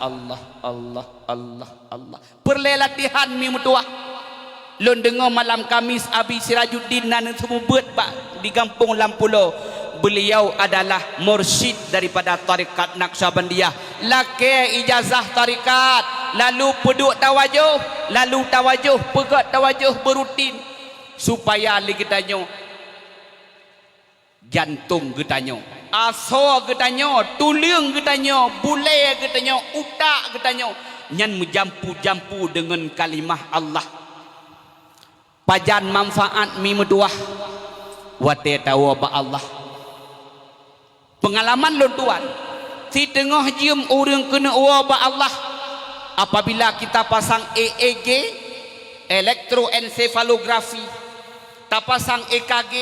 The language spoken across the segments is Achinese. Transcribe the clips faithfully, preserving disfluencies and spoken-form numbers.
Allah, Allah, Allah, Allah. Peureulée latihan mi meutuwah. Lôn deungoe malam Kamis Abi Sirajuddin na neuseumeubeuet bak di gampông lam pulo. Beliau adalah mursyid daripada tarekat Naqsyabandiyah. Lakée ijazah tarekat, lalu peuduek tawajoh, lalu tawajoh, peugét tawajoh beurutin, supaya lé geutanyoe jantong geutanyoe, asoe geutanyoe, tuleueng geutanyoe, bulée geutanyoe, utak geutanyoe nyan meujampu-jampu deungon kalimah Allah. Pajan manfaat mi meutuwah watée tawoe bak Allah? Peungalaman lôn tuan, siteungoh jeuem ureuëng keuneuk woe bak Allah, apabila kita pasang E E G, elektroencephalografi, tapasang E K G,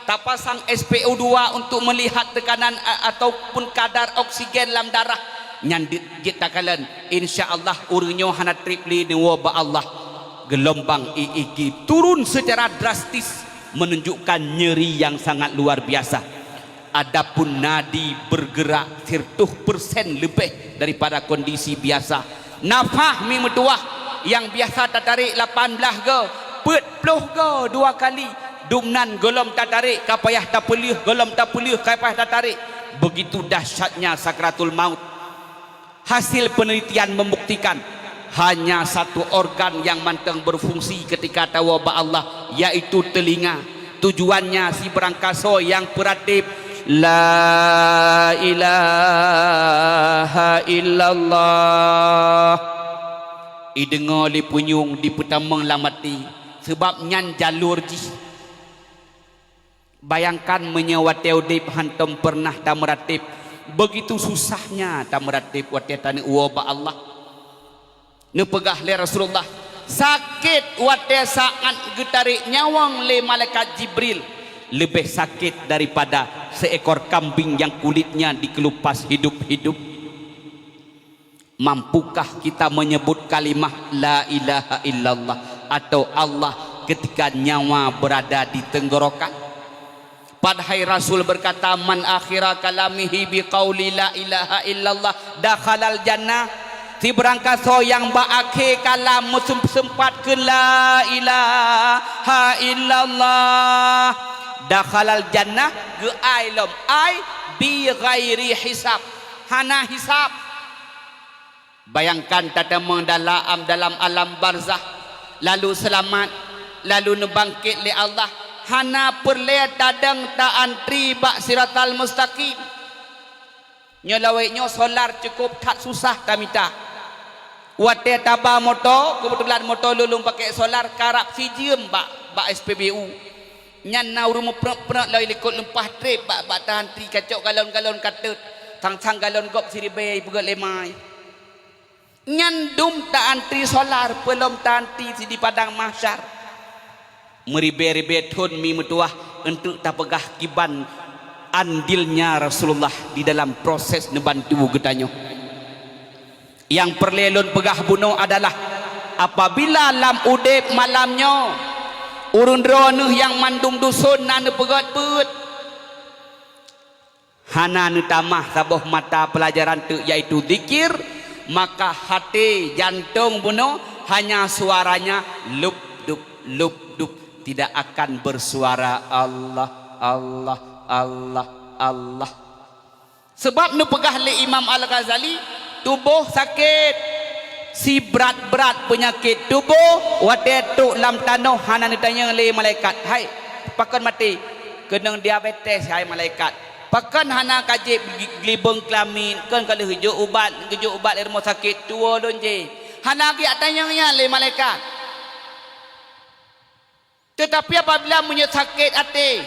tapasang S P O dua untuk melihat tekanan a-, ataupun kadar oksigen lam darah, nyan di-, jeuet takalon, insya Allah ureuëng nyoe hana treb lé neuwoe bak Allah. Gelombang E E G turun secara drastis, menunjukkan nyeri yang sangat luar biasa. Adapun nadi bergerak seratus persen lebih daripada kondisi biasa. Nafah mi meutuwah, nyang biasa tatarek lapan blaih goe, peuet ploh goe dua kali. Dumnan gohlom tatarek ka payah tapeuleueh, gohlom tapeuleueh ka payah tatarek. Begitu dahsyatnya sakaratul maut. Hasil penelitian membuktikan, hanya satu organ yang mantong berfungsi ketika tawoe bak Allah, yaitu telinga. Tujuannya, sibarangkasoe nyang peuratéb, "La ilaha illallah," ideungoe lé punyueng, dipeutamong lam até, sabab nyan jalur jih. Bayangkan meunyoe watée udeb hántom peureunah tameuratéb, begitu susahnya tameuratéb watée taneuk woe bak Allah. Neupeugah lé Rasulullah, sakét watée saát geutarek nyawöng lé malaikat Jibril leubeh sakét daripada seekor kambing yang kulitnya dikelupas hidup-hidup. Mampukah kita menyebut kalimah la ilaha illallah atau Allah ketika nyawa berada di tenggorokan? Padahai Rasul berkata, "Man akhira kalamihi biqauli la ilaha illallah dakhalal jannah." Sibarangkasoe nyang bak akhé kalam meusem-, seumpat keu la ilaha illallah, dakhalal jannah, geuai lom, ai bi ghairi hisab, hana hisab. Bayangkan tatamong dalam, dalam alam barzakh, lalu seulamat, lalu neubangkét lé Allah, hana peureulée tadong ta-antri bak Siratal Mustaqim. Nyoe lawét nyoe solar cukôp that susah tamita. Watée taba moto, keubeutulan moto lôn, lôn pakék solar, karab sijeuem bak, bak S P B U. Nyan na ureuëng meuprot-prot lawét likot leumpah treb bak, bak ta-antri, kacok galon-galon ka teut, sang-sang galon gob siribée ipeugét lé ma. Nyan dum ta-antri solar, peulom ta-antri si di padang mahsyar. Meuribée-ribée thon mi meutuwah eunteuk tapeugah kiban andilnya Rasulullah di dalam proses neubantu geutanyoe. Nyang peureulée lôn peugah bunoe adalah, apabila lam udeb malam nyoe, ureuëng droeneueh nyang mandum duson na neupeugét beuet, hana neutamah saboh mata peulajaran teuk, yaitu zikir, maka haté jantong bunoe hanya suaranya lub dub, lub dub, tidak akan bersuara Allah, Allah, Allah, Allah. Sebab neupeugah lé Imam Al-Ghazali, tuboh sakét, sibrat-brat peunyakét tuboh watée trok lam tanoh hana neutanyong lé malaikat, "Hai, pakon maté?" "Keunong diabetes, hai malaikat." "Pakon hana ka jieb glibong keulamit, kon ka lheueh jok ubat, geujok ubat lé rumoh sakét?" "Tuwoe lôn jih." Hana geujak tanyong nyan lé malaikat. Teutapi apabila meunyoe sakét até,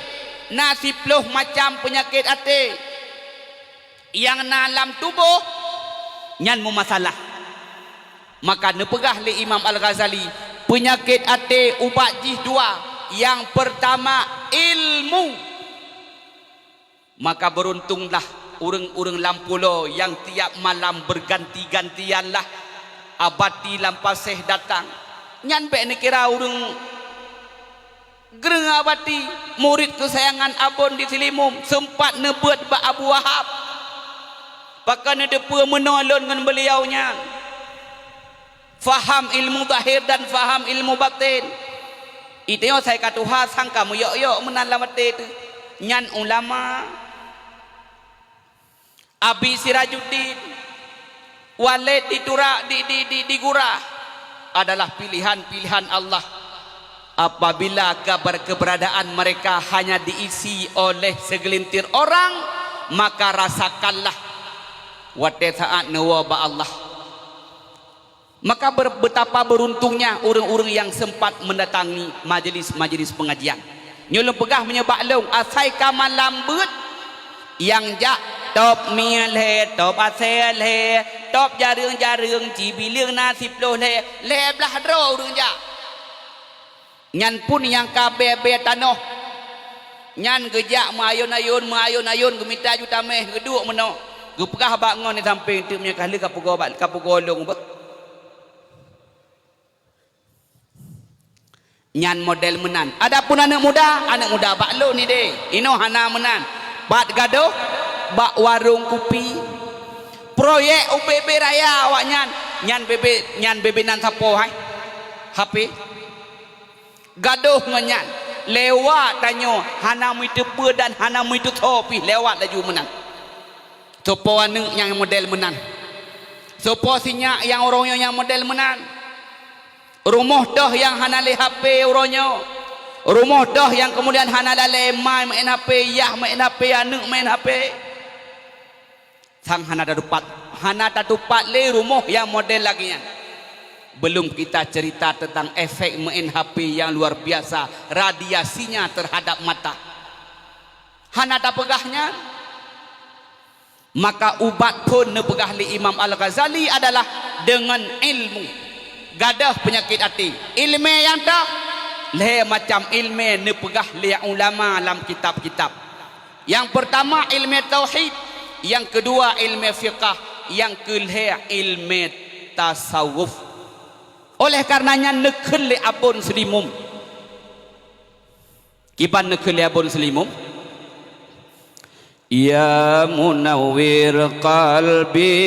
na siploh macam peunyakét até nyang na lam tuboh, nyan meumasalah. Maka neupeugah lé Imam Al-Ghazali, peunyakét até ubat jih dua. Nyang peurtama, ilmu. Maka beuruntonglah ureuëng-ureuëng lam pulo nyang tiab malam beuganti-gantianlah abati lam paséh datang. Nyan bék neukira ureuëng greueng abati, murit keusayangan Abon di Silimum, seumpat neubeuet bak Abu Wahab. Pakon neuteupeue meunoe lôn ngon beuliau nyan? Faham ilmu zahir dan faham ilmu batin. Itanyoe sai ka tuha sangka meuyok-yok meunan lam até teuh. Nyan ulama. Abi Sirajuddin, Walid di Turak, di, di, di, di Gurah adalah pilihan-pilihan Allah. Apabila keber-, keberadaan mereka hanya diisi oleh segelintir orang, maka rasakanlah watée saát neuwoe bak Allah. Maka ber-, betapa beruntungnya ureuëng-ureuëng nyang sempat mendatangi majelis-majelis pengajian. Nyoe lôn peugah meunyoe bak lôn, asai ka malam beuet, nyang jak tôb mié lhée, tôb asée lhée, tôb jareueng-jareueng, cibileung na siploh lhée, lhée blaih droe ureuëng jak. Nyan pun nyang ka bée-bée tanoh. Nyan geujak meuayôn-ayôn, meuayôn-ayôn, geumita juta méh, geuduek meunoe. Geupeugah bak ngon di sampéng teuk, meunyoe ka lheueh ka peugoe bak, ka peugoe lôn beuh. Nyan model meunan. Adapun aneuëk muda, aneuëk muda bak lôn ideh. Inoe hana meunan. Pat gadôh, bak warong kupi. Proyek U B B raya awaknyan. Nyan B B, nyan B B nan sapo hai? H P. Gadôh ngon nyan, lewat tanyoe hana meuteupeue dan hana meuteusoe pih lewat laju meunan. Soe po aneuëk nyang model meunan? Soe po sinyak nyang uroe nyoe nyang model meunan? Rumoh toh nyang hana lé H P uroe nyoe? Rumoh toh nyang keumudian hana lalée ma meu'en H P, yah meu'en H P, aneuëk meu'en H P? Sang hana tatupat, hana tatupat lé rumoh nyang model lagée nyan. Belum kita cerita tentang efek meu'en H P yang luar biasa radiasinya terhadap mata. Hana tapeugah nyan. Maka ubat phon neupeugah lé Imam Al-Ghazali adalah deungon ilmu. Gadôh peunyakét até. Ileumé nyang toh, lhée macam ileumé neupeugah lé ulama lam kitab-kitab. Nyang peurtama ileumé tauhid, nyang keudua ileumé fiqah, nyang keulhée ileumé tasawuf. Oleh karena nyan neukheun lé Abon Seulimum. Kiban neukheun lé Abon Seulimum? Ya munawwir qalbi,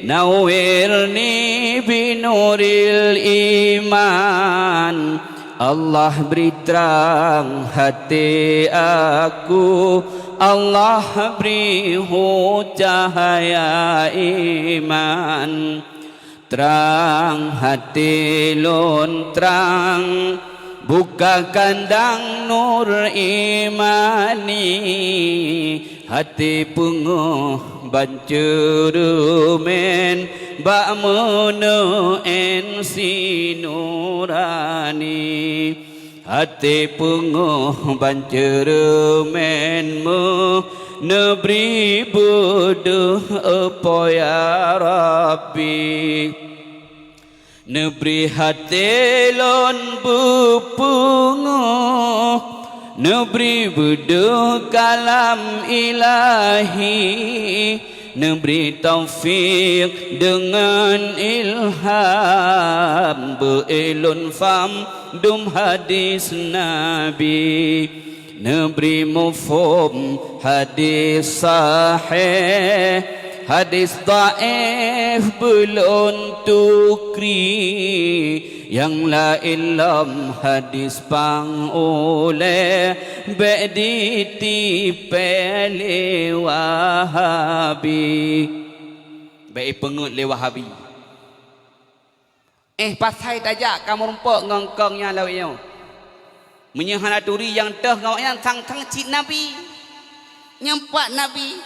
nawwirni binuril iman. Allah bri trang hati aku, Allah bri hu cahaya iman. Trang hati lôn trang, buka kandang nur imani, hati peungoh ban ceureumen, bak meuneu'en si nurani. Hati peungoh ban ceureumen meuh, neubri beudôh, oh Po ya Rabbi. Neubri hati lôn beupeungoh, neubri beudôh kalam Ilahi, neubri taufik deungon ilham, beu ilôn fam dum hadis Nabi. Neubri muphom hadis sahih, hadis dhaif beulôn tukri. Nyang laén lom hadis pang ulée, bék ditipée lé Wahabi. Bék ipeungeuet lé Wahabi. Eh, pasai tajak ka meurumpok ngon kong nyan lawét nyoe. Meunyoe hana turi nyang teuh ngon awaknyan, sang-sang cit Nabi. Nyang pat Nabi.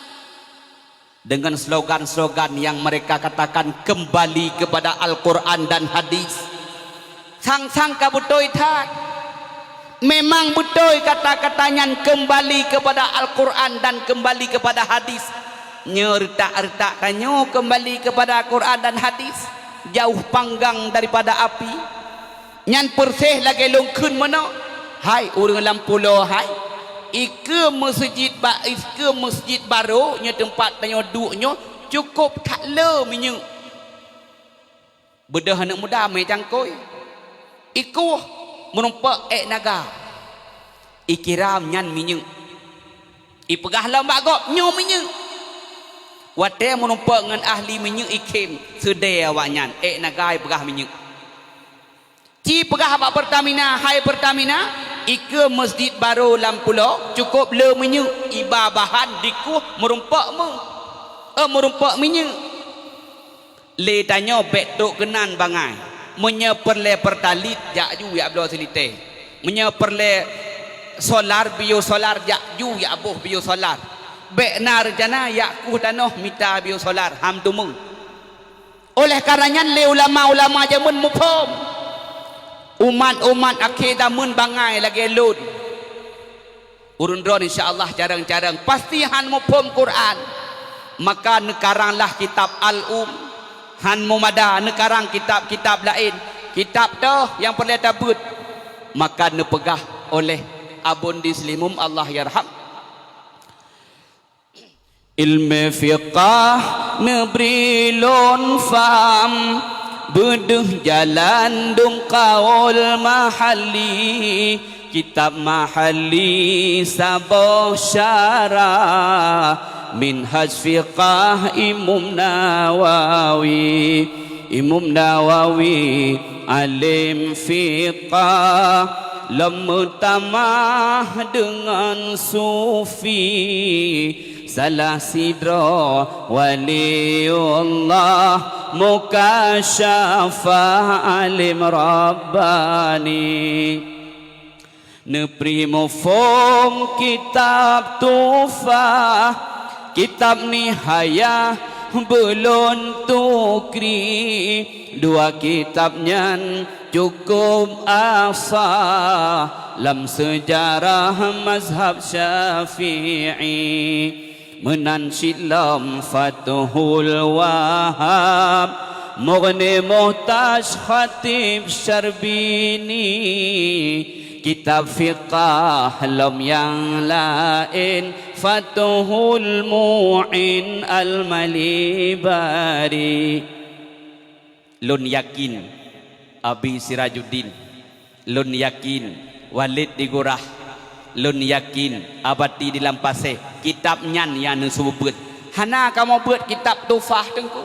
Dengan slogan-slogan yang mereka katakan kembali kepada Al-Quran dan hadis. Sang-sang ka beutôi that. Memang beutôi kata-kata nyan kembali kepada Al-Quran dan kembali kepada hadis. Nyoe reutak-reutak tanyoe kembali kepada Al-Quran dan hadis. Jauh panggang daripada api. Nyan peureséh lagée lôn kheun meunoe, hai ureuëng lam pulo hai, ikeue meuseujid ba-, ikeue meuseujid barô nyoe teumpat tanyoe duek nyoe cukôp that le minyeuk. Beudôh aneuëk muda mé cangkôi, ikueh meurumpok ék naga, ikiram nyan minyeuk. Ipeugah lom bak gob, "Nyoe minyeuk." Watée meurumpok ngon ahli minyeuk ikhém, seudée awaknyan, ék nagai peugah minyeuk. Ci peugah bak Pertamina, "Hai Pertamina, ikeue masjid barô lam pulo, cukôp le minyeuk, iba bahan dikueh meurumpok meu, eh, meurumpok minyeuk." Lé tanyoe bék trok keunan bangai. Meunyoe peureulée Pertalite, jak ju jak bloe silitée. Meunyoe peureulée solar, biosolar, jak ju jak boh biosolar. Bék na reuncana jak kueh tanoh mita biosolar, han teumé. Oleh karena nyan lé ulama-ulama jameun muphom, umat-umat akhé zameun bangai lagée lôn. Ureuëng droen insya Allah carông-carông pasti han muphom Quran, maka neukaranglah kitab Al-Um, han mumada neukarang kitab-kitab laén, kitab toh nyang peureulée tabeuet. Maka neupeugah oleh Abon di Seulimum, Allah yarham, Ilmé fiqah neubri lôn fam, beudeuh jalan dum kaul mahalli, kitab mahalli saboh syarah, minhaj fiqah Imam Nawawi. Imam Nawawi além fiqah, lom meutamah deungon sufi, salah sidroe waliullah, mukasyafah além rabbani. Neubri muphom kitab Tuhfah, kitab Nihayah beulôn tukri. Dua kitab nyan cukôp asah lam seujarah mazhab Syafi'i. Meunan cit lom Fathul Wahhab, Mughni Muhtaj Khatib Syarbini, kitab fiqah lom nyang laén Fathul Mu'in Al-Malibari. Lôn yakin, Abi Sirajuddin, lôn yakin, Walid di Gurah, lôn yakin, Abati di Lampasé, kitab nyan nyang neuseumeubeuet. Hana kamoe beuet kitab Tuhfah, Teungku.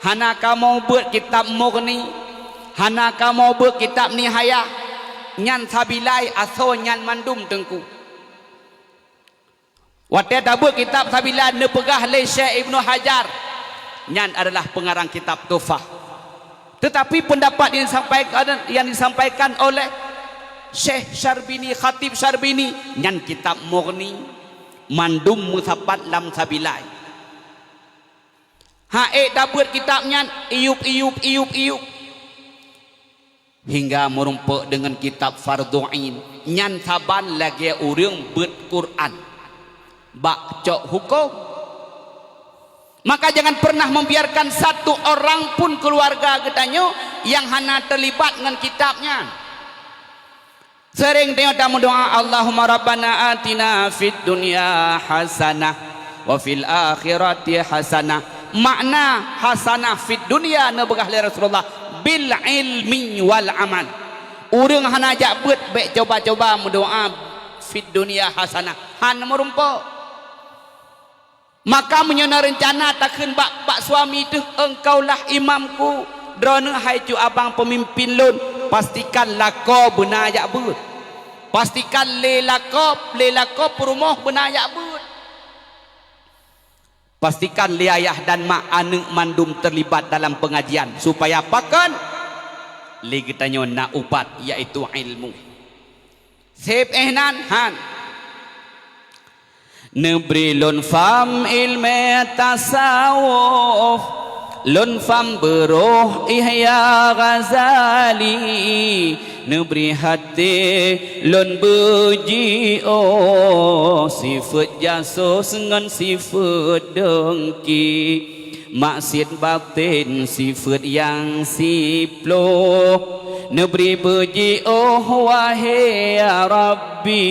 Hana kamoe beuet kitab Mughni. Hana kamoe beuet kitab Nihayah. Nyan sabilai asoe nyan mandum, Teungku. Watée tabeuet kitab sabilai neupeugah lé Syekh Ibnu Hajar, nyan adalah peungarang kitab Tuhfah. Teutapi peundapat yang disampaikan, yang disampaikan oleh Syekh Syarbini, Khatib Syarbini, nyan kitab Mughni, mandum meusapat lam sabilai. Hana ék tabeuet kitab nyan, iyup-iyup, iyup-iyup. Hingga meurumpok deungon kitab Fardhu Ain, nyan saban lagée ureuëng beuet Quran bak cok huköm. Maka jangan pernah membiarkan satu orang pun keuluwarga geutanyoe nyang hana teulibat ngon kitab nyan. Seuréng tanyoe tameudoá, "Allahumma rabbana atina fid dunya hasanah wa fil akhirati hasanah." Makna hasanah fid dunya neupeugah lé Rasulullah, bil ilmi wal amal. Ureuëng hana jak beuet bék cuba-cuba meudoá fid dunya hasanah, han meurumpok. Maka meunyoe na reuncana takheun bak, bak suami teuh, "Engkaulah imamku, droeneuh hai cut abang peumimpin lôn," pastikan lakoe beuna jak beuet. Pastikan lé lakoe, lé lakoe peurumoh beuna jak beuet. Pastikan lé ayah dan mak aneuëk mandum teulibat dalam peungajian, supaya pakon? Lé geutanyoe na ubat, yaitu ilmu. Seb éh nan, han. Neubri lôn fam iéleumé tasawuf, lôn fam beuroh Ihya Ghazali. Neubri até lôn beujiôh sifeuet jasos ngon sifeuet deungki. Maksiet batén sifeuet nyang siploh, neubri beujiôh, wahé ya Rabbi.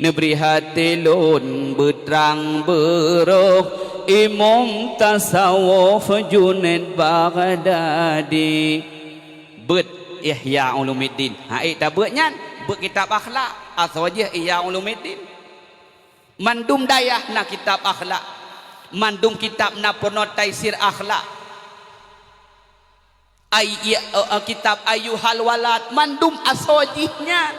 Neubri até lôn beutrang beuroh imam tasawuf Junaid Baghdadi. Beuet Ihya Ulumuddin. Hana ék tabeuet nyan, beuet kitab akhlak, asoe jih Ihya Ulumuddin. Mandum dayah na kitab akhlak. Mandum kitab na peurunoe Taisir Akhlak. Ai, iya, eh, eh, kitab Ayyuhal Walad, mandum asoe jih nyan.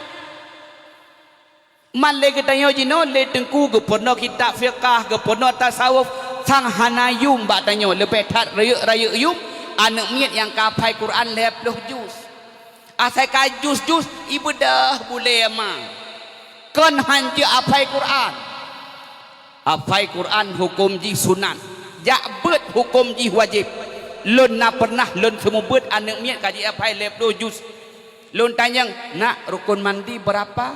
Man lé geutanyoe jinoe lé teungku geupeurunoe kitab fiqah, geupeurunoe tasawuf, sang hana yum bak tanyoe, leubeh that rayeuk-rayeuk yum aneuk miet nyang ka aphai Quran lhée ploh juz. Asai ka juz-juz, ibeudôh bulée ma. Kon han jeuet aphai Quran. Aphai Quran huköm jih sunat. Jak beuet huköm jih wajéb. Lôn na peureunah lôn seumeubeuet aneuk miet ka jiaphai lhée ploh juz. Lôn tanyong, "Nak, rukon mandi beurapa?"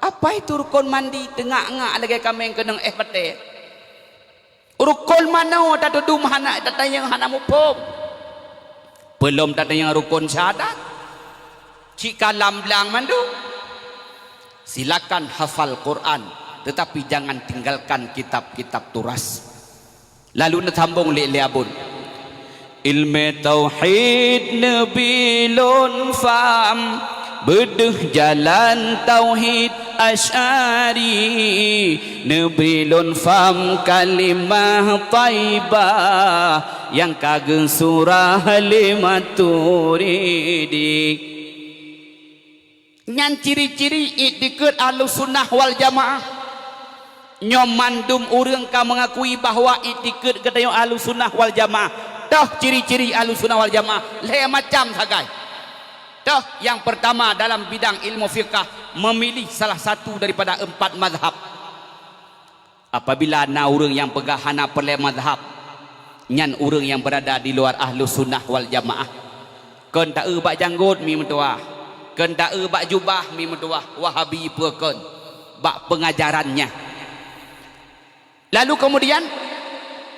"Apai tu rukon mandi?" Teungak-ngak lagée kaméng keunong éh batée. Rukon manoe tatudum hana tatanyong hana muphom. Peulom tatanyong rukon syahadat. Cit ka lam blang mandum. Silakan hafal Quran, tetapi jangan tinggalkan kitab-kitab turas. Lalu neusambong lé, lé abon. Ilmé tauhid neubi lôn fam, beudeuh jalan tauhid Asy'ari, neubri lôn fam kalimah thaibah nyang ka geusurah lé Maturidi. Nyan ciri-ciri iktikeuet Ahlussunnah wal Jamaah. Nyoe mandum ureuëng ka meungakui bahwa iktikeuet geutanyoe Ahlussunnah wal Jamaah. Toh ciri-ciri Ahlussunnah wal Jamaah lhée macam sagai. Toh, nyang peurtama dalam bidang ilmu fiqah, memilih salah satu daripada empat mazhab. Apabila na ureuëng nyang peugah hana peureulée mazhab, nyan ureuëng nyang beurada di luar Ahlussunnah wal Jamaah. Kon taeu bak janggot mi meutuwah, kon taeu bak jubah mi meutuwah, Wahabi peue kon, bak peungajaran nyan. Lalu kemudian,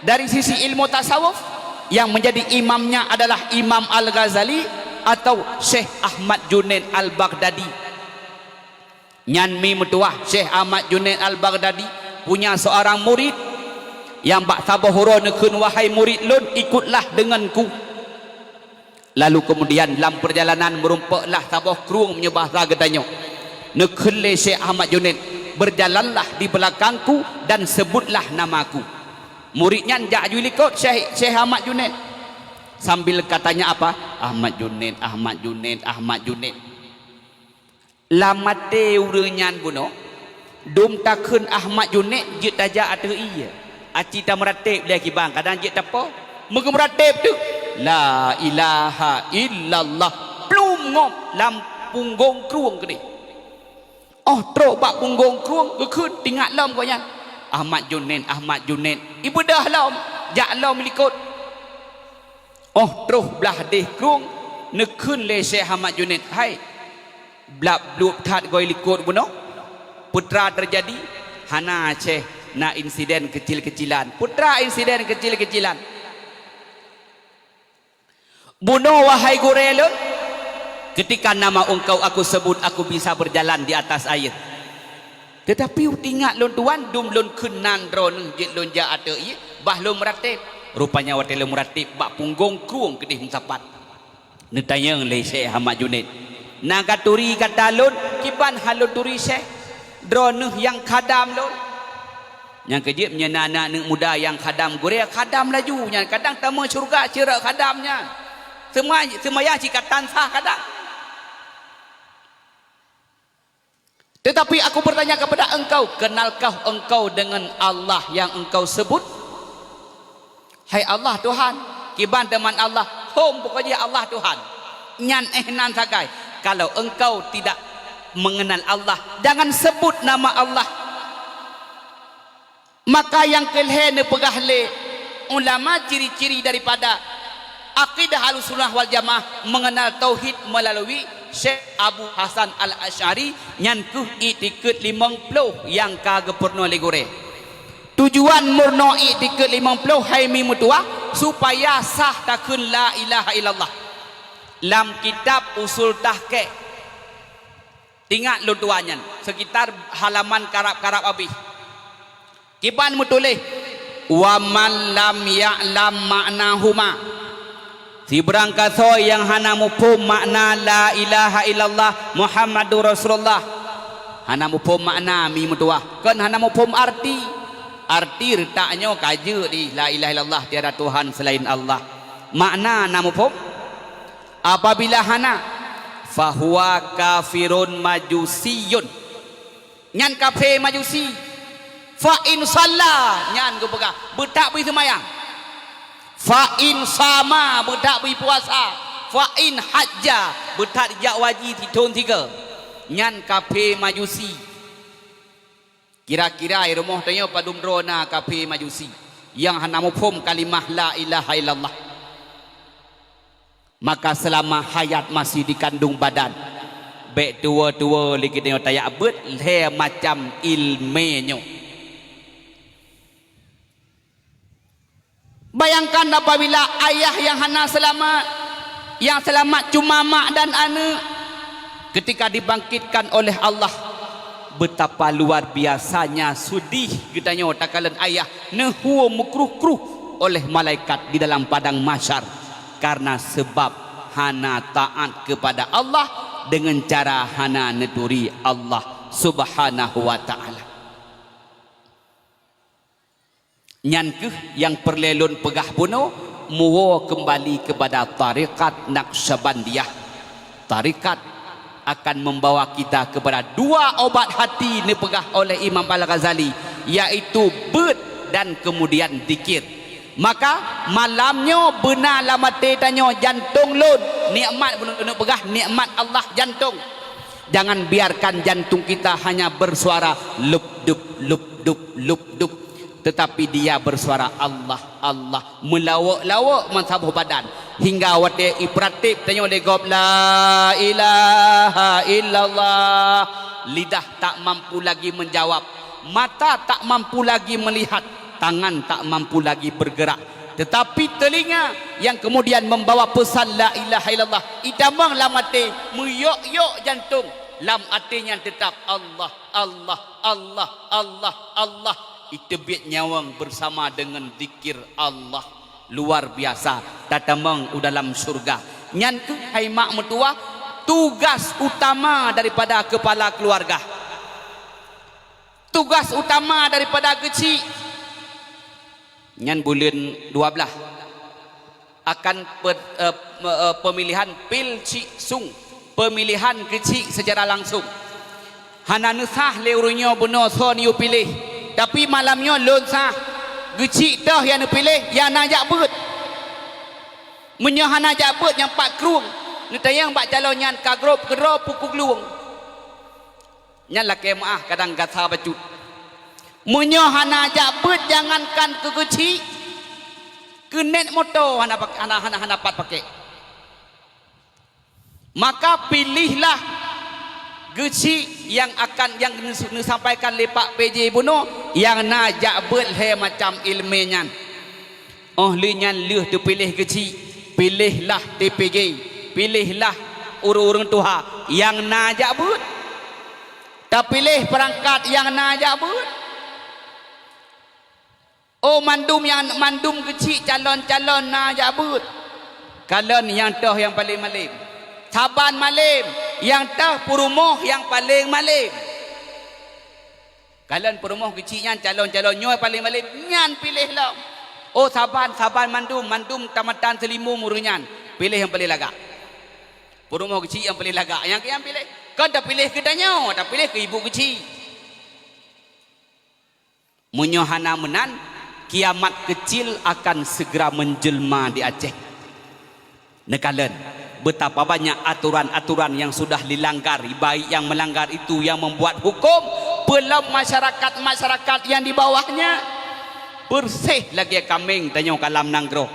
dari sisi ilmu tasawuf, yang menjadi imamnya adalah Imam Al-Ghazali atau Syekh Ahmad Junaid Al-Baghdadi. Nyan mi meutuwah, Syekh Ahmad Junaid Al-Baghdadi punya seorang murid, nyang bak saboh uroe neukheun, "Wahai murid lôn, ikutlah denganku." Lalu kemudian lam perjalanan meurumpoklah saboh krueng meunyoe bahasa geutanyoe. Neukheun lé Syekh Ahmad Junaid, "Berjalanlah di belakangku dan sebutlah namaku." Murid nyan jak ju likot Syekh, Syekh Ahmad Junaid. Sambil katanya apa? "Ahmad Junaid, Ahmad Junaid, Ahmad Junaid." Lam até ureuëng nyan bunoe, dum takheun Ahmad Junaid jeuet tajak ateueh ié. Aci tameuratéb lé kiban, kadang jeuet tapo. Meugeumeurateb teuk, "La ilaha illallah." Plum ngop lam punggong krueng keudeh. Óh trok bak punggong krueng, geukheun tingat lom gobnyan, "Ahmad Junaid, Ahmad Junaid." Ibeudôh lom, jak lom likot. Óh troh blah deh krueng, neukheun lé Syekh Ahmad Junaid, "Hai, blab-blub that goe likot bunoe. Peue teuma teujadi?" "Hana, Syekh, na insiden kecil-kecilan." "Peue teuma insiden kecil-kecilan?" "Bunoe, wahai gurée lôn, ketika nama engkau aku sebut, aku bisa berjalan di atas air. Tetapi tingat lôn tuan, dum lôn kheun nan droeneuh jeuet lôn jak ateueh ié, bah lôn meuratéb. Rupanya watée lôn meuratéb, bak punggong krueng keudeh meusapat." Neutanyong lé Syekh Ahmad Junaid, "Na gaturi gata lôn, kiban han lôn turi Syekh? Droeneuh nyang khadam lôn." Nyang keujeuet meunyoe na aneuëk muda nyang khadam gurée, khadam laju nyan, kadang tamong syeuruga sidroe khadam nyan. Seuma-, seumayang cit ka tan sah kadang. "Tetapi aku bertanya kepada engkau, kenalkah engkau dengan Allah yang engkau sebut? Hai Allah Tuhan, kiban teuma Allah, hom pokok jih Allah Tuhan." Nyan éh nan sagai, kalau engkau tidak mengenal Allah, jangan sebut nama Allah. Maka nyang keulhée neupeugah lé ulama ciri-ciri daripada akidah Ahlussunnah wal Jamaah mengenal tauhid melalui Syekh Abu Hasan Al-Asy'ari, nyan kheueh iktikeuet limong ploh nyang ka geupeurunoe lé gurée. Tujuan meurunoe iktikeuet limong ploh hai mi meutuwah, supaya sah takheun la ilaha illallah. Lam kitab Usul Tahqiq, tingat lôn tuan nyan, sekitar halaman karab-karab abéh. Kiban meutuléh, "Wa man lam ya'lam ma'nahuma." Sibarang gasoe nyang hana muphom makna la ilaha illallah Muhammadur Rasulullah. Hana muphom makna mi meutuwah, kon hana muphom arti. Arti reutak nyoe ka jeuet di la ilaha illallah, tiada Tuhan selain Allah. Makna na muphom? Apabila hana, fahuwa kafirun majusiyun. Nyan kafé Majusi. Fa in shalla, nyan geupeugah, beutak bri seumayang. Fa in shama, beutak bri puasa. Fa in hajja, beutak jak haji sithon sigoe. Nyan kafé Majusi. Kira-kira i rumoh tanyoe padum droe na kafé Majusi nyang hana muphom kalimah la ilaha illallah. Maka seulama hayat masih dikandung badan, bék tuwoe-tuwoe lé geutanyoe tajak beuet lhée macam iéleumé nyoe. Bayangkan apabila ayah nyang hana seulamat, nyang seulamat cuma mak dan aneuëk, ketika dibangkitkan oleh Allah, betapa luar biasanya sedih geutanyoe takalon ayah neuhue meukruh-kruh oleh malaikat di dalam padang mahsyar karena sebab hana taat kepada Allah dengan cara hana neuturi Allah Subhanahu wa Ta'ala. Nyan kheueh nyang peureulée lôn peugah bunoe, muwoe keumbali keupada tarekat Naqsyabandiyah. Tarekat akan membawa kita kepada dua obat hati neupeugah oleh Imam Al-Ghazali, yaitu beuet dan kemudian zikir. Maka malam nyoe beuna lam até tanyoe jantong lôn, nikmat, neupeugah nikmat Allah jantong. Jangan biarkan jantung kita hanya bersuara lup dup, lup dup, lup dup, tetapi dia bersuara Allah, Allah, meulawok-lawok meusaboh badan hingga watée ipeuratéb tanyoe lé gob la ilaha illallah, lidah tak mampu lagi menjawab, mata tak mampu lagi melihat, tangan tak mampu lagi bergerak, tetapi telinga yang kemudian membawa pesan la ilaha illallah itamong lam até, meuyok-yok jantong, lam até nyan tetap Allah, Allah, Allah, Allah, Allah. Iteubiet nyawöng bersama dengan zikir Allah. Luar biasa, tatamong u dalam syurga. Nyan kheueh hai mak meutuwah, tugas utama daripada kepala keluarga. Tugas utama daripada geuchik nyan buleuen dua blaih akan pe-, eh, me-, eh, pemilihan pil chik sung, pemilihan geuchik secara langsung. Hana neusah lé ureuëng nyoe bunoe soe neuyue piléh, tapi malam nyoe lôn sah. Geuchik toh nyang neupiléh, nyang na jak beuet. Meunyoe hana jak beuet nyang pat krueng, neutanyong bak calon nyan ka grob keudroe pukuk lueng. Nyan lakée meuáh kadang gata bacut. Meunyoe hana jak beuet, jangankan keu geuchik, keu nét moto hana pak-, hana, hana, hana pat pakék. Maka pilihlah geuchik nyang akan, nyang neus-, neusampaikan lé Pak P J bunoe, nyang na jak beuet lhée macam iéleumé nyan. Óh lheueh nyan lheueh teupiléh geuchik, piléhlah T P G, piléhlah ureuëng-ureuëng tuha nyang na jak beuet. Tapiléh peurangkat nyang na jak beuet. Oh, mandum nyang, mandum geuchik calon-calon na jak beuet. Kalon nyang toh nyang paleng malem. Saban malem, nyang toh peurumoh nyang paleng malem. Kalon peurumoh geuchik nyan calon-calon nyoe paleng malem, nyan piléh lom. Oh, saban, saban mandum, mandum tamatan seulimbung ureuëng nyan, piléh nyang paleng lagak. Peurumoh geuchik nyang paleng lagak, nyang, nyang piléh. Kon tapiléh keu tanyoe, tapiléh keu ibu geuchik. Meunyoe hana meunan, kiamat kecil akan segera menjelma di Aceh. Neukalon, betapa banyak aturan-aturan yang sudah dilanggar, baik yang melanggar itu yang membuat hukum, peulom masyarakat-masyarakat yang di bawahnya. Persis lagée kaméng tanyoe ka lam nanggroe.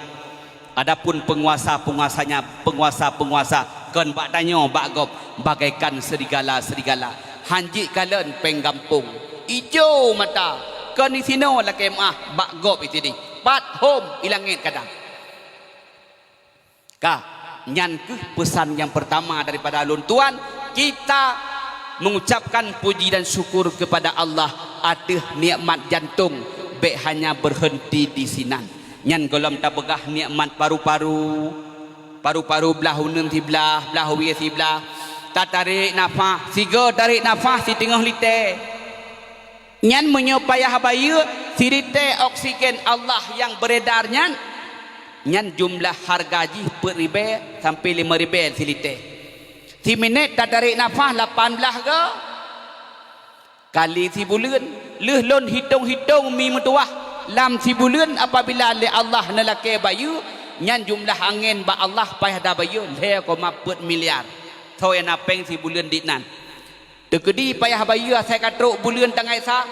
Adapun penguasa-penguasanya, penguasa-penguasa kon bak tanyoe bak gob bagaikan serigala-serigala. Han jeuet kalon péng gampông, ijo mata, kon disinoe lakée meuáh bak gob isideh, pat hom ilangét kadang. Ka, nyan kheueh peusan nyang peurtama daripada lôn tuan, kita mengucapkan puji dan syukur kepada Allah ateueh nikmat jantong, bék hanya berhenti di sinan. Nyan gohlom tapeugah nikmat paru-paru, paru-paru blah uneun siblah, blah wie siblah, tatarek nafah, sigoe tarek nafah siteungoh lité. Nyan meunyoe payah bayeue, silitée oksigen Allah nyang beredar nyan, nyan jumlah hareuga jih peuet ribée sampoe limong ribée silitée. Siminét tatarek nafah lapan blaih goe kali sibuleuen. Lheueh lôn hitong-hitong mi meutuwah, lam sibuleuen apabila lé Allah neulakée bayeue, nyan jumlah angén bak Allah payah tabayeue lhée koma peuet miliar. Soe nyang na péng sibuleuen diknan. Teukeudi payah bayeue asai ka trok buleuen tanggai sa.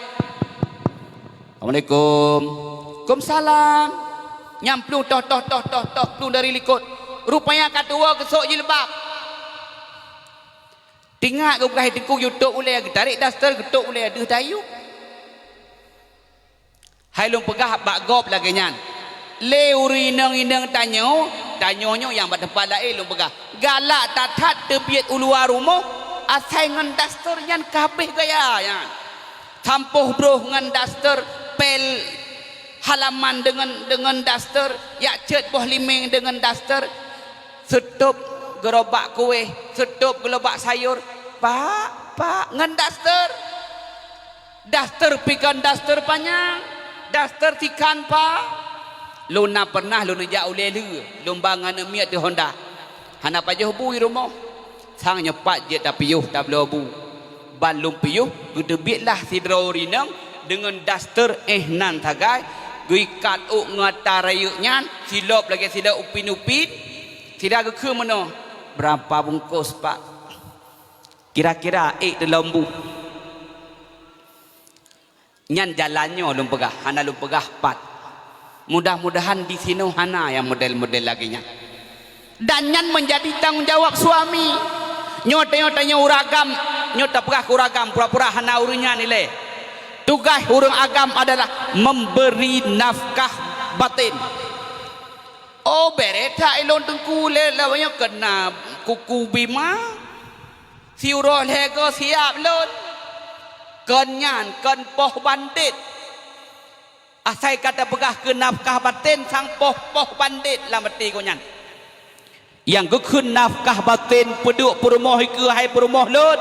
Assalamualaikum. Waalaikumsalam. Nyang plueng toh, toh, toh, toh, toh, plueng dari likot. Rupanya ka tuwoe geusok jilbab. Tingat geupeugah teungku geutôb ulée, geutarek daster, geutôb ulée, deuh tayue. Hai lôn peugah bak gob lagée nyan. Lé ureuëng inong-inong tanyoe, tanyoe nyoe nyang bak teumpat laén lôn peugah. Galak that-that teubiet u luwa rumoh, asai ngon daster nyan ka habéh gaya nyan. Sampôh broh ngon daster, pél halaman deungon, deungon daster, jak cét boh limeng deungon daster, seutôb geurobak kuéh, seutôb geurobak sayur, pak, pak, ngon daster. Daster pih kon daster panyang, daster sikan pa. Lôn na pernah lôn neujak u Leleu, lôn ba ngon aneuk miet di Honda. Hana pajoh bu i rumoh. Sang nyoe pat jeuet tapiôh tabloe bu. Ban lôn piôh, geuteubiet lah sidroe ureuëng inong deungon daster éh nan sagai, geuikat ôk ngon ata rayeuk nyan, silop lagée silop upin-upin. Sira geukheun meunoe, "Berapa bungkôs, Pak?" "Kira-kira ék teulom bu." Nyan jalan nyoe lôn peugah, hana lôn peugah pat. Mudah-mudahan disinoe hana nyang model-model lagée nyan. Dan nyan menjadi tanggung jawab suami. Nyoe tanyoe, tanyoe ureuëng agam, nyoe tapeugah keu ureuëng agam, pura-pura hana ureuëng nyan ilée. Tugaih ureuëng agam adalah memberi nafkah batin. Oh, beret that ilôn teungku lé, lawanya kena kuku bima. Siuroe lhée goe siab lôn. Kon nyan, kon poh bandét. Asai ka tapeugah keu nafkah baten sang poh-poh bandét lam até geuh nyan. Nyang geukheun nafkah baten peuduek peurumoh ikeue hai peurumoh lôn.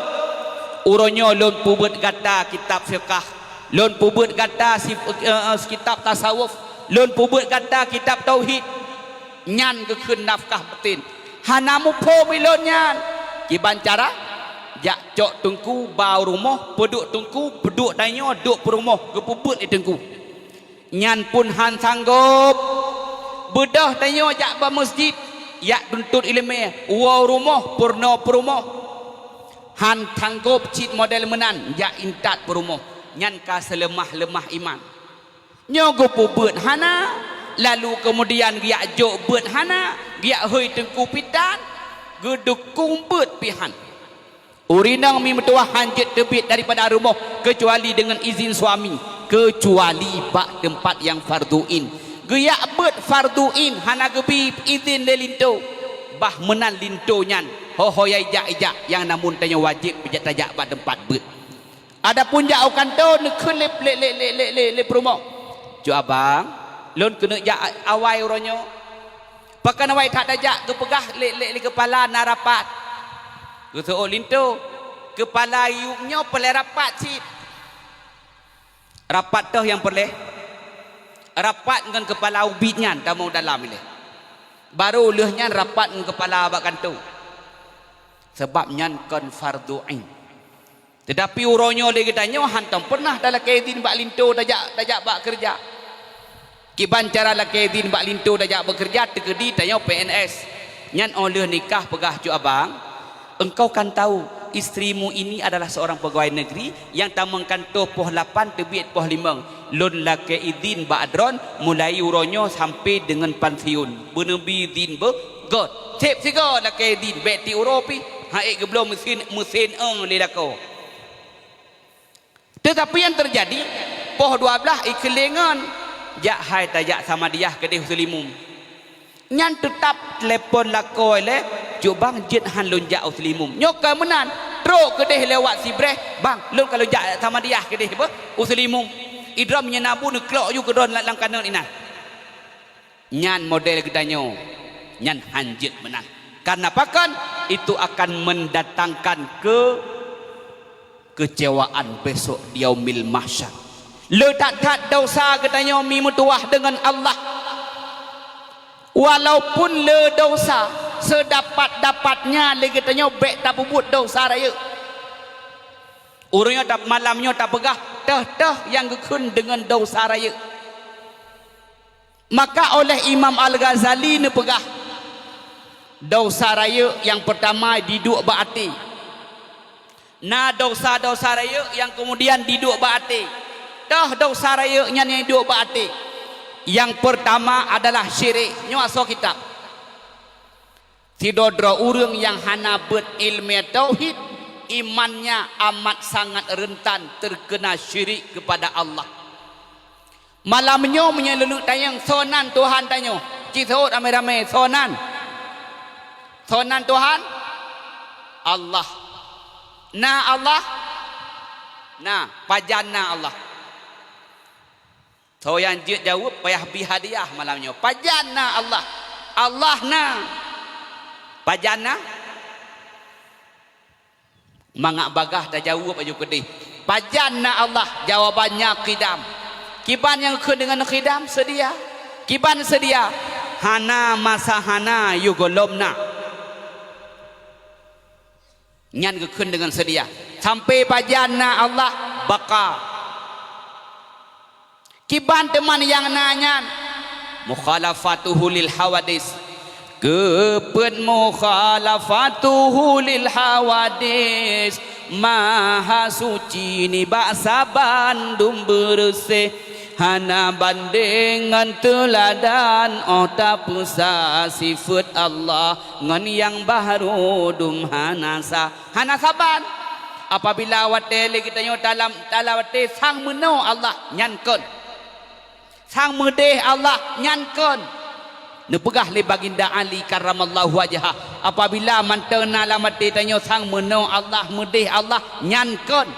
Uroe nyoe lôn peubeuet gata kitab fiqah, lôn peubeuet gata si-, eh, eh, kitab tasawuf, lôn peubeuet gata kitab tauhid. Nyan geukheun nafkah baten. Hana muphom ilôn nyan. Kiban cara, jak cok teungku ba u rumoh, peuduek teungku, peuduek tanyoe duek peurumoh, geupeubeuet lé teungku. Nyan pun han sanggop. Beudôh tanyoe jak ba meuseujid, jak tuntot iéleumé, woe u rumoh, peurunoe peurumoh. Han sanggop cit model meunan, jak intat peurumoh. Nyan ka seuleumah-leumah iman. Nyoe geupeubeuet hana, lalu keumudian geujak jok beuet hana, geujak hôi teungku pih tan, geudukong beuet pih han. Ureuëng inong mi meutuwah han jeuet teubiet daripada rumoh keucuali deungon izin suami, keucuali bak teumpat nyang fardhu ain. Geujak beuet fardhu ain hana geubri izin lé linto, bah meunan linto nyan ho-ho ya ijak-ijak nyang namun tanyoe wajéb beujak tajak bak teumpat beuet. Adapun jak u kantô neukheun lé, lé, lé peurumoh, "Cut abang, lôn keuneuk jak awai uroe nyoe." Pakon awai that tajak geupeugah lé, lé, lé keupala na rapat. Geuseuôt linto, keupala yup nyoe peureulée rapat cit. Rapat toh nyang peureulée? Rapat ngon keupala ubit nyan tamong dalam ilée. Barô lheueh nyan rapat ngon keupala bak kantô. Sabab nyan kon fardhu ain. Teutapi uroe nyoe lé geutanyoe hántom peureunah talakée idhin bak linto tajak, tajak bak keureuja. Kiban cara lakée idhin bak linto tajak beukeureuja teukeudi tanyoe P N S. Nyan óh lheueh nikah peugah cut abang, "Engkau kan tahu, istrimu ini adalah seorang pegawai negeri yang tamong kantô poh lapan teubiet poh limong. Lôn lakée idhin bak droen mulai uroe nyoe sampoe deungon pansiun. Beuneubi idhin beugot." Seb sigoe lakée idhin, bék tiep uroe pih, han ék geubloe meusen, meusen ong lé lakoe. Teutapi nyang teujadi, poh dua blaih ikeulengon, "Jak hai tajak Samadiyah keudeh u Seulimum." Nyan teutab telepon lakoe lé, "Cut bang, jeuet han lôn jak u Seulimum." Nyoe ka meunan, trok keudeh lewat Sibreh, "Bang, lôn ka lôn jak Samadiyah keudeh beuh u Seulimum." Idroe meunyoe na bu neuklok ju keudroe lam, lam kanot inan. Nyan model geutanyoe, nyan han jeuet meunan. Karena pakon? Itu akan mendatangkan ke-, Keucewaan besok di Yaumil Mahsyar. Le that-that desya geutanyoe mi meutuwah deungon Allah. Walaupun le desya, seudapat-dapatnya lé geutanyoe bék tapeubuet desya rayeuk. Ureuëng nyoe ta-, malam nyoe tapeugah, teuh-teuh nyang geukheun deungon desya rayeuk. Maka oleh Imam Al-Ghazali neupeugah, desya rayeuk nyang peurtama diduek bak até. Na desya-desya rayeuk nyang keumudian diduek bak até. Teuh desya rayeuk nyan nyang diduek bak até. Nyang peurtama adalah syirik. Nyoe asoe kitab. Sidroe-droe ureuëng nyang hana beuet iéleumé tauhid, imannya amat sangat rentan terkena syirik kepada Allah. Malam nyoe meunyoe lôn tanyong, soe nan Tuhan tanyoe? Ci seuôt ramé-ramé, soe nan? Soe nan Tuhan? Allah. Na Allah? Na. Pajan na Allah? Soe nyang jeuet jaweueb payah bi hadiah malam nyoe. Pajan na Allah? Allah na. Pajan na? Mangat bagaih tajaweueb aju keudeh. Pajan na Allah? Jawabannya qidam. Kiban nyang geukheun deungon qidam? Seudia. Kiban seudia? Hana masa hana, yoh gohlom na. Nyan geukheun deungon seudia. Sampoe pajan na Allah? Baqa. Kiban teuma nyang na nyan? Mukhalafatuhu lil hawadis. Keupeue mukhalafatuhu lil hawadis? Maha suci nibak saban dum beureuséh. Hana bandéng ngon teuladan, óh tapeusa sifeuet Allah ngon nyang barô dum hana sa. Hana saban. Apabila watée lé geutanyoe talam, talam watée sang meunoe Allah, nyan kon. Sang meudeh Allah, nyan kon. Neupeugah lé Baginda Ali karramallahu wajhah, apabila mantong na lam até tanyoe sang meunoe Allah, meudeh Allah, nyan kon.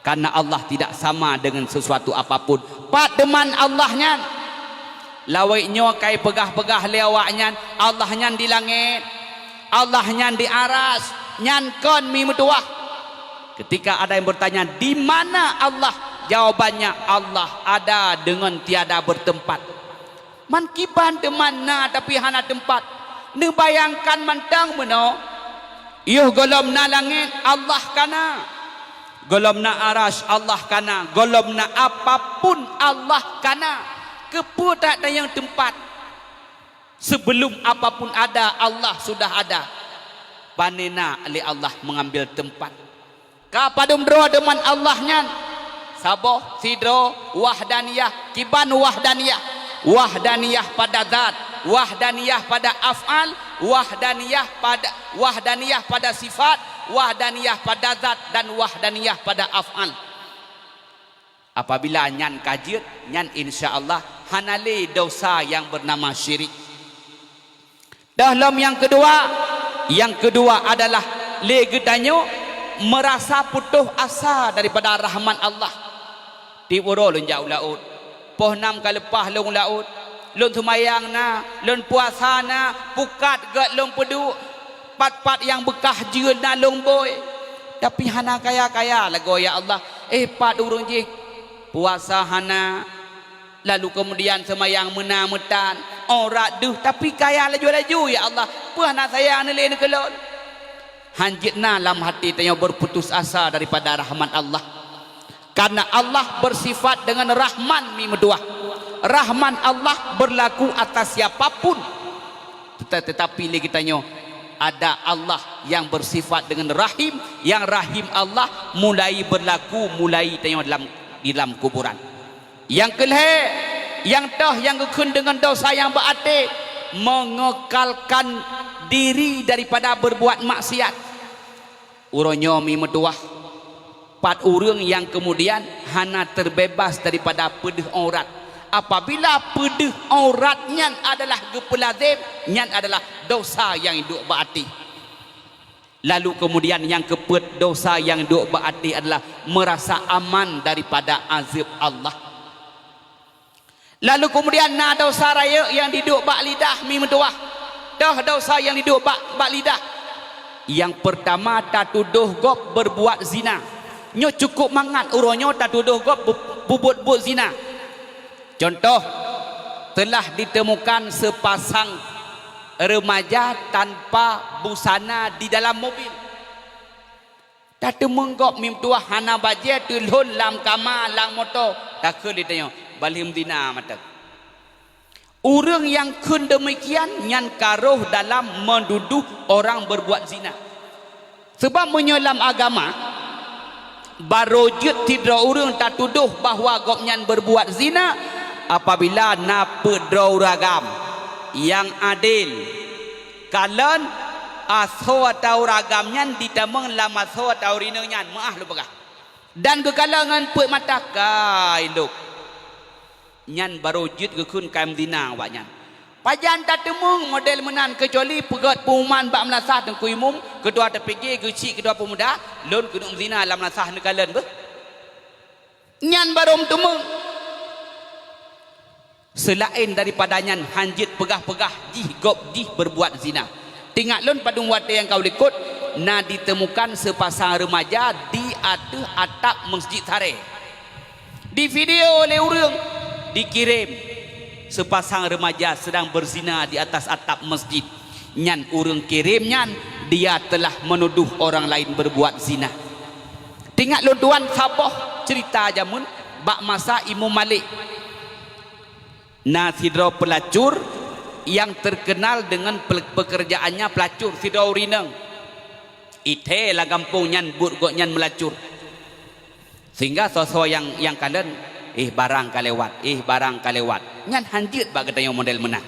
Karena Allah tidak sama dengan sesuatu apapun. Pat teuma Allah nyan? Lawét nyoe kai peugah-peugah lé awaknyan, Allah nyan di langét, Allah nyan di aras, nyan kon mi meutuwah. Ketika ada yang bertanya, "Di mana Allah?" Jawabannya, Allah ada dengan tiada bertempat. Man kiban teuma na tapi hana teumpat. Neubayangkan mantong meunoe, yoh gohlom na langét, Allah ka na. Gohlom na aras, Allah ka na. Gohlom na apapun, Allah ka na. Keupeue that tanyong teumpat? Sebelum apapun ada, Allah sudah ada. Panena lé Allah mengambil tempat. Ka padum droe deungon Allah nyan? Saboh, sidroe, wahdaniyah. Kiban wahdaniyah? Wahdaniyah pada zat, wahdaniyah pada af'al, wahdaniyah pada, wahdaniyah pada sifat, wahdaniyah pada zat, dan wahdaniyah pada af'al. Apabila nyan ka jeuet, nyan insya Allah hana lé desya nyang beunama syirik. Dah lom nyang keudua, nyang keudua adalah lé geutanyoe meurasa putôh asa daripada rahmat Allah. Tieb uroe lôn jak u laôt, poh nam ka leupah lôn u laôt, lôn seumayang na, lôn puasa na, pukat gét lôn peuduek, pat-pat nyang beukah jeue na lôn bôi, tapi hana kaya-kaya lagoe, ya Allah. Eh, pat ureuëng jih puasa hana, lalu keumudian seumayang meuna meutan, aurat deuh, tapi kaya laju-laju, ya Allah, peue hana sayang neulée neukeulon? Hanjeuet na lam até tanyoe berputus asa daripada rahmat Allah. Karena Allah bersifat dengan Rahman mi meutuwah. Rahman Allah berlaku atas siapapun. Teta-, tetapi lé geutanyoe ada Allah yang bersifat dengan Rahim, yang Rahim Allah mulai berlaku mulai tanyoe dalam, di dalam kuburan. Nyang keulhée, nyang toh nyang geukheun deungon desya nyang bak até, mengekalkan diri daripada berbuat maksiat. Uroe nyoe mi meutuwah, pat ureuëng nyang keumudian hana teubeubaih daripada peudeuh aurat. Apabila peudeuh aurat nyan adalah geupeulazem, nyan adalah desya nyang duek bak até. Lalu keumudian nyang keupeuet desya nyang duek bak até adalah meurasa aman daripada azeueb Allah. Lalu keumudian na desya rayeuk nyang diduek bak lidah mi meutuwah. Toh desya nyang diduek bak, bak lidah. Nyang peurtama, tatudôh gob beurbuat zina. Nyoe cukôp mangat uroe nyoe tatudôh gob bu-, peubuet-buet zina. Cuntoh, teulah diteumukan seupasang reumaja tanpa busana di dalam mobil. Tateumeung gob meutuah hana bajée teulhon lam kama, lam moto, takheun lé tanyoe, "Bah lheueh meuzina mantong." Ureuëng nyang kheun deumikian nyan ka rôh dalam meududoh orang beurbuat zina. Sabab meunyoe lam agama, barô jeuet sidroe ureuëng tatudôh bahwa gobnyan beurbuat zina apabila na peuet droe ureuëng agam nyang adél. Kalon asoe atawa ureuëng agam nyan jitamong lam asoe atawa ureuëng inong nyan, meuáh lôn peugah. Dan geukalon ngon peuet mata, kai lôk. Nyan barô jeuet geukheun ka meuzina awaknyan. Pajan tateumeung model meunan keucuali peugét peumuman bak meulasah teungku imum, keudua teupike geuchik keudua peumuda, lôn keuneuk meuzina lam meulasah neukalon beuh. Nyan barô meuteumeung. Seulaén daripada nyan, hán jeuet peugah-peugah jih gob jih beurbuat zina. Teuingat lôn padum watée nyang ka u likot, na jiteumukan seupasang reumaja di ateueh atap meusjid Sarée. Di video lé ureuëng, dikirém seupasang reumaja seudang beuzina di atas atap meusjid. Nyan ureuëng kirém nyan, dia teulah meunudoh orang laén beurbuat zina. Teuingat lôn tuan saboh ceurita jameun bak masa Imum Malik. Na sidroe peulacur nyang teukeunal deungon pe-, peukeurjaannya peulacur, sidroe ureuëng inong. Ithée lam gampông nyan buet gobnyan meulacur. Sehingga soe-soe nyang, nyang kalon, "Ih, barang ka lewat, ih, barang ka lewat." Nyan hán jeuet bak geutanyoe model meunan.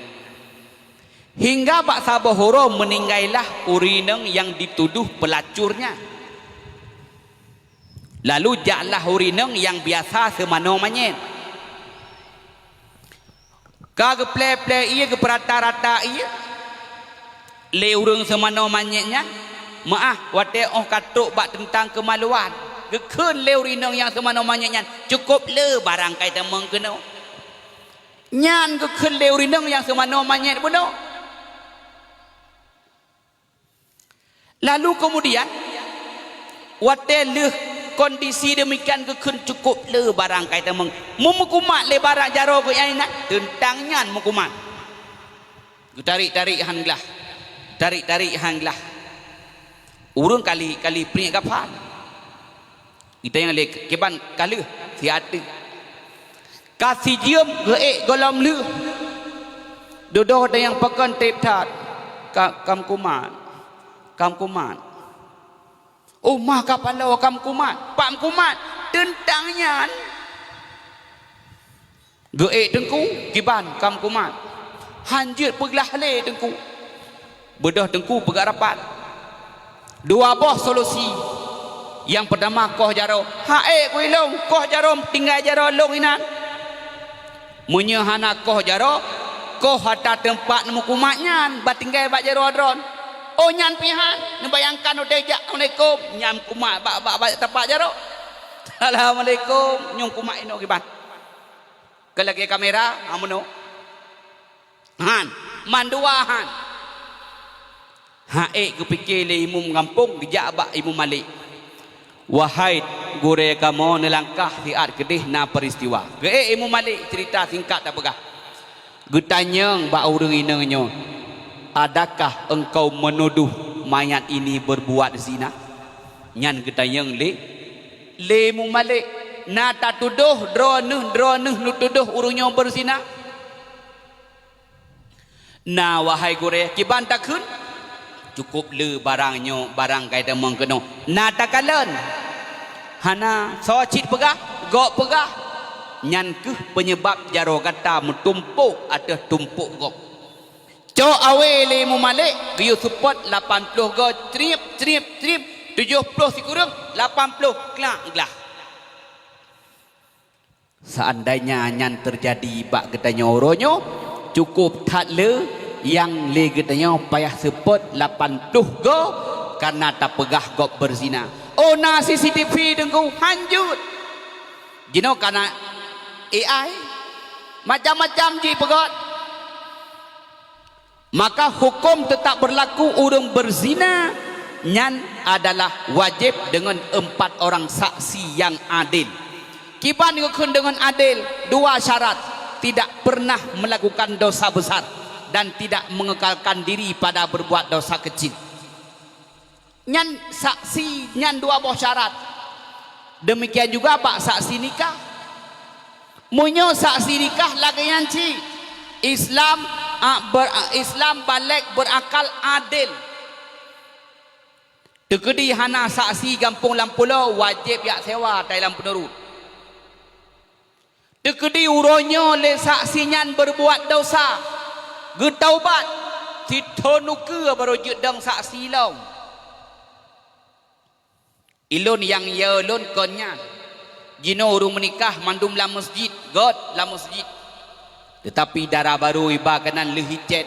Hingga bak saboh uroe meuninggai lah ureuëng inong nyang jitudôh peulacur nyan. Lalu jaklah ureuëng inong nyang biasa seumanoe manyét. Ka geuplé-plé ié, geupeurata-rata ié lé ureuëng seumanoe manyét nyan, meuáh watée óh ka trok bak teuntang keumaluan. Geukheun lé ureuëng inong nyang seumanoe manyét nyan, "Cukôp le barang ka itamong keunoe." Nyan geukheun lé ureuëng inong nyang seumanoe manyét bunoe. Lalu keumudian, watée lheueh kondisi deumikian geukheun, "Cukôp le barang ka itamong." Meumeukumat lé barang jaroe geuh nyan inan, teuntang nyan meukumat. Geutarék-tarék hán glah, tarék-tarék hán glah. Ureuëng kali, kali priek gaphan. Geutanyoe lé kiban ka lheueh siat teuk. Ka sijeuem geuék gohlom lheueh. Dudoe tanyong pakon treb that. Ka, ka meukumat. Ka meukumat. Oh, mah ka paloe ka meukumat. Pak meukumat. Teuntang nyan. Geuék teungku, kiban ka meukumat. Hán jeuet peuglah lé teungku. Beudôh teungku peugah rapat. Dua boh solusi. Nyang peutama koh jaroe. "Ha'ék ku ilong, koh jaroe, tinggai jaroe lôn inan." Meunyoe hana koh jaroe, koh ata teumpat neumeukumat nyan, bah tinggai bak jaroe droen. Oh, nyan pih hán, neubayangkan watée jak, "Assalamualaikum," nyan kumat bak, bak, bak tapak jaroe. "Assalamualaikum," nyang kumat inoe kiban. Keu lagée kamera, ha, meunoe. Han, mandua han. Ha'ék geupike lé imum gampông geujak bak Imum Malik. "Wahai gurée kamoe, neulangkah siat keudeh na peuristiwa." Geuék Imum Malik, ceurita singkat tapeugah. Geutanyong bak ureuëng inong nyoe, "Adakah engkau menuduh mayat ini berbuat zina?" Nyan geutanyong lé, lé Imum Malik, "Na tatudoh droeneuh, droeneuh neutudôh ureuëng nyoe beuzina?" "Na, wahai gurée, kiban takheun?" "Cukôp le barang nyoe, barang ka itamong keunoe." "Na takalon?" "Hana, soe cit peugah?" "Gob peugah." "Nyan kheueh peunyebab jaroe gata meutumpôk ateueh tumpôk gob." Cok awé lé Imum Malik, geuyue seupôt lapan ploh goe, crieb, crieb, crieb, tujoh ploh sikureueng, lapan ploh, klak glah. Seandainya nyan teujadi bak geutanyoe uroe nyoe, cukôp that le nyang lé geutanyoe payah seupôt lapan ploh goe kareuna tapeugah gob beuzina. Oh, na C C T V teungku, hán jeuet. Jinoe kana A I, macam-macam jipeugét. Maka huköm teutap beurlaku ureuëng beuzina Nyan adalah wajéb deungon empat orang saksi nyang adil. Kiban geukheun deungon adil, dua syarat, tidak pernah melakukan dosa besar dan tidak mengekalkan diri pada berbuat dosa kecil. Nyan saksi nyan dua boh syarat. Demikian juga bak saksi nikah. Meunyoe saksi nikah lagée nyan cit, Islam, a, ber-, a, Islam balek, berakal, adil. Teukeudi hana saksi gampông lam pulo, wajéb jak sewa tai lam peunurut. Teukeudi uroe nyoe lé saksi nyan berbuat dosa, geutaubat, sithon ukeue barô jeuet dong saksi lom. Ilôn nyang yo lôn kon nyan. Jinoe ureuëng meunikah mandum lam meuseujid, göt lam meuseujid. Teutapi dara barô iba keunan lheueh icét.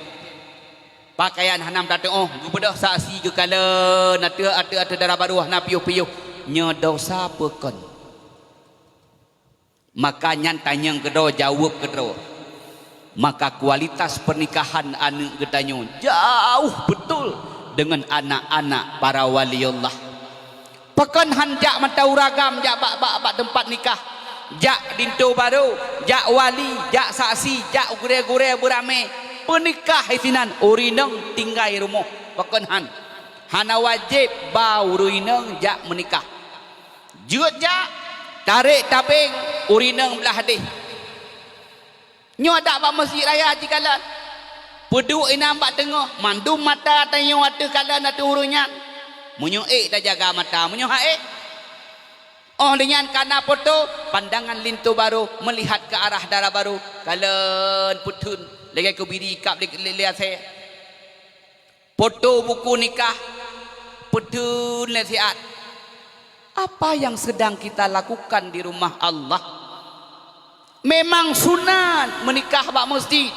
Pakaian hana meutateuoh, geubeudôh saksi geukalon ateueh, ateueh, ateueh dara barô hana piôh-piôh. Nyoe dosa peue kon? Maka nyan tanyong keudroe, jaweueb keudroe. Maka kualitas pernikahan aneuëk geutanyoe jauh beutôi deungon anak-anak para waliullah. Pakon han jak mata uragam jak bak, bak, bak teumpat nikah, jak linto barô, jak wali, jak saksi, jak gurée-gurée beuramé, peunikah isinan ureuëng inong tinggai rumoh. Pakon han? Hana wajéb ba ureuëng inong jak meunikah. Jeuet jak, tarek tabeng, ureuëng inong blah deh. Nyoe dak bak meuseujid raya jikalon. Peuduek inan bak teungoh, mandum mata tanyoe ateueh kalon ateueh ureuëng nyan. Meunyoe ék tajaga mata, meunyoe han ék. Óh lheueh nyan kana poto, pandangan linto barô meulihat keu arah dara barô, kalon peutheun lagée keubiri kab lé, lé, lé asée. Poto buku nikah, peutheun lé siat. Apa yang sedang kita lakukan di rumah Allah? Memang sunat meunikah bak meuseujid,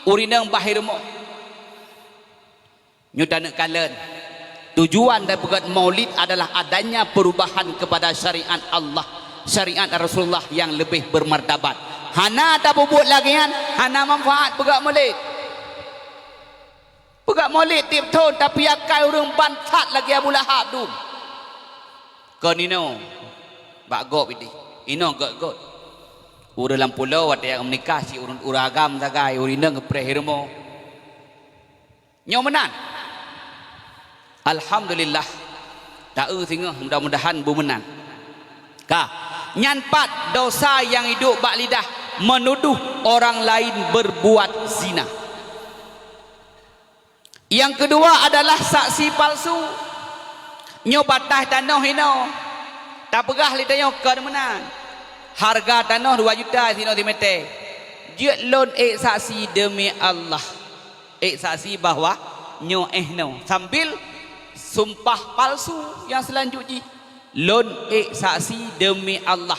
ureuëng inong bahé rumoh. Nyoe taneuk kalon, tujuan daripada maulid adalah adanya perubahan kepada syariat Allah, syariat Rasulullah yang lebih bermartabat. Hana tapeubuet lagée nyan, hana manfaat peugah maulid. Peugah maulid tieb thon, tapi akai ureuëng bansat lagée Abu Lahab dum. Kon inoe bak gob ideh, inoe göt-göt. Ureuëng lam pulo watée meunikah si ureuëng, ureuëng agam sagai, ureuëng inong geupreh i rumoh. Nyoe meunan. Alhamdulillah. Ta-eu singoh, mudah-mudahan beumeunan. Ka, nyan pat dosa nyang iduek bak lidah, menuduh orang lain berbuat zina. Nyang keudua adalah saksi palsu. Nyoe bataih tanoh inoe. Tapeugah lé tanyoe kon meunan. Hareuga tanoh dua juta sinoe simeté. Jeuet lôn ék saksi deumi Allah. Ék saksi bahwa nyoe éh noe. Sambil sumpah palsu nyang seulanjut jih. Lôn ék saksi deumi Allah.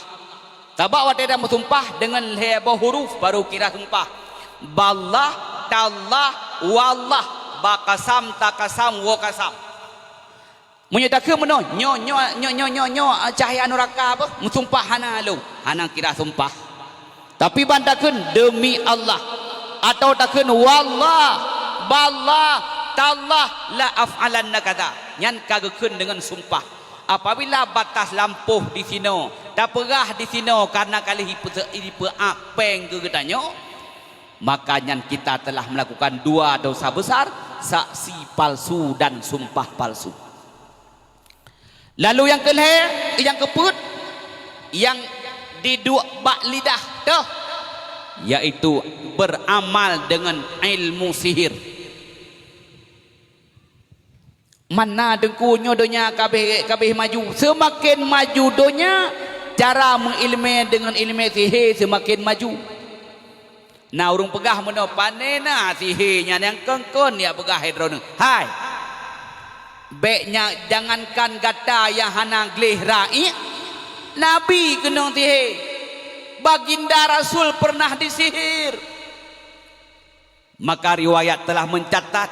Sabab watée dak meusumpah deungon lhée boh huruf barô kira sumpah. Ballah, tallah, wallah, bakasam, takasam, wakasam. Meunyoe takheun meunoe, nyoe, nyoe, cahya nuraka apa? Meusumpah hana lôn, hana kira sumpah. Tapi ban takheun deumi Allah, atau takheun wallah, ballah, tallah, la af'alanna kadza. Nyan ka geukheun deungon sumpah. Apabila batas lampôh disinoe, tapeugah disinoe kareuna ka lheueh ipeu-, ipeuap péng keu geutanyoe, maka nyan kita telah melakukan dua dosa besar, saksi palsu dan sumpah palsu. Lalu nyang keulhée, nyang keupeuet, nyang diduek bak lidah teuh, yaitu beramal dengan ilmu sihir. Mana teungku nyoe donya kabeh, kabeh maju. Seumaken maju donya, cara meuiéleumé deungon iéleumé sihé seumaken maju. Na ureuëng peugah meunoe, "Pane na sihé nyan nyang kon-kon jak peugah lé droeneueh." Hai! Bék nya, jangankan gata nyang hana gleh rakyat, Nabi keunong sihé. Baginda Rasul pernah disihir. Maka riwayat telah mencatat,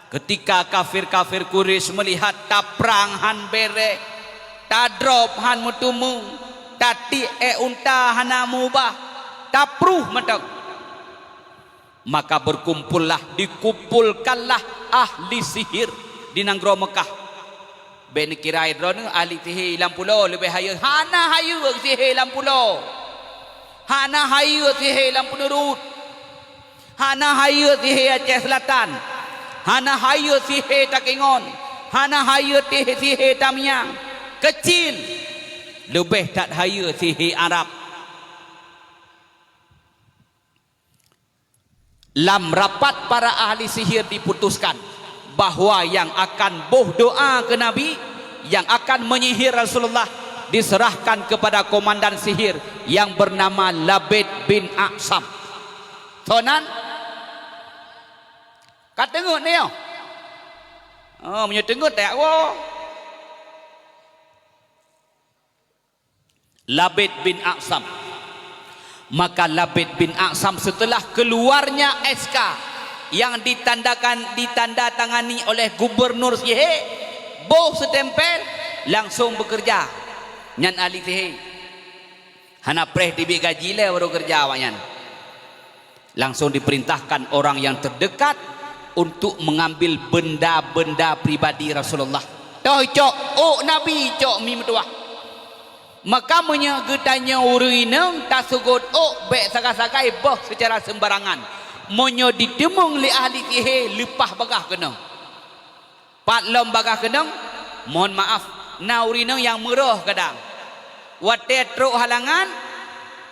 ketika kafir-kafir Quraisy melihat taprang han béreh, tadrob han meuteumé, tatiek ék unta hana meubah, tapruh mantong. Maka berkumpullah, dikumpulkanlah ahli sihir di nanggroe Mekah. Bék neukira droeneuh ahli sihé lam pulo leubeh hayeue. Hana hayeue sihé lam pulo. Hana hayeue sihé lam peuneurut. Hana hayeue sihé Aceh Selatan. Hana hayeue sihé Takengon. Hana hayeue tih sihé Tamiang. Keucil. Leubeh that hayeue sihé Arab. Lam rapat para ahli sihir diputuskan bahwa yang akan boh doa keu Nabi, yang akan menyihir Rasulullah, diserahkan kepada komandan sihir yang bernama Labid bin A'sam. Soe nan? Ka teungeut nyoe? Oh, meunyoe teungeut, tajak woe. Labid bin A'sam. Maka Labid bin A'sam, setelah keluarnya S K yang ditandakan, ditandatangani oleh gubernur sihé, boh seutempel, langsung bekerja. Nyan ahli sihé. Hana preh teubiet gaji lé baru kerja awaknyan. Langsung diperintahkan orang yang terdekat untuk mengambil benda-benda pribadi Rasulullah. Toh cok ôk Nabi, cok mi meutuwah. Maka meunyoe geutanyoe ureuëng inong taseugot ôk, bék sagai-sagai boh seucara seumbarangan. Meunyoe jiteumeung lé ahli sihé, leupah bagaih keunoe. Pat lom bagaih keunoe, mohon maaf, na ureuëng inong nyang meurôh kadang. Watée trok halangan,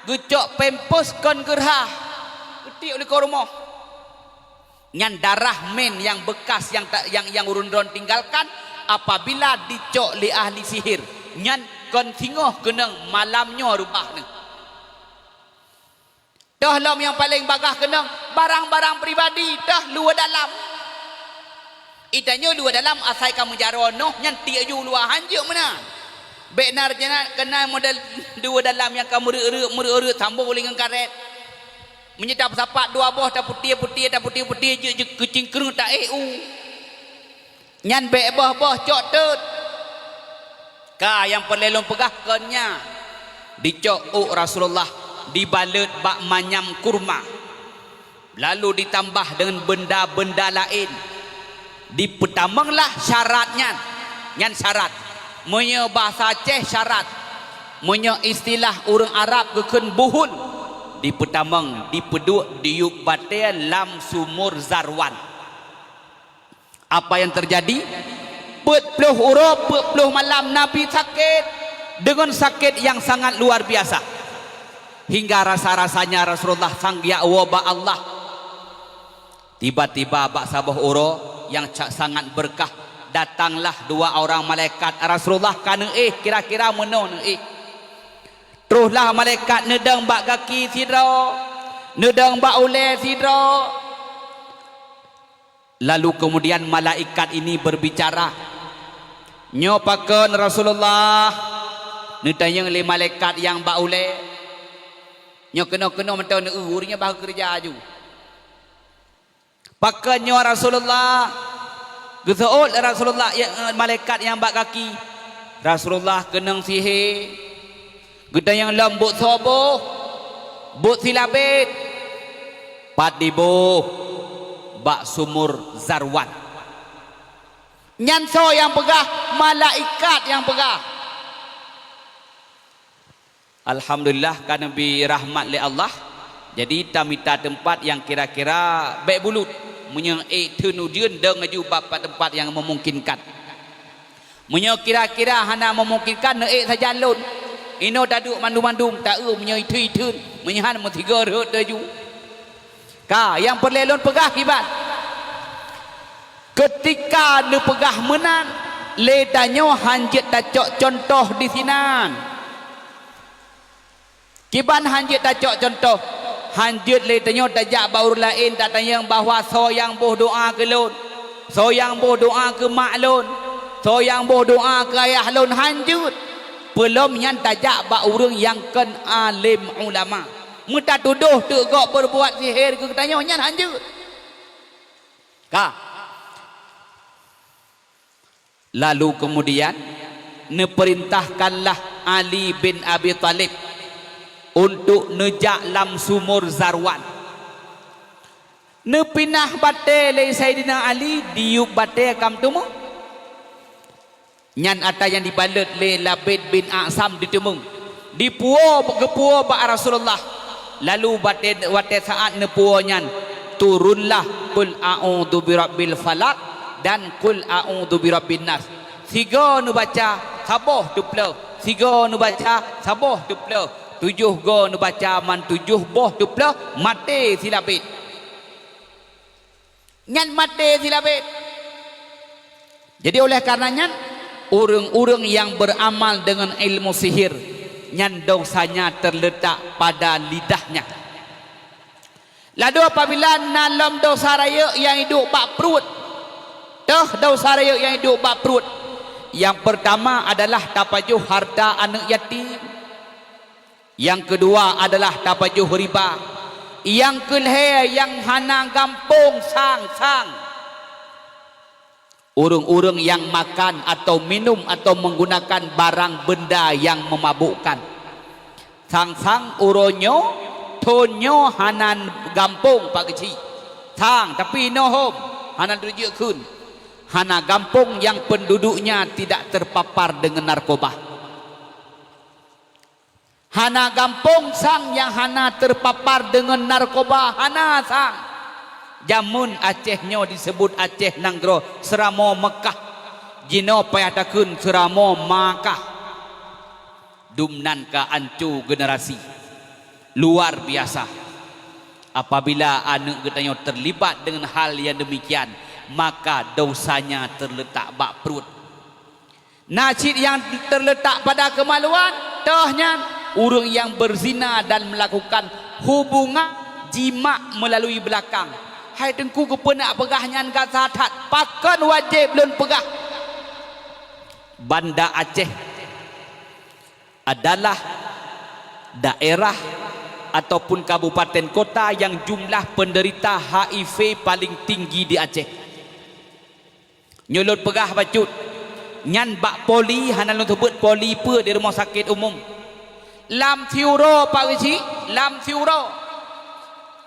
geucok pampers kon geurhah, geutiek u likot rumoh. Nyan darah mén nyang beukas nyang ta-, nyang, nyang ureuëng droe tinggalkan apabila dicok lé ahli sihir. Nyan kon singoh keunoe, malam nyoe reubah neuh. Toh lom nyang paleng bagaih keunoe, barang-barang pribadi, toh luwa dalam. Geutanyoe luwa dalam asai ka meujaroe noh, nyan tiek ju luwa, hanjeuet meunan. Bék na rencana keunan model luwa dalam nyang ka meureuek-reuek, meureuek-reuek sambong lé ngon karet. Meunyoe tapeusapat dua boh, tapeutie-putie, tapeutie-putie, jeuet, jeuet keucingkreung taéh u. Nyan bék boh-boh, cok teut. Ka nyang peureulée lôn peugah kon nyan. Dicok ôk Rasulullah, dibalot bak manyam kurma, lalu ditambah deungon benda-benda laén. Dipeutamonglah syarat nyan. Nyan syarat. Meunyoe bahasa Aceh syarat. Meunyoe istilah ureuëng Arab geukheun buhul, dipeutamong, dipeuduek, diyueb batée lam sumur Zarwan. Apa yang terjadi? Peuet ploh uroe, peuet ploh malam Nabi sakét, deungon sakét nyang sangat luar biasa. Hingga rasa-rasanya Rasulullah sang geujak woe bak Allah. Tiba-tiba bak saboh uroe nyang ca-, sangat beureukat, datanglah dua orang malaikat. Rasulullah ka neuéh, kira-kira meunoe neuéh. Trohlah malaikat neudong bak gaki sidroe, neudong bak ulée sidroe. Lalu kemudian malaikat ini berbicara, "Nyoe pakon Rasulullah?" Neutanyong lé malaikat nyang bak ulée. Nyoe keunoe-keunoe mantong neueu, ureuëng nyan bah geukeureuja aju. "Pakon nyoe Rasulullah?" Geuseuôt lé Rasulullah, ya, malaikat nyang bak gaki. "Rasulullah keunong sihé." Geutanyong lom, "Bot soe boh?" "Bot si Labid." "Pat diboh?" "Bak sumur Zarwan." Nyan soe nyang peugah? Malaikat nyang peugah. Alhamdulillah, ka neubri rahmat lé Allah. Jadi, tamita teumpat nyang kira-kira bék bulut. Meunyoe ék theun ujeuen, dong aju bak teumpat nyang meumungkinkan. Meunyoe kira-kira hana meumungkinkan, neuék sajan lôn. Inoe taduek mandum-mandum, taeu meunyoe itheun-itheun, meunyoe han meusigoe rhot laju. Ka, nyang peureulée lôn peugah kiban. Keutika neupeugah meunan, lé tanyoe hanjeuet tacok cuntoh disinan. Kiban hanjeuet tacok cuntoh, hanjeuet lé tanyoe tajak bak ureuëng laén tatanyong bahwa soe nyang boh doa keu lôn, soe nyang boh doa keu mak lôn, soe nyang boh doa keu ayah lôn, hanjeuet. Peulom nyan tajak bak ureuëng nyang kon além ulama. Meutatudôh teuk gob beureubuat sihé keu geutanyoe, nyan hanjeuet. Ka. Lalu kemudian, neupeurintahkanlah Ali bin Abi Thalib untuk neujak lam sumur Zarwan. Neupinah batée lé Saidina Ali, diyueb batée ka meuteumé. Nyan ata nyang dibalot lé Labid bin A'sam diteumé. Dipuwoe, geupuwoe bak Rasulullah. Lalu watée, watée saát neupuwoe nyan, turunlah Qul a'udzu birabbil falaq dan Qul a'udzu birabbin nas. Sigoe neubaca saboh teuploh, sigoe neubaca saboh teuploh, tujoh goe neubaca man tujoh boh teuploh, maté si Labid. Nyan maté si Labid. Jadi, oleh karena nyan, ureuëng-ureuëng nyang beuramal deungon ilmu sihir, nyan dosanya terletak pada lidahnya. Lalu apabila na lom dosa rayeuk nyang iduek bak pruet, toh dosa rayeuk nyang iduek bak pruet, nyang pertama adalah tapajoh harta aneuëk yatim. Nyang keudua adalah tapajoh riba. Nyang keulhée nyang hana gampông sang-sang, ureuëng-ureuëng nyang makan atau minum atau menggunakan barang benda nyang memabukkan. Sang-sang uroe nyoe, thon nyoe hana gampông pak geuchik. Sang, tapi inoe hom, hana teujeuet kheun. Hana gampông nyang penduduknya tidak terpapar dengan narkoba. Hana gampông sang nyang hana terpapar deungon narkoba, hana sang. Jameun Aceh nyoe disebut Aceh nanggroe seuramoe Meukah. Jinoe payah takheun seuramoe Makkah. Dumnan ka anco generasi. Luar biasa. Apabila aneuëk geutanyoe terlibat dengan hal yang demikian, maka dosanya terletak bak pruet. Na cit nyang terletak pada kemaluan, toh nyan, ureuëng nyang berzina dan melakukan hubungan jimak melalui belakang. Hai Teungku, keupeue nak peugah nyan gata that? Pakon wajéb lôn peugah? Banda Aceh adalah daerah ataupun kabupaten kota yang jumlah penderita H I V paling tinggi di Aceh. Nyoe lôn peugah bacut, nyan bak poli, hana lôn seubeuet poli peue di rumoh sakét umum. Lam siuroe, pak geuchik, lam siuroe,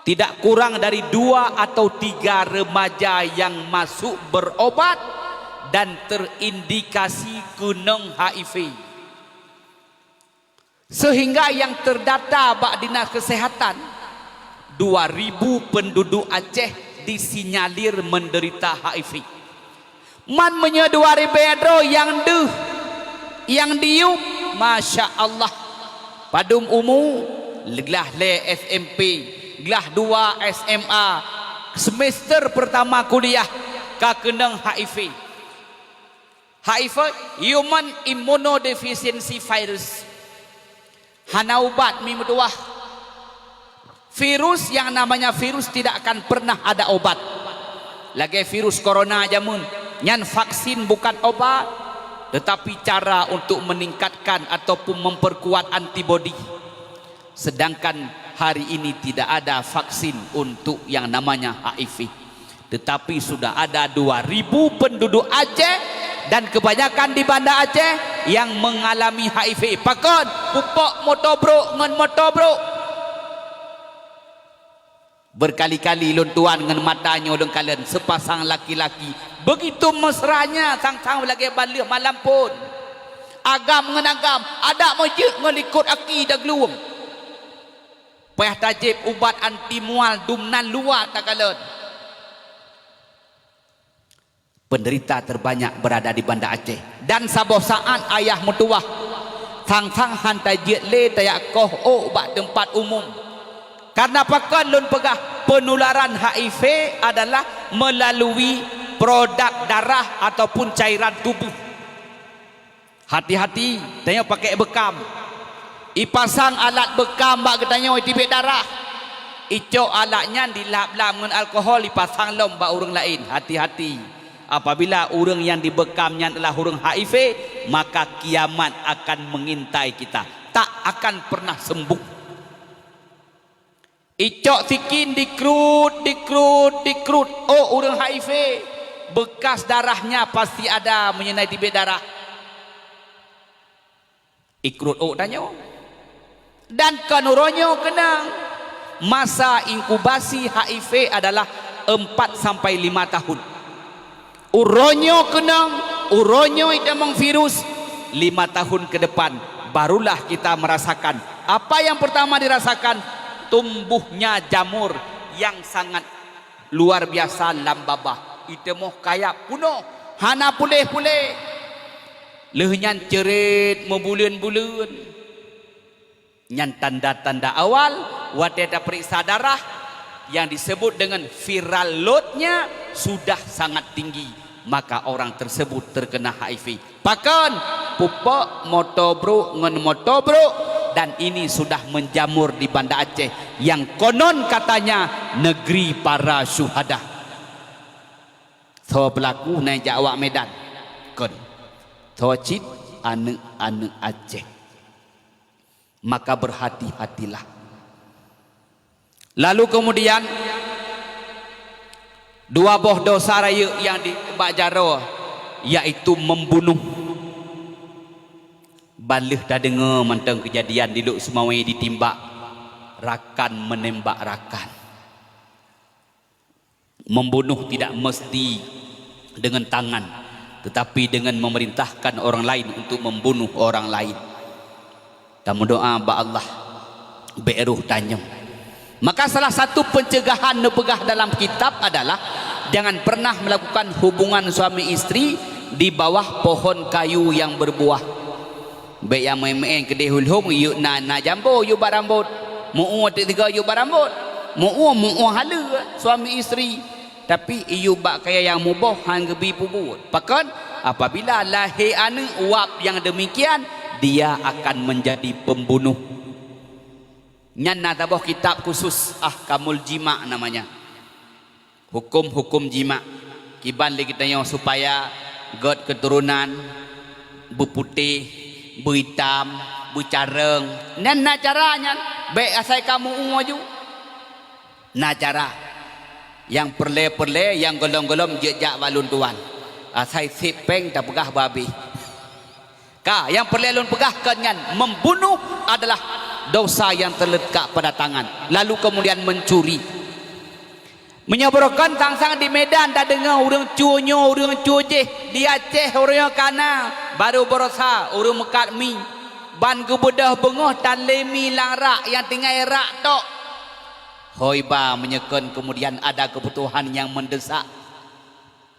tidak kurang dari dua atau tiga remaja yang masuk berobat dan terindikasi keunong H I V. Sehingga nyang terdata bak Dinas Kesehatan, dua ribu penduduk Aceh disinyalir menderita H I V. Man meunyoe dua ribée droe nyang deuh, nyang diyum, masya Allah. Padum umu? Glah lhée S M P, glah dua S M A, semester pertama kuliah ka keunong H I V. H I V, Human Immunodeficiency Virus. Hana ubat, mi meutuwah. Virus yang namanya virus tidak akan pernah ada obat. Lagée virus corona jameun, nyan vaksin bukan obat, tetapi cara untuk meningkatkan ataupun memperkuat antibodi. Sedangkan hari ini tidak ada vaksin untuk yang namanya H I V. Tetapi sudah ada dua ribu penduduk Aceh dan kebanyakan di Banda Aceh yang mengalami H I V. Pakon? Pupok moto brok ngon moto brok. Berkali-kali lôn tuan ngon mata nyoe lôn kalon sepasang laki-laki begitu mesranya sang-sang lagée ban lheueh malam phon. Agam ngon agam, adak meujeuet ngon likot aki daglueng. Payah tajieb ubat anti mual dumnan luwa takalon. Penderita terbanyak berada di Banda Aceh. Dan saboh saát ayah meutuwah, sang-sang han tajeuet lé tajak koh ôk bak teumpat umum. Karena pakon lôn peugah penularan H I V adalah melalui produk darah ataupun cairan tubuh. Hati-hati, tanyoe pakai bekam. Ipasang alat bekam bak geutanyoe itibek darah. Icok alat nyan dilap-lap ngon alkohol ipasang lom bak ureuëng laén. Hati-hati, apabila ureuëng nyang dibekam nyan adalah ureuëng H I V, maka kiamat akan mengintai kita. Tak akan pernah sembuh. Icok sikin dikrut, dikrut, dikrut. Oh, ureuëng H I V, bekas darahnya pasti ada meunyoe na itibek darah. Ikrut ôk tanyoe. Dan kon uroe nyoe keunong. Masa inkubasi H I V adalah empat sampai lima tahun. Uroe nyoe keunong, Uroe nyoe itamong virus, lima tahun ke depan barulah kita merasakan. Apa yang pertama dirasakan? Tumbuhnya jamur yang sangat luar biasa lam babah. Itemoh kayap punoh, hana puléh-puléh. Lheueh nyan ceuret meubuleuen-buleuen. Nyan tanda-tanda awal watée taperiksa darah yang disebut dengan viral load-nya sudah sangat tinggi, maka orang tersebut terkena H I V. Pakon? Pupok moto brok ngon moto brok, dan ini sudah menjamur di Banda Aceh yang konon katanya negeri para syuhada. Soe pelaku na jak awak Medan? Kon. Soe cit? Aneuk-aneuk Aceh. Maka berhati-hatilah. Lalu kemudian, dua boh dosa rayeuk nyang di bak jaroe, yaitu membunuh. Ban lheueh tadeungoe mantong keujadian di Lhokseumawe ditimbak rakan menembak rakan. Membunuh tidak mesti dengan tangan, tetapi dengan memerintahkan orang lain untuk membunuh orang lain. Tameudoa bak Allah, bék roh tanyong. Maka salah satu pencegahan neupeugah dalam kitab adalah jangan pernah melakukan hubungan suami isteri di bawah pohon kayu yang berbuah. Bék nyang meuén-meuén keudeh ulhong yue na, na jambo yue bak rambot. Meu-ue teuk tiga yue bak rambot. Meu-ue, meu-ue haleue suami isteri. Tapi yue bak kayée nyang muboh han geubi peubuet. Pakon? Apabila lahé aneuk wab nyang demikian, dia akan menjadi pembunuh. Nyan na saboh kitab khusus, Ahkamul Jima namanya. Hukum-hukum jima. Kiban lé geutanyoe supaya gét keuturonan, beuputéh, beuitam, beucareueng. Nyan na cara nyan. Bék asai ka meu-ue ju. Na cara. Nyang peureulée-peureulée, nyang gohlom-gohlom jeuet jak bak lôn tuan. Asai sép péng tapeugah beu abéh. Ka, nyang peureulée lôn peugah kon nyan, membunuh adalah dosa yang terletak pada tangan, lalu kemudian mencuri. Meunyoe baroekon sang-sang di Medan tadeungoe ureuëng cue nyoe, ureuëng cue jéh, di Aceh ureuëng nyoe ka na, barô baroesa ureuëng meukat mi, ban geubeudôh beungoh tan lé mi lam rak nyang tinggai rak tok. Hoi ba meunyoe kon kemudian ada kebutuhan nyang mendesak.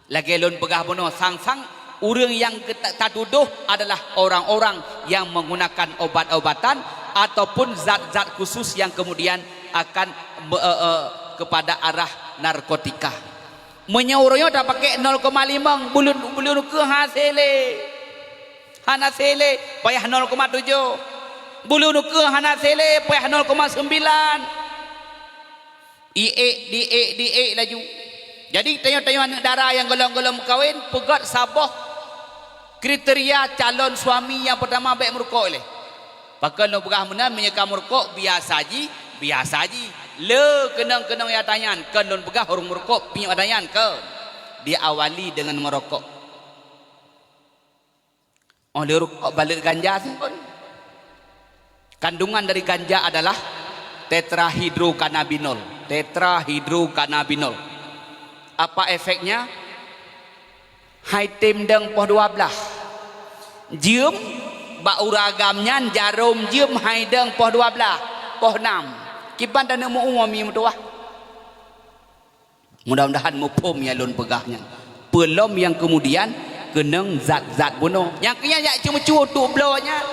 Lagée lôn peugah bunoe, sang-sang ureuëng nyang geuta-, tatudoh adalah orang-orang yang menggunakan obat-obatan ataupun zat-zat khusus yang kemudian akan be-, eh, eh, kepada arah narkotika. Meunyoe ureuëng nyoe tapakék nol koma limong, buleuen, buleuen ukeue hana sélé. Hana sélé, payah nol koma tujoh. Buleuen ukeue hana sélé, payah nol koma sembilan. Diék, diék, diék laju. Jadi, tanyoe-tanyoe aneuëk dara nyang gohlom-gohlom meukawen, peugét saboh kriteria calon suami nyang peurtama bék meurukok lé. Pakon lôn peugah meunan, meunyoe ka meurukok, biasa jih, biasa jih. Le keunong-keunong nyang tanyan, kon lôn peugah ureuëng meurukok pinyueng tanyan, kon. Diawali dengan merokok. Óh lheueh rukok balek ganja sipon. Kandungan dari ganja adalah tetrahidrocannabinol. Tetrahidrocannabinol. Apa efeknya? Hai tem dong poh dua blaih. Jeuem bak ureuëng agam nyan jarom jeuem hai dong poh dua blaih, poh nam. Kiban dan meu-ue mi meutuwah. Mudah-mudahan muphom nyang lôn peugah nyan. Peulom nyang keumudian keunong zat-zat bunoe. Nyang keunyan jak ceumeucue tuek bloe nyan.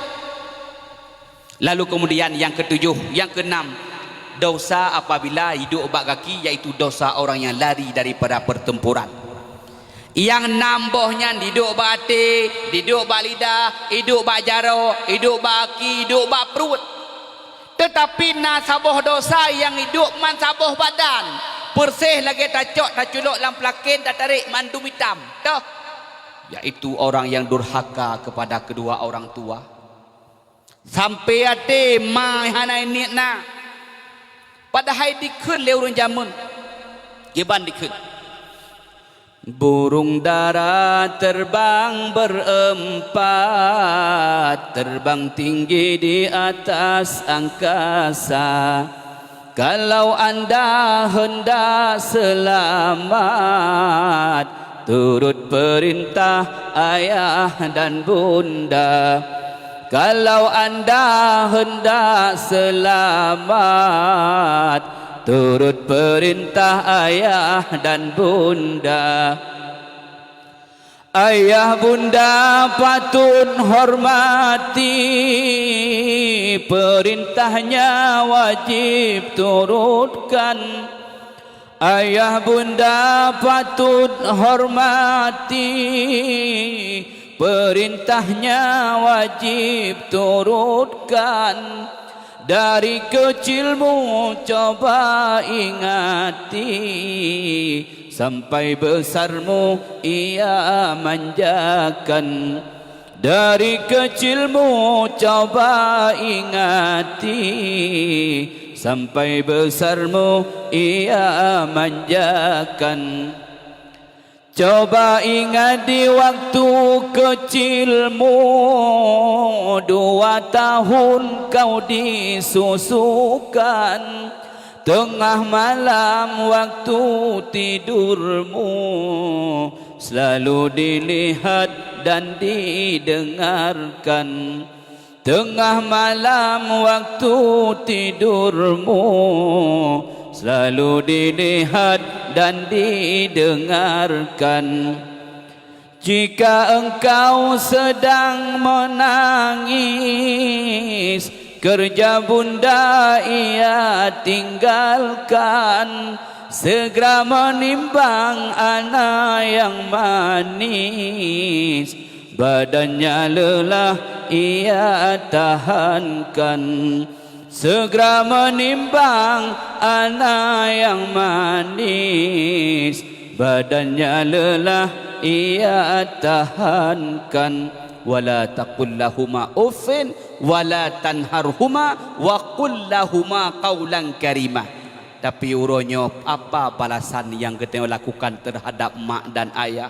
Lalu keumudian nyang keutujoh, nyang keunam, dosa apabila iduek bak gaki, yaitu dosa orang yang lari daripada pertempuran. Nyang nam boh nyan iduek bak até, iduek bak lidah, iduek bak jaroe, iduek bak gaki, iduek bak pruet. Teutapi na saboh dosa nyang iduek man saboh badan, peureséh lagée tacok taculok lam peulaken tatarek mandum itam, toh, yaitu orang yang durhaka kepada kedua orang tua. Sampai até ma hana niet na, padahai dikheun lé ureuëng jameun. Kiban dikheun. Burung dara terbang berempat, terbang tinggi di atas angkasa. Kalau anda hendak selamat, Turut perintah ayah dan bunda. Kalau anda hendak selamat, turut perintah ayah dan bunda. Ayah bunda patut hormati, perintahnya wajib turutkan. Ayah bunda patut hormati, perintahnya wajib turutkan. Dari kecilmu coba ingati, sampai besarmu ia manjakan. Dari kecilmu coba ingati, sampai besarmu ia manjakan. Coba ingat di waktu kecilmu, dua tahun kau disusukan. Tengah malam waktu tidurmu, selalu dilihat dan didengarkan. Tengah malam waktu tidurmu, selalu dilihat dan didengarkan. Jika engkau sedang menangis, kerja bunda ia tinggalkan. Segera menimbang anak yang manis, badannya lelah ia tahankan. Segera menimbang anak yang manis, badannya lelah ia tahankan. Wala taqul lahuma uffin, wala tanharhuma, wa qul lahuma qaulan karima. Tapi uroe nyoe, apa balasan nyang geutanyoe lakukan terhadap mak dan ayah?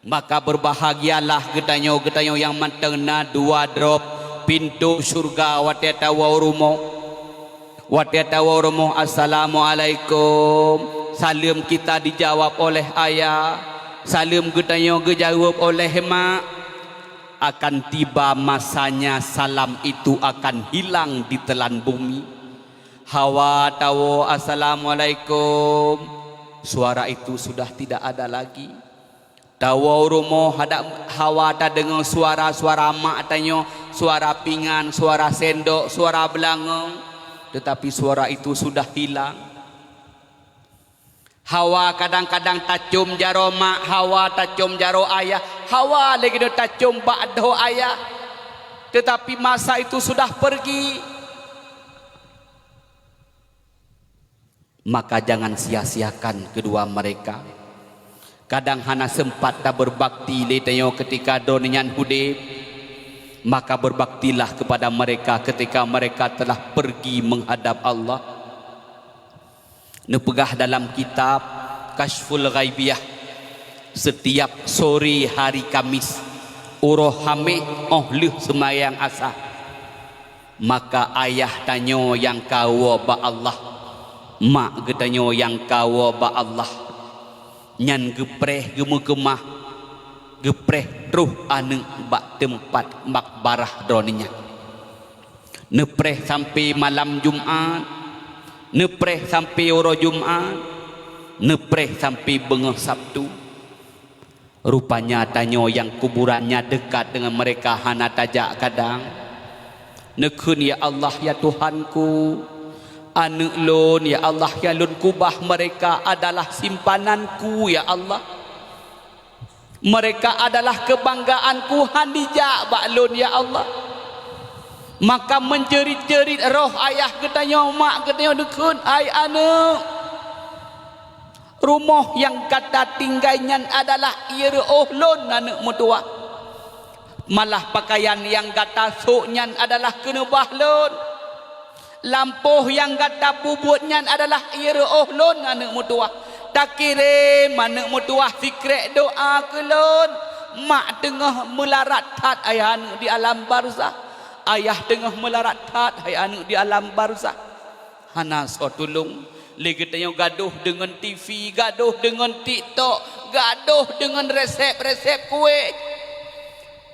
Maka berbahagialah geutanyoe, geutanyoe nyang mantong na dua droe pintoe syeuruga watée tawoe u rumoh. Watée tawoe u rumoh, "Assalamualaikum." Saleuem kita dijawab oleh ayah, saleuem geutanyoe geujaweueb oleh mak. Akan tiba masanya salam itu akan hilang ditelan bumi. Hawa tawoe, "Assalamualaikum." Suara itu sudah tidak ada lagi. Tawoe u rumoh, hadak hawa tadeungoe suara-suara mak tanyoe, suara pingan, suara sendok, suara beulangong, teutapi suara itu sudah hilang. Hawa kadang-kadang tacôm jaroe mak, hawa tacôm jaroe ayah, hawa lagée nyoe tacôm bak dhoe ayah, teutapi masa itu sudah pergi. Maka jangan sia-siakan kedua mereka. Kadang hana sempat tabeubakti lé tanyoe ketika droeneuh nyan udeb, maka berbaktilah kepada mereka ketika mereka telah pergi menghadap Allah. Neupeugah dalam kitab Kasyful Ghaibiyah, setiap sore hari Kamis, uroe Hameh óh lheueh seumayang Asa, maka ayah tanyoe nyang ka woe bak Allah, mak geutanyoe nyang ka woe bak Allah, nyan geupreh geumeukeumah, geupreh troh aneuëk bak teumpat makbarah droeneuh nyan. Neupreh sampoe malam Jumat, neupreh sampoe uroe Jumat, neupreh sampoe beungoh Sabtu. Rupanya tanyoe nyang kuburannya dekat dengan mereka hana tajak kadang. Neukheun, "Ya Allah, ya Tuhanku, aneuëk lôn, ya Allah, nyang lôn kubah mereka adalah simpananku, ya Allah. Mereka adalah keubanggaanku, han dijak bak lôn, ya Allah." Maka meujerit-jerit roh ayah geutanyoe, mak geutanyoe, neukheun, "Hai aneuëk, rumoh nyang gata tinggai nyan adalah ié reuôh lôn, aneuëk meutuwah. Malah peukayan nyang gata sôk nyan adalah keuneubah lôn. Lampôh nyang gata peubuet nyan adalah ié reuôh lôn, aneuëk meutuwah. Takirém, aneuëk meutuwah, sikrék doá keu lôn. Mak teungoh meularat that, hai aneuëk, di alam barzah. Ayah teungoh meularat that, hai aneuëk, di alam barzah. Hana soe tulông. Lé geutanyoe gadôh deungon T V, gadôh deungon TikTok, gadôh deungon resep-resep kueh.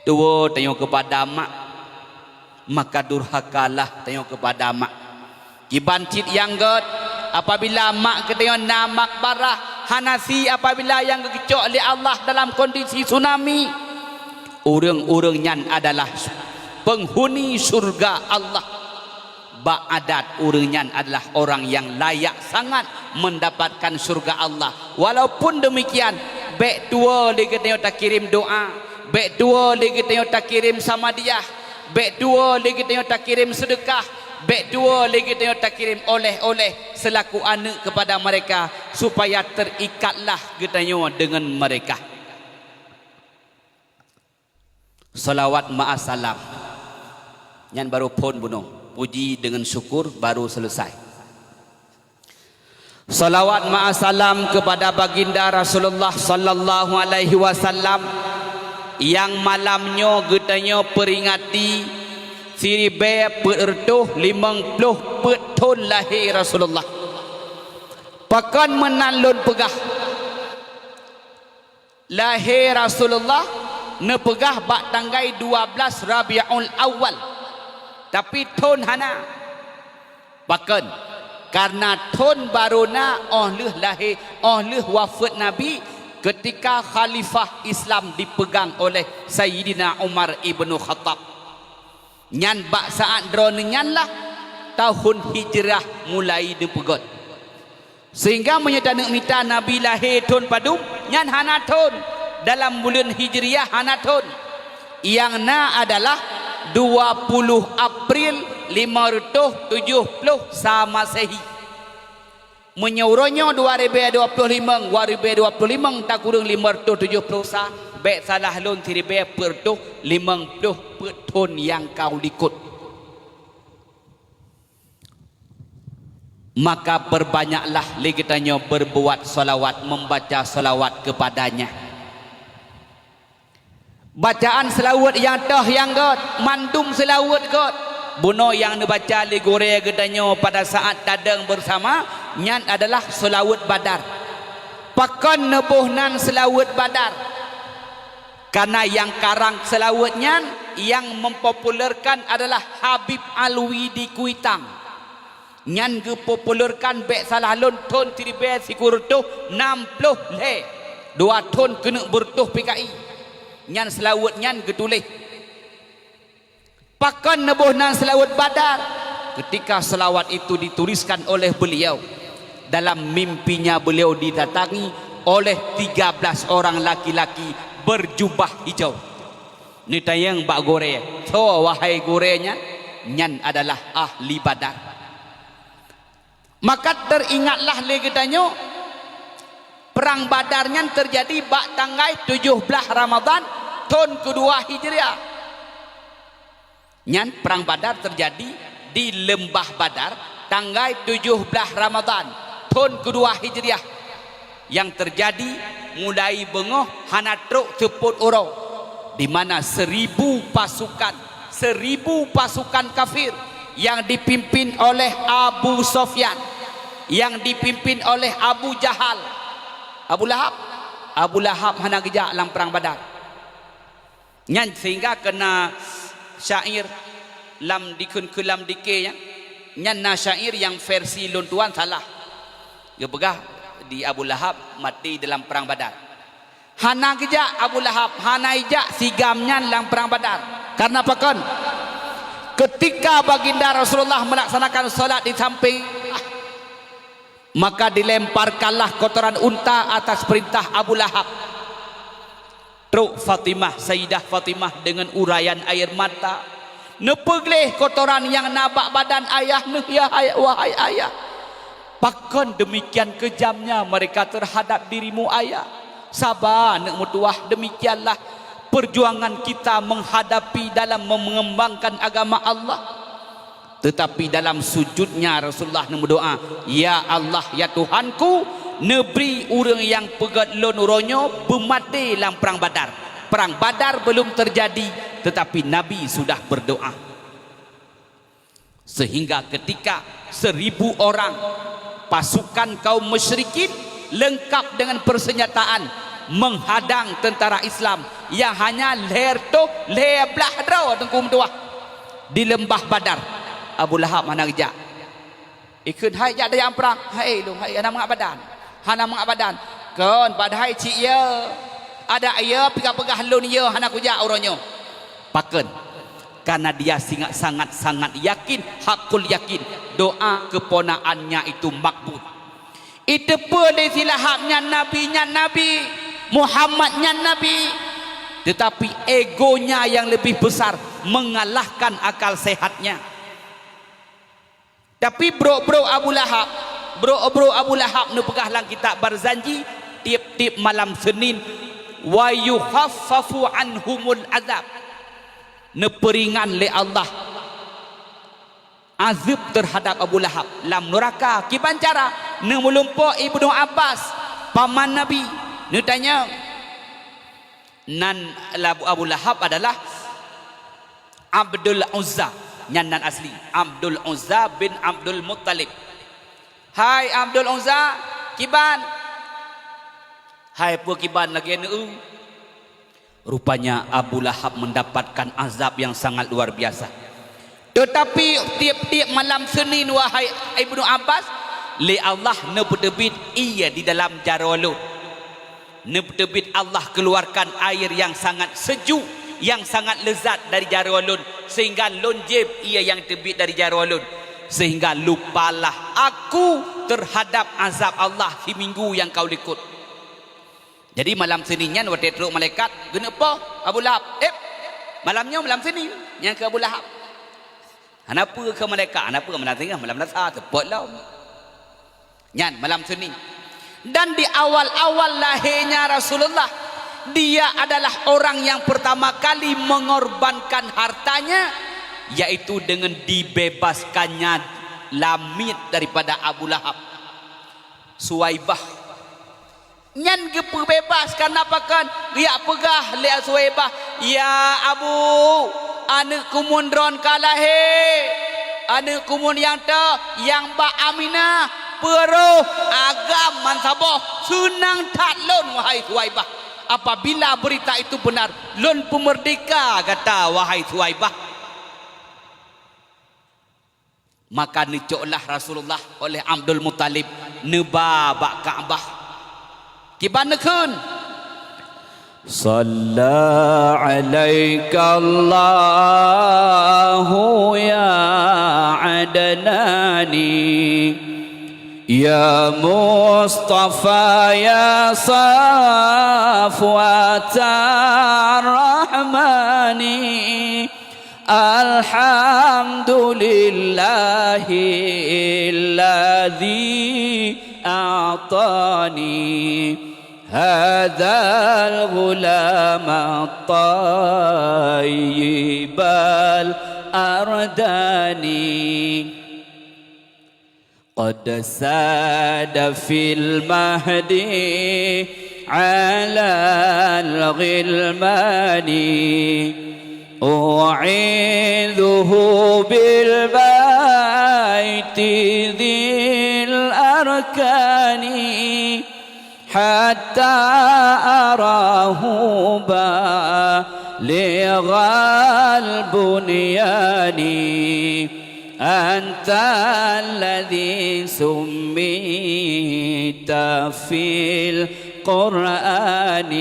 Tuwoe tanyoe keupada mak, maka durhakalah tanyoe keupada mak. Kiban cit nyang gét, apabila mak geutanyoe na makbarah, hana sie apabila nyang geukeucok lé Allah dalam kondisi tsunami, ureuëng-ureuëng nyan adalah penghuni syurga Allah. Bak adat, ureuëng nyan adalah orang nyang layak sangat mendapatkan syurga Allah. Walaupun demikian, bék tuwoe lé geutanyoe takirém doa, bék tuwoe lé geutanyoe takirém samadiah, bék tuwoe lé geutanyoe takirém seudeukah, bék tuwoe lé geutanyoe takirém oleh-oleh seulaku aneuëk keupada mereka, supaya terikatlah geutanyoe deungon mereka. Salawat ma'as salam. Nyan barô phon bunoe. Puji deungon syukur barô seuleusai. Salawat ma'as salam keupada Baginda Rasulullah sallallahu alaihi wasallam, nyang malam nyoe geutanyoe peuringati siribée peuet reutôh limong ploh peuet thon lahé Rasulullah. Pakon meunan lôn peugah? Lahé Rasulullah neupeugah bak tanggai dua blaih Rabiul Awal, tapi thon hana. Pakon? Kareuna thon barô na óh lheueh lahé, óh lheueh wafeuet Nabi, keutika khalifah Islam dipegang oleh Sayyidina Umar ibnu Khattab. Nyan bak saát droeneuh nyan lah tahun Hijrah mulai neupeugét. Sehingga meunyoe taneuk mita Nabi lahé thon padum, nyan hana thon. Dalam buleuen Hijriah hana thon. Nyang na adalah dua puluh April lima reutôh tujoh ploh sa Masehi. Meunyoe uroe nyoe dua ribée dua ploh limong, dua ribée dua ploh limong takureueng lima reutôh tujoh ploh sa, bék salah lôn siribée peuet reutôh limong ploh peuet thon nyang ka likot. Maka perbanyaklah lé geutanyoe berbuat salawat, membaca salawat kepada-Nya. Bacaan seulaweuet nyang toh nyang gét, mandum seulaweuet gét. Bunoe nyang neubaca lé gurée geutanyoe pada saát tadong bersama, nyan adalah seulaweuet Badar. Pakon neuboh nan seulaweuet Badar? Kareuna nyang karang seulaweuet nyan, nyang mempopulerkan adalah Habib Alwi di Kuitang. Nyan geupopulerkan bék salah lôn thon siribée sikureueng reutôh nam ploh lhée, dua thon keuneuk beureutôh P K I. Nyan seulaweuet nyan geutuléh. Pakon neuboh nan seulaweuet Badar? Ketika selawat itu dituliskan oleh beliau, dalam mimpinya beliau didatangi oleh tiga belas orang laki-laki berjubah hijau. Neutanyong bak gurée, "Soe wahai gurée nyan?" "Nyan adalah ahli Badar." Maka teuringatlah lé geutanyoe, Perang Badar nyan teujadi bak tanggai tujoh blaih Ramadhan thon keudua Hijriah. Nyan Perang Badar teujadi di Leumbah Badar tanggai tujoh blaih Ramadhan thon keudua Hijriah. Nyang teujadi mulai beungoh hana trok seupôt uroe, di mana seribu pasukan, seribu pasukan kafir yang dipimpin oleh Abu Sufyan, yang dipimpin oleh Abu Jahal, Abu Lahab. Abu Lahab hana geujak lam Perang Badar. Nyan sehingga keuna syair lam dikheun keu lam dike nyan, nyan na syair nyang versi lôn tuan salah. Geupeugah di Abu Lahab maté dalam Perang Badar. Hana geujak Abu Lahab, hana ijak si GAM nyan lam Perang Badar. Karena pakon? Ketika Baginda Rasulullah melaksanakan salat di samping, maka dilemparkanlah kotoran unta atas perintah Abu Lahab. Trok Fatimah, Sayyidah Fatimah dengan uraian air mata, neupeugleh kotoran nyang na bak badan ayah neuh, "Ya ay-, wahai ayah, pakon demikian kejamnya mereka terhadap dirimu, ayah? Saba, aneuk meutuwah, demikianlah perjuangan kita menghadapi dalam mengembangkan agama Allah." Teutapi dalam sujudnya Rasulullah neumeudoá, "Ya Allah, ya Tuhanku, neubri ureuëng nyang peugét lôn uroe nyoe beumaté lam Perang Badar." Perang Badar belum terjadi, tetapi Nabi sudah berdoa. Sehingga ketika seribu orang Pasukan kaum musyrikin lengkap dengan persenjataan menghadang tentara Islam yang hanya lhèe reutôh lhèe blaih droe teungku meutuah di leumbah Badar. Abu Lahab hana geujak. Ikheun, "Hai, jak tajak prang." "Hai lôn, hai, hana mangat badan. Hana mangat badan." "Kon, padahai cit yö. Adak yö, pih kapeugah lôn yö, hana kujak uroe nyoe." Pakon? Karena dia singa-, sangat-sangat yakin, hakul yakin, doa keponaannya itu makbul. Iteupeue lé si Lahab nyan nabi, nyan nabi, Muhammad nyan nabi, tetapi egonya yang lebih besar mengalahkan akal sehatnya. Tapi brok-brok Abu Lahab, brok-brok Abu Lahab neupeugah lam kitab Barzanji, tiep-tiep malam Senin, "Wa yukhaffafu anhumul azab." Neupeuringan lé Allah azab terhadap Abu Lahab lam nuraka. Kiban cara? Neumeulimpok Ibnu Abbas, paman Nabi, neutanyong, nan Abu Lahab adalah Abdul Uzza, nyan nan asli, Abdul Uzza bin Abdul Muttalib. "Hai Abdul Uzza, kiban?" "Hai, peue kiban lagèe neu?" Rupanya Abu Lahab mendapatkan azab yang sangat luar biasa. Tetapi tiep-tiep malam Senin, wahai Ibnu Abbas, lé Allah neupeuteubiet ie di dalam jaroe lôn. Neupeuteubiet Allah keluarkan air yang sangat sejuk, yang sangat lezat dari jaroe lôn, sehingga lôn jieb ie nyang teubiet dari jaroe lôn, sehingga lupalah aku terhadap azab Allah siminggu nyang ka likot. Jadi malam Senin nyan watèe trok malaikat, geuneuk poh Abu Lahab. "Ép, malam nyoe malam Senin," nyan keu Abu Lahab. Hana peue keu malaikat, hana peue, malam Senin, malam Selasa, seupôt lom. Nyan malam Senin. Dan di awal-awal lahirnya Rasulullah, dia adalah orang yang pertama kali mengorbankan hartanya, yaitu dengan dibebaskannya lamiet daripada Abu Lahab. Suwaibah. Nyan geupeubeubaih, kareuna pakon? Geujak peugah lé Suwaibah, "Ya Abu, aneuk kumun droen ka lahé. Aneuk kumun nyang teuh, nyang bak Aminah, peuroh agam bansaboh. Seunang that lôn, wahai Suwaibah. Apabila berita itu benar, lôn peumeurdeka gata, wahai Suwaibah." Maka neucoklah Rasulullah oleh Abdul Muttalib neuba bak Ka'bah. Kiban neukheun, "Shalla 'alaika Allahu ya Adnani, ya Mustafa, ya Safwatar Rahmani." الحمد لله الذي أعطاني هذا الغلام الطيب الأرداني. قد ساد في المهد على الغلمان، أعيذه بالبيت ذي الأركان، حتى أراه بالغ البنيان. أنت الذي سميت في القرآن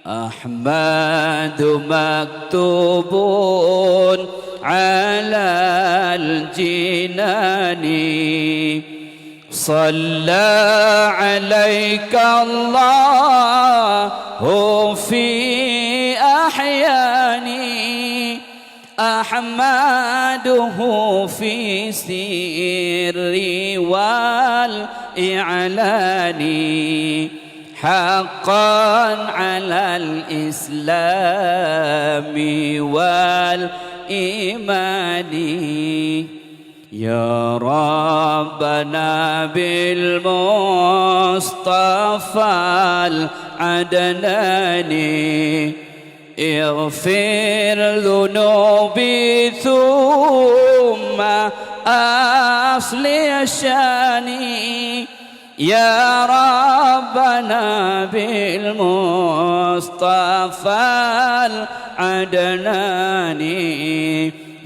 أحمد مكتوب على الجنان. صلى عليك الله في أحياني أحمده في السر والإعلان، حقا على الإسلام والإيمان. يا ربنا بالمصطفى العدناني، اغفر ذنوبي ثم أصلح شأني يا ربنا بالمصطفى العدناني.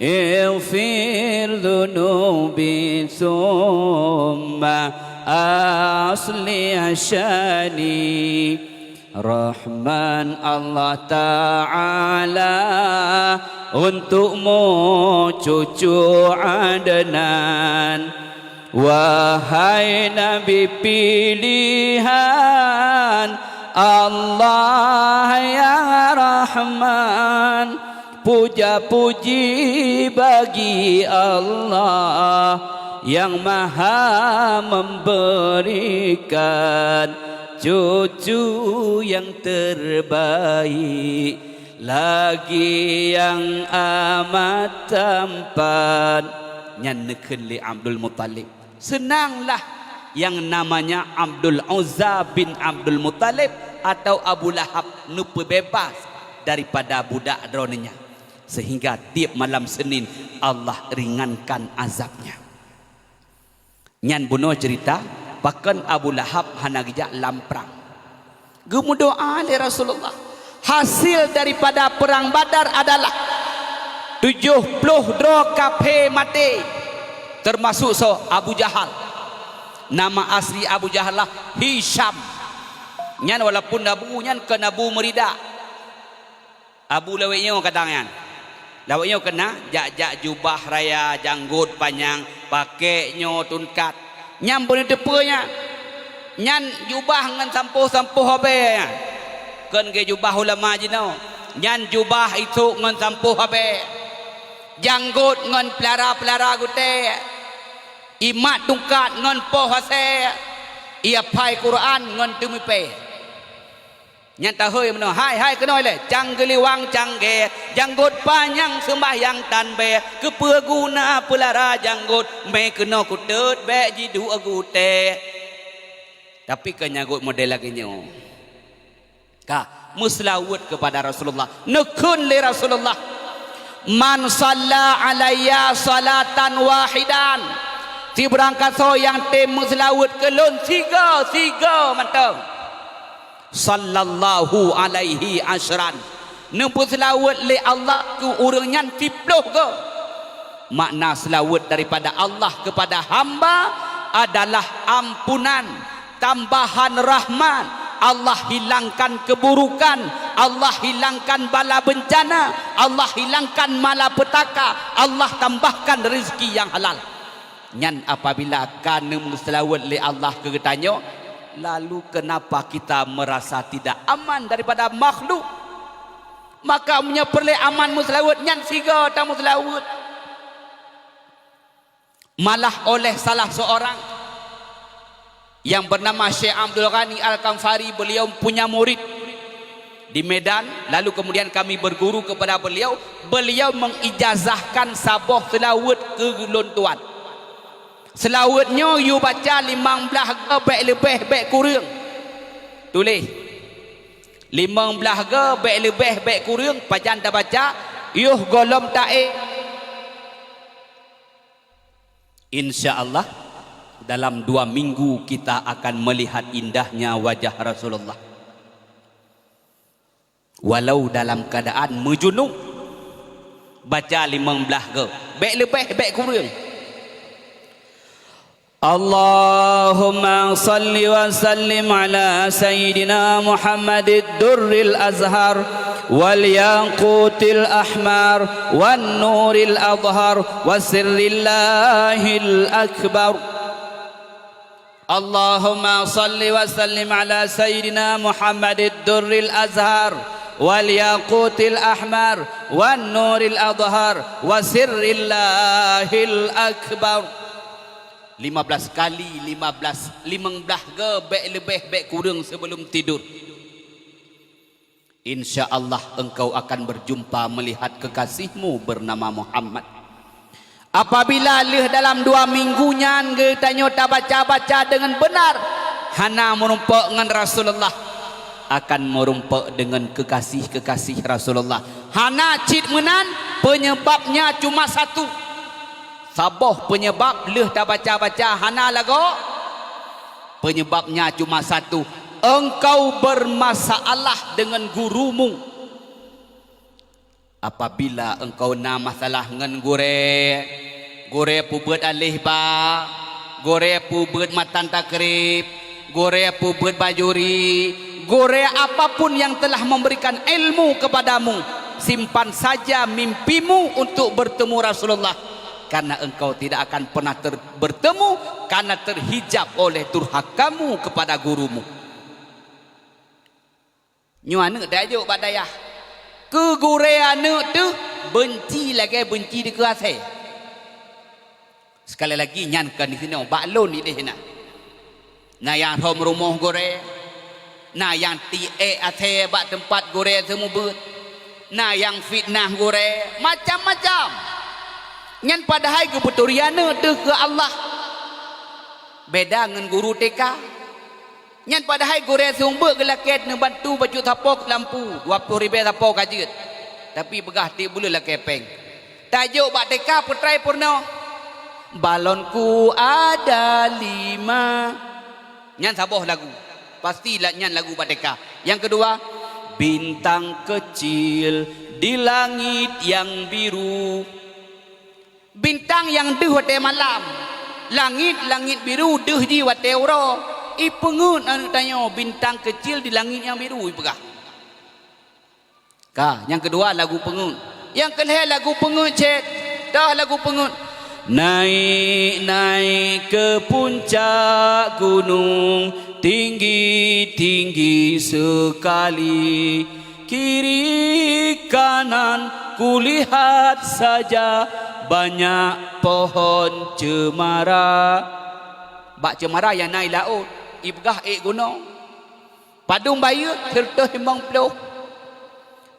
اغفر ذنوبي ثم أصلح شأني. Rahman Allah Ta'ala untukmu cucu Adnan. Wahai Nabi pilihan Allah yang Rahman, puja-puji bagi Allah yang Maha Memberikan cucu yang terbaik, lagi yang amat tampan. Nyan neukheun lé Abdul Muthalib. Seunanglah yang namanya Abdul Uzza bin Abdul Muthalib atau Abu Lahab neupeubeubaih daripada budak droeneuh nyan, sehingga tiep malam Senin Allah ringankan azabnya. Nyan bunoe ceurita, pakon Abu Lahab hana geujak lam prang. Geumeudoá lé Rasulullah. Hasil daripada Perang Badar adalah tujoh ploh droe kaphé maté, teumasok soe? Abu Jahal. Nama asli Abu Jahal lah Hisham. Nyan walaupun Abu nyan kon Abu meurida. Abu lawét nyoe kadang nyan. Lawét nyoe keunan jak-jak jubah raya, janggot panyang, pakék nyoe tungkat. Nyan beuneuteupeu nyan. Nyan jubah ngon sampôh-sampôh abée nyan. Kon geu jubah ulama jinoe. Nyan jubah isôk ngon sampôh abée. Janggot ngon peulara-peulara gutée. Ié mat tungkat ngon poh asée. Ié aphai Quran ngon teumipée. Nyan tahôi meunoe, hai, hai keunoe lé, cang geuliwang cang gée, janggot panyang seumbahyang tan bée, keupeue guna peulara janggot, mé keunoe kutot bék jiduek gutée. Tapi keu nyang gét model lagée nyoe. Ka, meuseulaweuet keupada Rasulullah. Neukheun lé Rasulullah, "Man shalla alayya shalatan wahidan." Sibarang kasoe nyang tem meuseulaweuet keu lôn sigoe, sigoe mantong. Sallallahu alaihi asyran. Neupeuseulaweuet lé Allah keu ureuëng nyan siploh goe. Makna seulaweuet daripada Allah kepada hamba adalah ampunan, tambahan rahmat. Allah hilangkan keburukan, Allah hilangkan bala bencana, Allah hilangkan malapetaka, Allah tambahkan rezeki yang halal. Nyan apabila ka neumeuseulaweuet lé Allah keu geutanyoe, lalu kenapa kita merasa tidak aman daripada makhluk? Maka meunyoe peureulée aman meuseulaweuet, nyan sigoe tameuseulaweuet. Malah oleh salah seorang yang bernama Syekh Abdul Ghani Al-Kamfari, beliau punya murid di Medan, lalu kemudian kami berguru kepada beliau, beliau mengijazahkan saboh seulaweuet keu lôn tuan. Seulaweuet nyoe yue baca limong blaih goe bék leubeh bék kureueng. Tuléh. Limong blaih goe bék leubeh bék kureueng, pajan tabaca, yoh gohlom taék. Insya Allah, dalam dua minggu kita akan melihat indahnya wajah Rasulullah. Walau dalam keadaan meujunub, baca limong blaih goe. Bék leubeh, bék kureueng. Allahumma salli wa sallim ala Sayyidina Muhammadid Durril Azhar wal Yaqutil Ahmar wan Nuril Adhar wa Sirrillahil Akbar. Allahumma salli wa sallim ala Sayyidina Muhammadid Durril Azhar wal Yaqutil Ahmar wan Nuril Adhar wa Sirrillahil Akbar. Lima belas kali, lima belas, limong blaih goe bék leubeh bék kureueng sebelum tidur. Insya Allah engkau akan berjumpa melihat kekasihmu bernama Muhammad. Apabila lheueh dalam dua minggu nyan geutanyoe tabaca-baca deungon beunar, hana meurumpok ngon Rasulullah, akan meurumpok deungon kekasih-kekasih Rasulullah. Hana cit meunan, peunyeubabnya cuma satu. Saboh penyebab lheueh tabaca-baca hana lagoe, penyebabnya cuma satu, engkau bermasalah dengan gurumu. Apabila engkau na masalah ngon gurée, gurée peubeuet aleh ba, gurée peubeuet matan takrib, gurée peubeuet bajuri, gurée apapun yang telah memberikan ilmu kepadamu, simpan saja mimpimu untuk bertemu Rasulullah, karena engkau tidak akan pernah ter-, bertemu karena terhijab oleh durhakamu kepada gurumu. Nyoe aneuëk tajok bak dayah. Keu gurée aneuëk teuh beunci lagée beunci dikeue asée. Sekali lagi nyan kon disinoe, bak lôn ideh na. Na nyang rhom rumoh gurée, na nyang tiek asée bak teumpat gurée seumeubeuet, na nyang fitnah gurée, macam-macam. Nyan padahai geupeuturi aneuëk teuh keu Allah. Beda ngon guru T K. Nyan padahai gurée seumeubeuet geulakée neubantu bacut sapo keu lampu, dua ploh ribée sapo ka jeuet. Tapi peugah tiek buleuen lakée péng. Tajok bak T K peutrai peurunoe. Balonku ada lima. Nyan saboh lagu. Pasti la-, nyan lagu bak T K. Nyang keudua, bintang kecil di langit yang biru. Bintang nyang deuh watée malam, langét-langét biru deuh jih watée uroe. Ipeungeuet aneuëk tanyoe bintang kecil di langit nyang biru ipeugah. Ka, nyang keudua lagu peungeuet. Nyang keulhée lagu peungeuet cit. Toh lagu peungeuet. Naik, naik ke puncak gunung, tinggi, tinggi sekali. Kiri kanan kulihat saja banyak pohon cemara. Bak cemara nyang na i laôt, ipeugah ék gunong. Padum bayeue? Sireutôh limong ploh.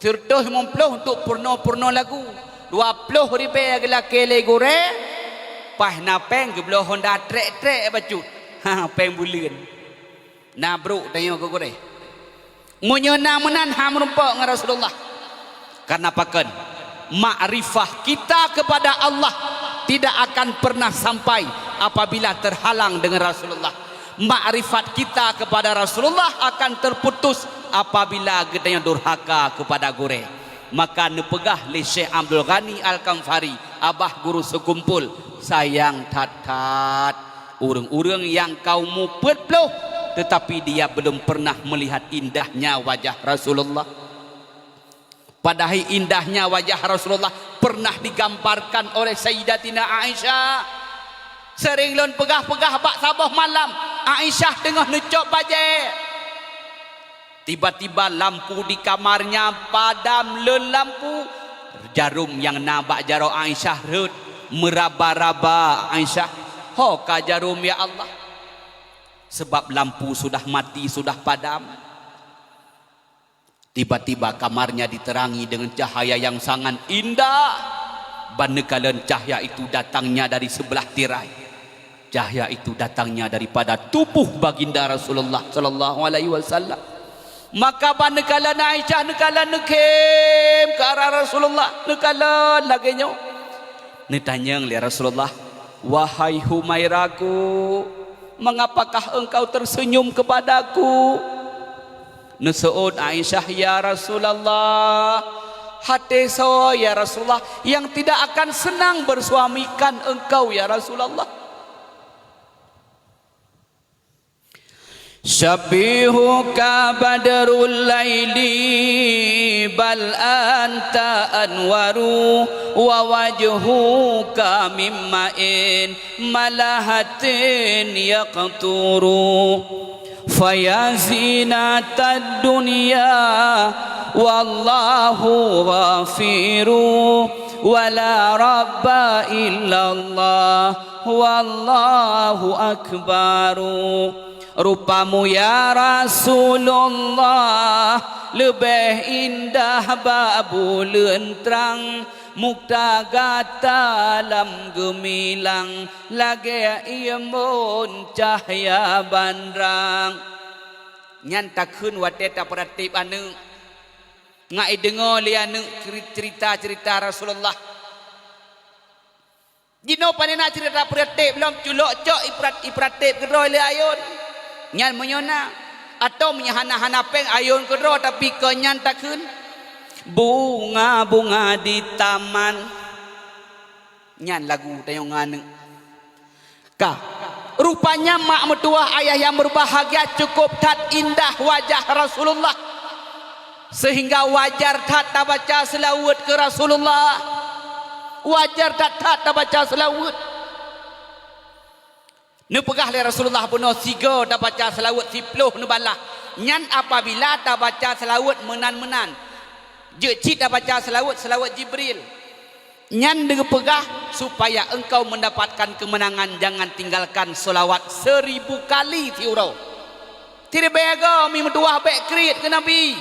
Sireutôh limong ploh untuk peurunoe-peurunoe lagu. Dua ploh ribée geulakée lé gurée, paih na péng geubloe honda trek-trek bacut. Ha, péng buleuen. Na brok tanyoe keu gurée. Meunyoe na meunan ha meurumpok ngon Rasulullah. Karena pakon? Makrifah kita kepada Allah tidak akan pernah sampai apabila terhalang dengan Rasulullah. Makrifat kita kepada Rasulullah akan terputus apabila geutanyoe durhaka kepada gurée. Maka neupeugah lé Syekh Abdul Ghani Al-Kamfari, Abah Guru Seukumpul, sayang that-that. Ureuëng-ureuëng nyang ka umu peuet ploh, tetapi dia belum pernah melihat indahnya wajah Rasulullah. Padahai indahnya wajah Rasulullah pernah digambarkan oleh Sayyidatina Aisyah. Sering lôn peugah-peugah bak saboh malam, Aisyah teungoh neucok bajée. Tiba-tiba lampu di kamarnya padam lôn lampu. Jarum nyang na bak jaroe Aisyah rhot, meuraba-raba Aisyah. Ho ka jarum, ya Allah? Sebab lampu sudah mati, sudah padam. Tiba-tiba kamarnya diterangi dengan cahaya yang sangat indah. Ban neukalon cahya itu datangnya dari sebelah tirai. Cahya itu datangnya daripada tubuh Baginda Rasulullah sallallahu alaihi wasallam. Maka ban neukalon Aisyah, neukalon neukhém keu arah Rasulullah, neukalon lagée nyoe. Neutanyong lé Rasulullah, "Wahai Humairaku, mengapakah engkau tersenyum kepadaku?" Neuseuôt Aisyah, "Ya Rasulullah, até soe, ya Rasulullah, yang tidak akan senang bersuamikan engkau, ya Rasulullah?" Syabbihuka badrul laili, bal anta anwaru, wa wajhuka min ma'in, malahatin yaqturu. Faya zinatad dunya, wallahu ghafiru, wa la rabba illallah, wallahu akbaru. Rupamu ya Rasulullah leubeh indah bak buleuen trang, muka gata lam geumilang lagée imbon cahya bandrang. Nyan takheun watée tapeuratéb aneuëk, ngat ideungoe lé aneuëk ceri-, cerita-cerita Rasulullah. Jinoe pane na ceurita peuratéb lom, culok cok iprat-, ipeuratéb keudroe lé ayôn. Nyan meunyoe na, atau meunyoe hana-hana péng ayôn keudroe tapi kon nyan takheun, "Bunga-bunga di taman." Nyan lagu tanyoe ngon aneuk. Ka. Rupanya mak meutuwah ayah yang berbahagia, cukup that indah wajah Rasulullah. Sehingga wajar that tabaca seulaweuet keu Rasulullah. Wajar that-that tabaca seulaweuet. Neupeugah lé Rasulullah bunoe sigoe tabaca seulaweuet, siploh neubalah. Nyan apabila tabaca seulaweuet meunan-meunan. Jeuet cit tabaca seulaweuet, seulaweuet Jibril. Nyan geupeugah, "Supaya engkau mendapatkan kemenangan, jangan tinggalkan selawat seribu kali siuroe." Siribèe goe mi meutuwah bèk kriet keu Nabi.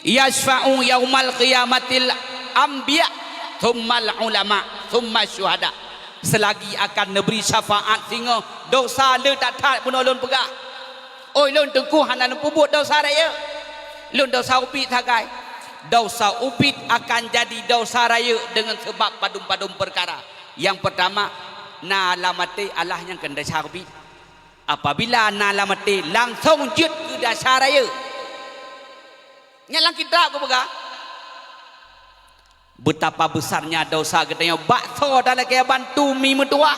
"Yasyfa'u yaumal qiyamatil anbiya, tsummal ulama, tsumma syuhada." Seulagi akan neubri syafaat singoh, desya le that-that bunoe lôn peugah. Oi, lôn teungku hana lôn peubuet desya rayeuk. Lôn desya ubit sagai. Desya ubit akan jadi desya rayeuk deungon seubab padum-padum peukara. Nyang peurtama, na lam até Allah nyang keuneuk desya ubit. Apabila na lam até, langsong jeuet keu desya rayeuk. Nyan lam kitab geupeugah. Betapa besarnya desya geutanyoe, bak soe talakèe bantu mi meutuwah?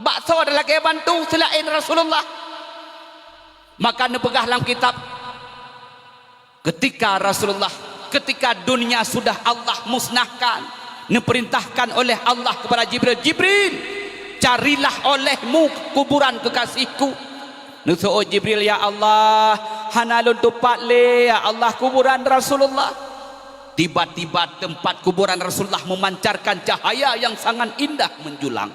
Bak soe talakèe bantu seulaén Rasulullah? Maka neupeugah lam kitab, ketika Rasulullah, ketika dunia sudah Allah musnahkan, neupeurintahkan oleh Allah kepada Jibril, "Jibril, carilah olehmu kuburan kekasihku." Neuseuôt Jibril, "Ya Allah, hana lôn tupat lé, ya Allah, kuburan Rasulullah." Tiba-tiba teumpat kuburan Rasulullah memancarkan cahaya nyang sangat indah menjulang.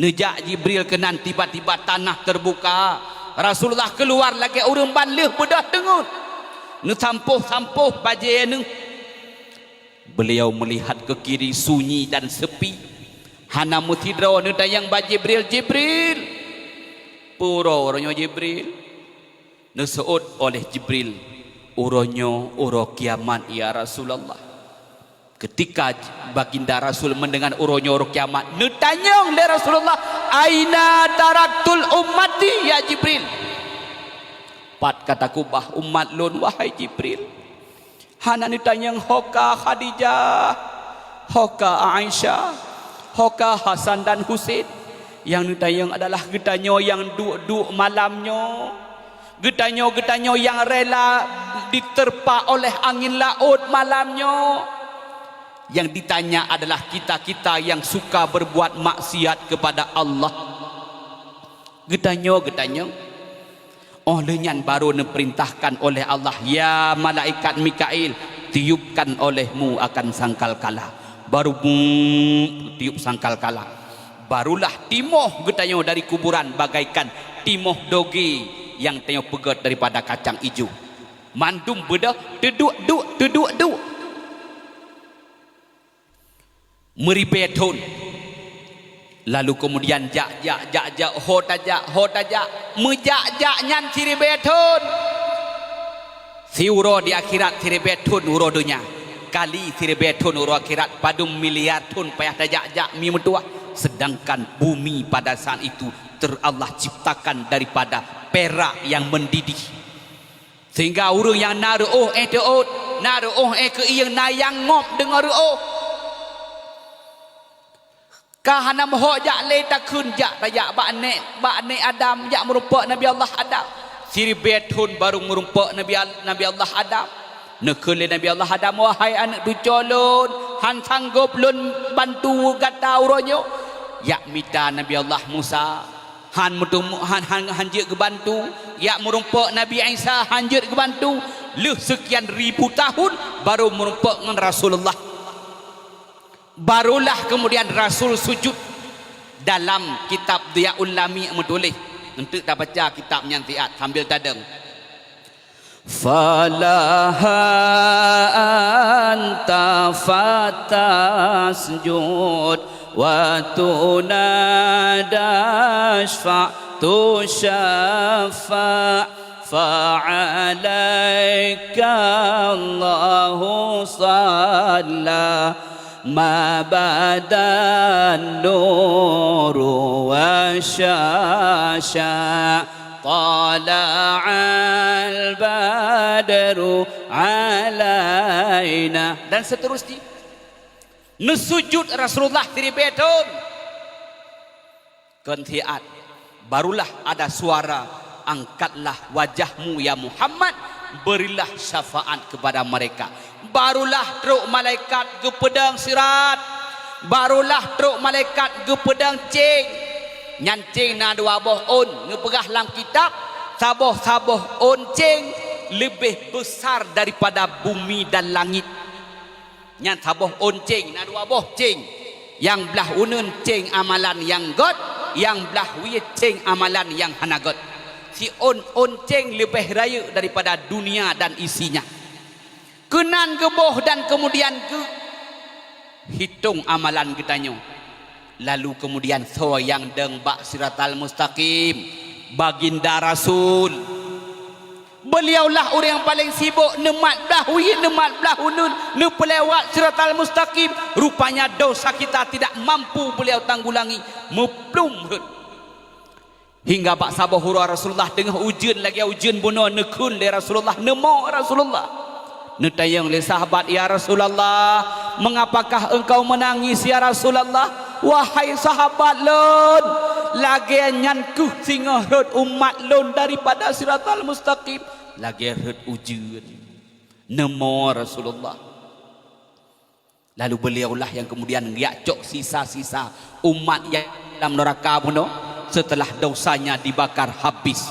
Neujak Jibril keunan, tiba-tiba tanah terbuka. Rasulullah keuluar lagèe ureueng ban lheueh beudôh teungeut. Neusampôh-sampôh bajèe neuh. Beliau melihat ke kiri, sunyi dan sepi. Hana meusidroe neutanyong bak Jibril, "Jibril, peue uroe nyoe, Jibril?" Neuseuôt oleh Jibril, "Uroe nyoe uroe kiamat, ya Rasulullah." Ketika Baginda Rasul mendengar uroe nyoe uroe kiamat, neutanyong lé Rasulullah, "Aina taraktul ummati, ya Jibril?" "Pat ka takubah umat lôn, wahai Jibril?" Hana neutanyong ho ka Khadijah, ho ka Aisyah, ho ka Hasan dan Husein. Nyang neutanyong adalah geutanyoe nyang duek-duek malam nyoe. Geutanyoe, geutanyoe nyang rela diterpa oleh angin laôt malam nyoe. Yang ditanya adalah kita-kita yang suka berbuat maksiat kepada Allah. Geutanyoe, geutanyoe. Óh lheueh nyan baru neupeurintahkan oleh Allah, "Ya malaikat Mikail, tiupkan olehmu akan sangkakala." Baru bum, tiup sangkakala. Barulah timoh geutanyoe dari kuburan bagaikan timoh dogé nyang tanyoe peugét daripada kacang ijo. Mandum beudôh teuduek-duek, teuduek-duek. Meuribèe thôn. Lalu keumudian jak, jak, jak, jak, ho tajak, ho tajak. Meujak-jak nyan siribèe thôn. Siuroe di akhirat siribèe thôn uroe donya. Kali siribèe thôn uroe akhirat, padum miliar thôn payah tajak-jak mi meutuwah. Sedangkan bumi pada saat itu ter-, Allah ciptakan daripada perak yang mendidih. Sehingga ureueng nyang na reuôh éh teuôt, na reuôh éh keuieng, na nyang ngop deungon reuôh. Ka hana meuhok jak lé takheun jak tajak bak nèk, bak nèk Adam, jak meurumpok Nabi Allah Adam. Siribèe thôn baru meurumpok Nabi Al-, Nabi Allah Adam. Neukheun lé Nabi Allah Adam, "Wahai aneuk cucoe lôn, hán sanggob lôn bantu gata uroe nyoe." Jak mita Nabi Allah Musa. Hán meuteumé, hán, hán, hán jeuet geubantu. Jak meurumpok Nabi Isa hán jeuet geubantu. Lheueh seukian ribu tahun baru meurumpok ngon Rasulullah. Barulah keumudian Rasul sujud. Dalam kitab Diyaul Lami meutuléh. Eunteuk tabaca kitab nyan siat sambil tadeung. فلها أنت فتسجد وتنادى اشفع تشفع فعليك الله صلى ما بدا النور وشاشا، طلع البدر علينا. Dan seterusnya. Neusujud Rasulullah siribèe thôn. Kon siat, barulah ada suara, "Angkatlah wajahmu, ya Muhammad, berilah syafaat kepada mereka." Barulah trok malaikat geupeudong sirat. Barulah trok malaikat geupeudong céng. Nyan céng na dua boh ôn, geupeugah lam kitab, saboh-saboh ôn céng leubeh besar daripada bumi dan langit. Nyan saboh ôn céng, na dua boh céng. Nyang blah uneuen céng amalan nyang gét, nyang blah wie céng amalan nyang hana gét. Siôn-ôn céng leubeh rayeuk daripada dunia dan isinya. Keunan geuboh dan keumudian geu-, hitong amalan geutanyoe. Lalu keumudian soe nyang dong bak Siratal Mustaqim? Baginda Rasul. Beliaulah ureuëng nyang paleng sibok neumat blah wie, neumat blah uneuen, neupeulewat Siratal Mustaqim. Rupanya dosa kita tidak mampu beliau tanggulangi, meuplum rhot. Hingga bak saboh uroe Rasulullah teungoh ujeuen lagée ujeuen bunoe, neukheun lé Rasulullah, neumo Rasulullah. Neutanyong lé sahabat, "Ya Rasulullah, mengapakah engkau menangis, ya Rasulullah?" "Wahai sahabat lôn, lagée nyan kheueh singoh rhot umat lôn daripada Siratal Mustaqim, lagée rhot ujeuen." Neumo Rasulullah. Lalu beliaulah yang kemudian geujak cok sisa-sisa umat nyang lam neuraka bunoe, setelah dosanya dibakar habis.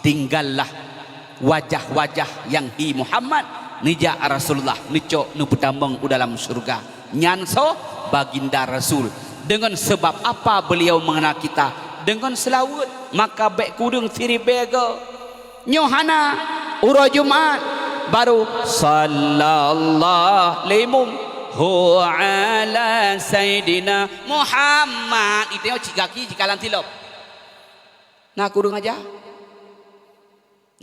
Tinggallah wajah-wajah yang hi Muhammad, neujak Rasulullah, neucok, neupeutamong u dalam syurga. Nyan soe? Baginda Rasul. Dengan sebab apa beliau mengenal kita? Dengan selawat. Maka bék kureueng siribée goe. Nyoe hana, uroe Jumat, baru sallallahu limum hu ala sayyidina Muhammad. Itu nyoe cit gaki, cit kalan tilop. Na kureueng aja.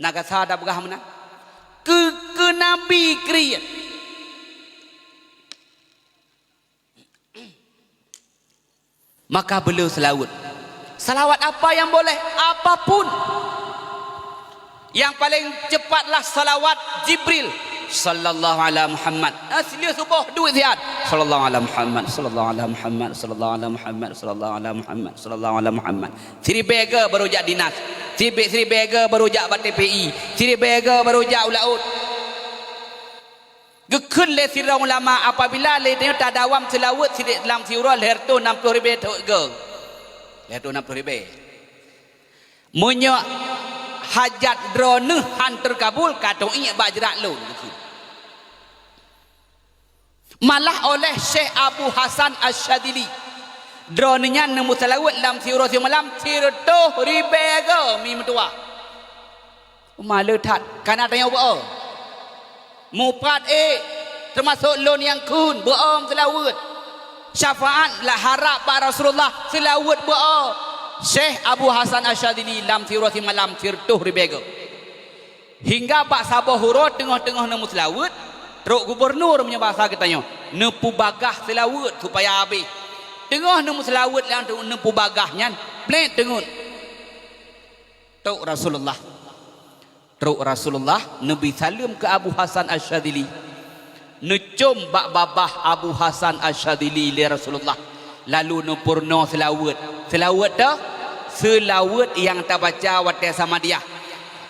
Na gasa ada peugah meunan. Keu, keu Nabi kriet. Maka beliau selawat. Salawat apa yang boleh? Apapun. Yang paling cepatlah salawat Jibril. Sallallahu ala Muhammad. Asli subuh duit siat. Sallallahu ala Muhammad, sallallahu ala Muhammad, sallallahu ala Muhammad, sallallahu ala Muhammad, sallallahu ala Muhammad. Siribée goe baru jak dinas. Siribée, siribée goe baru jak bak T P I. Siribée goe baru jak u laôt. Geukheun lé sidroe ulama, apabila lé tanyoe tadawam seulaweuet sidék lam siuroe lhèe reutôh nam ploh ribèe thok goe. Lhèe reutôh nam ploh ribèe. Meunyoe hajat droeneuh han teukabul, ka toiek bak jrat lôn, geukheun. Malah oleh Syekh Abu Hasan Asy-Syadzili, droeneuh nyan neumeuseulaweuet lam siuroe simalam sireutôh ribèe goe mi meutuwah. Uma le that, kana tanyoe beu-o. Mupat ék, teumasok lôn nyang kheun, beu-o meuseulaweuet. Syafaat la harab bak Rasulullah, seulaweuet beu-o. Syekh Abu Hasan Asy-Syadzili lam siuroe simalam sireutôh ribèe goe. Hingga bak saboh uroe teungoh-teungoh neumeuseulaweuet, trok gubunur meunyoe basa geutanyoe, neupeubagaih seulaweuet supaya habéh. Teungoh neumeuseulaweuet lam neupubagaih nyan, plét teungeut. Trok Rasulullah. Trok Rasulullah, neubri saleuem keu Abu Hasan Asy-Syadzili. Neucôm bak babah Abu Hasan Asy-Syadzili lé Rasulullah. Lalu neupeurunoe seulaweuet. Seulaweuet teuh? Seulaweuet nyang tabaca watèe samadiyah.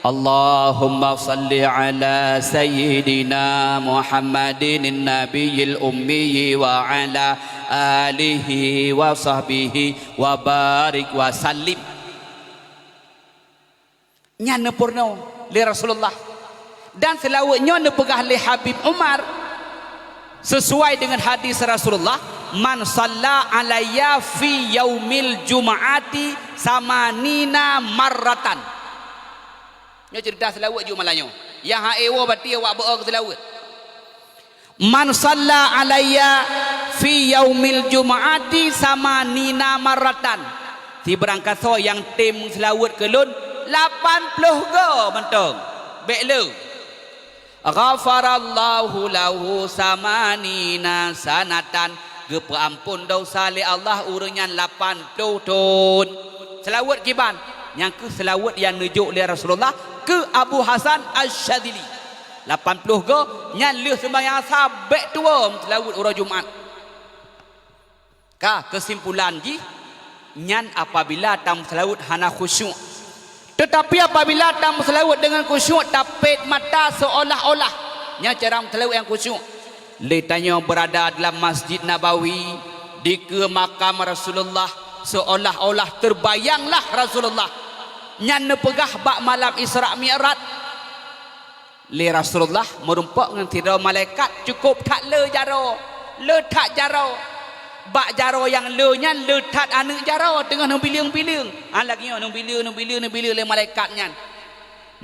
Allahumma shalli ala sayyidina Muhammadin nabiyil ummi wa ala alihi wa sahbihi wa barik wa sallim. Nyan neupeurunoe lé Rasulullah. Dan seulaweuet nyoe neupeugah lé Habib Umar, sesuai dengan hadis Rasulullah, "Man shalla alayya fi yaumil jum'ati samanina marratan." Nyoe ceurita seulaweuet ju malam nyoe. Nyang hana éwo bati awak beu-o keu seulaweuet. "Man shalla alayya fi yaumil jum'ati samanina marratan." Sibarang kasoe nyang tem seulaweuet keu lôn lapan ploh goe mantong. Bék le. "Ghafarallahu lahu samanina sanatan." Geupeuamphon desya lé Allah ureuëng nyan lapan ploh thon. Seulaweuet kiban, nyang kheueh seulaweuet nyang neujok lé Rasulullah keu Abu Hasan Asy-Syadzili. Lapan ploh goe nyan lheueh seumbahyang Asar bék tuwoe meuseulaweuet uroe Jumat. Ka, keusimpulan jih, nyan apabila tameuseulaweuet hana khusyuk. Teutapi apabila tameuseulaweuet deungon khusyuk, tapét mata seolah-olah, nyan cara meuseulaweuet nyang khusyuk. Lé tanyoe beurada dalam Masjid Nabawi, dikeue makam Rasulullah, seolah-olah teubayanglah Rasulullah. Nyan neupeugah bak malam Isra Mi'raj. Lé Rasulullah meurumpok ngon sidroe malaikat cukôp that le jaroe, le that jaroe. Bak jaroe nyang le nyan le that aneuëk jaroe teungoh neubileung-bileung. Ha, lagée nyoe neubileung, neubileung, neubileung lé malaikat nyan.